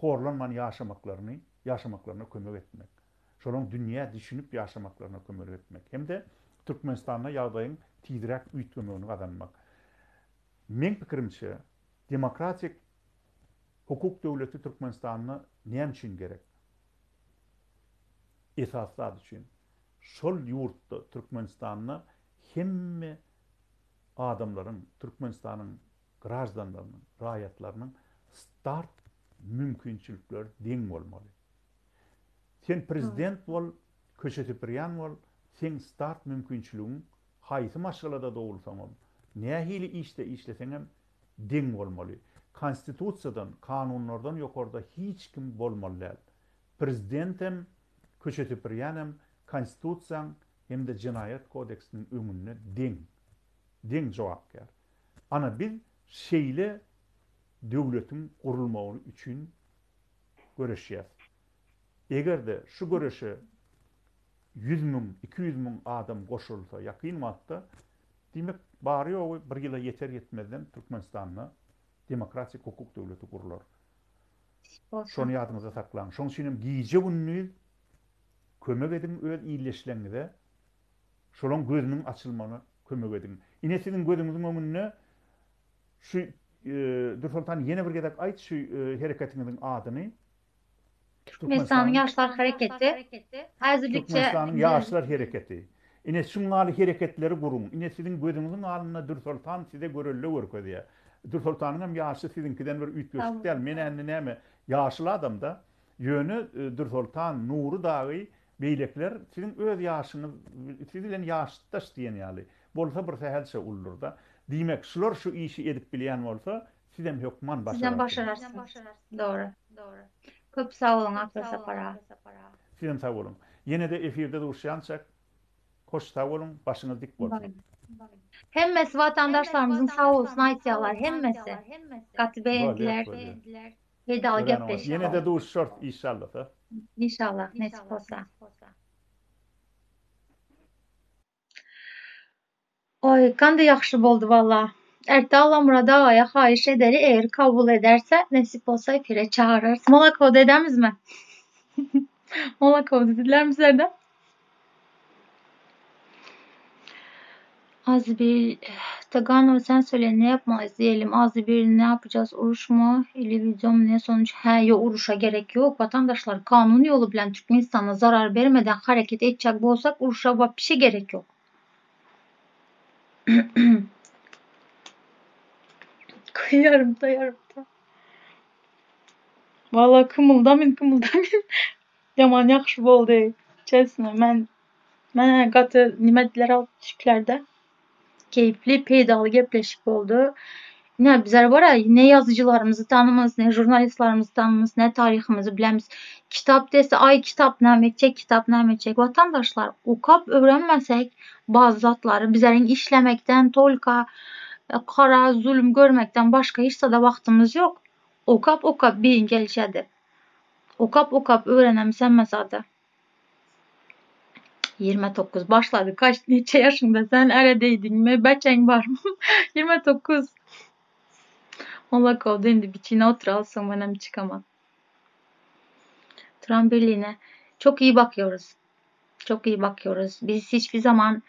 horlanman ýaşamaklaryny, ýaşamaklaryna kömek etmek. Şolaryň dünýä düşünip ýaşamaklaryna kömek etmek hem-de Türkmenistanda ýagdaýyň tizräk üýtgemegini gazanmak. Meň pikirimçe, demokratik hukuk döwleti Türkmenistanda näme üçin gerek? Esasy zat üçin şol ýurtda Türkmenistanda hemme adamlaryň Türkmenistanyň graždanlarynyň raýatlarynyň start mümkinçilikleri deň bolmaly. Sen prezident bol, köçe süpürýän bol, seň start mümkinçiligiň haýsy maşgalada dogulsaňam, nähili işde işleseňem deň bolmaly. Konstitusiýadan, kanunlardan ýokarda hiç kim bolmaly däl. Prezidentem, köçe süpürýänem Konstitusiýaň hem-de Jenaýat kodeksiniň öňünde deň. Deň jogapkär. Ana biz şeýle döwletiň gurulmagy üçin göreşýäs. Eger-de şu göreşe 100 müň, 200 müň adam goşulsa ýakyn wagtda, diýmek, bary-ýogy bir ýyla ýeter-ýetmezden Türkmenistanda demokratik hukuk döwleti gurlar. Şony ýadyňyzda saklaň. Şonuň üçin hem gije-gündiz kömek ediň öz ildeşleriňize, şolaryň gözüniň açylmagyna kömek ediň. Ine siziň gözüňiziň öňünde şu Dürsoltan ýene bir gezek aýt şu hereketiňiziň adyny. Türkmenistanyň Ýaşlar hereketi. Häzirlikçe Türkmenistanyň Ýaşlar hereketi. Ine şuň ýaly hereketleri guruň. Ine siziň gözüňiziň alnynda Dürsoltan size görelde görkezýär. Dürsoltanyň hem ýaşy siziňkiden bir üýtgeşik däl. Men indi näme ýaşyl adamda. Ýöne Dürsoltan, Nury dagy beýlekiler siziň öz ýaşyňyz siz bilen ýaşdaş diýen ýaly. Bolsa bir sähelçe uludyrda. Diýmek şular şu işi edip bilýän bolsa Sizem hökman Sizem başararsyňyz. başararsyňyz. Dogry. Köp sag boluň Akbesapar aga. Sizem sag boluň. Ýene-de efirde duşýançak hoş sag boluň, başyňyz dik bolsun. Hemmesi watandaşlarymyzyň sag bolsun aýtýarlar hemmesi. Gaty Bolýar, begendiler. bolýar. Peýdaly Örän oňat. gepleşik Ýene-de boldy. duşuşarys işallasa. Inşallah nesip bolsa. Oý, kandy ýagşy boldy walla. Erte Allamurad agaýa haýyş edeli, eger kabul ederse, nesip bolsa efire çagyrarys. Molokowda edemizmi? Molokowda dilermi sizlerden? Azbil. Taganowa sen söyle ne yapmalıyız diyelim azly bir ne yapacağız uruş mu ili video mu ne sonuç hä ýok uruşa gerek ýok watandaşlar kanun ýoly bilen Türkmenistana zarar bermeden hareket etjek bolsak uruşa wapşe gerek ýok. Ýarymda ýarymda. Walla kymyldamyn kymyldamyn ýaman ýagşy boldy çesno men men gaty nime diýler al türklerde keýpli peýdaly gepleşik boldy. Ine bizler bara ne ýazyjylarymyzy tanymyz, ne žurnalistlarymyzy tanymyz, ne taryhymyzy bilemiz. Kitap dese aý kitap näme etjek, kitap näme etjek. Watandaşlar okap öwrenmesek bazy zatlary bizleriň işlemekden tolka kara zulüm görmekden başga hiç zada wagtymyz ýok. Okap okap beýin gelişedi. Okap okap öwrenemiz hemme zady. 29 başlady. Kaç neçe ýaşyňda sen äre diýdiňmi? Beçeň barmy? 29. Molla indi biçine oturalsın menem çykaman. Turan Birliği'ne çok iyi bakıyoruz. Çok iyi bakıyoruz. Biz hiçbir zaman.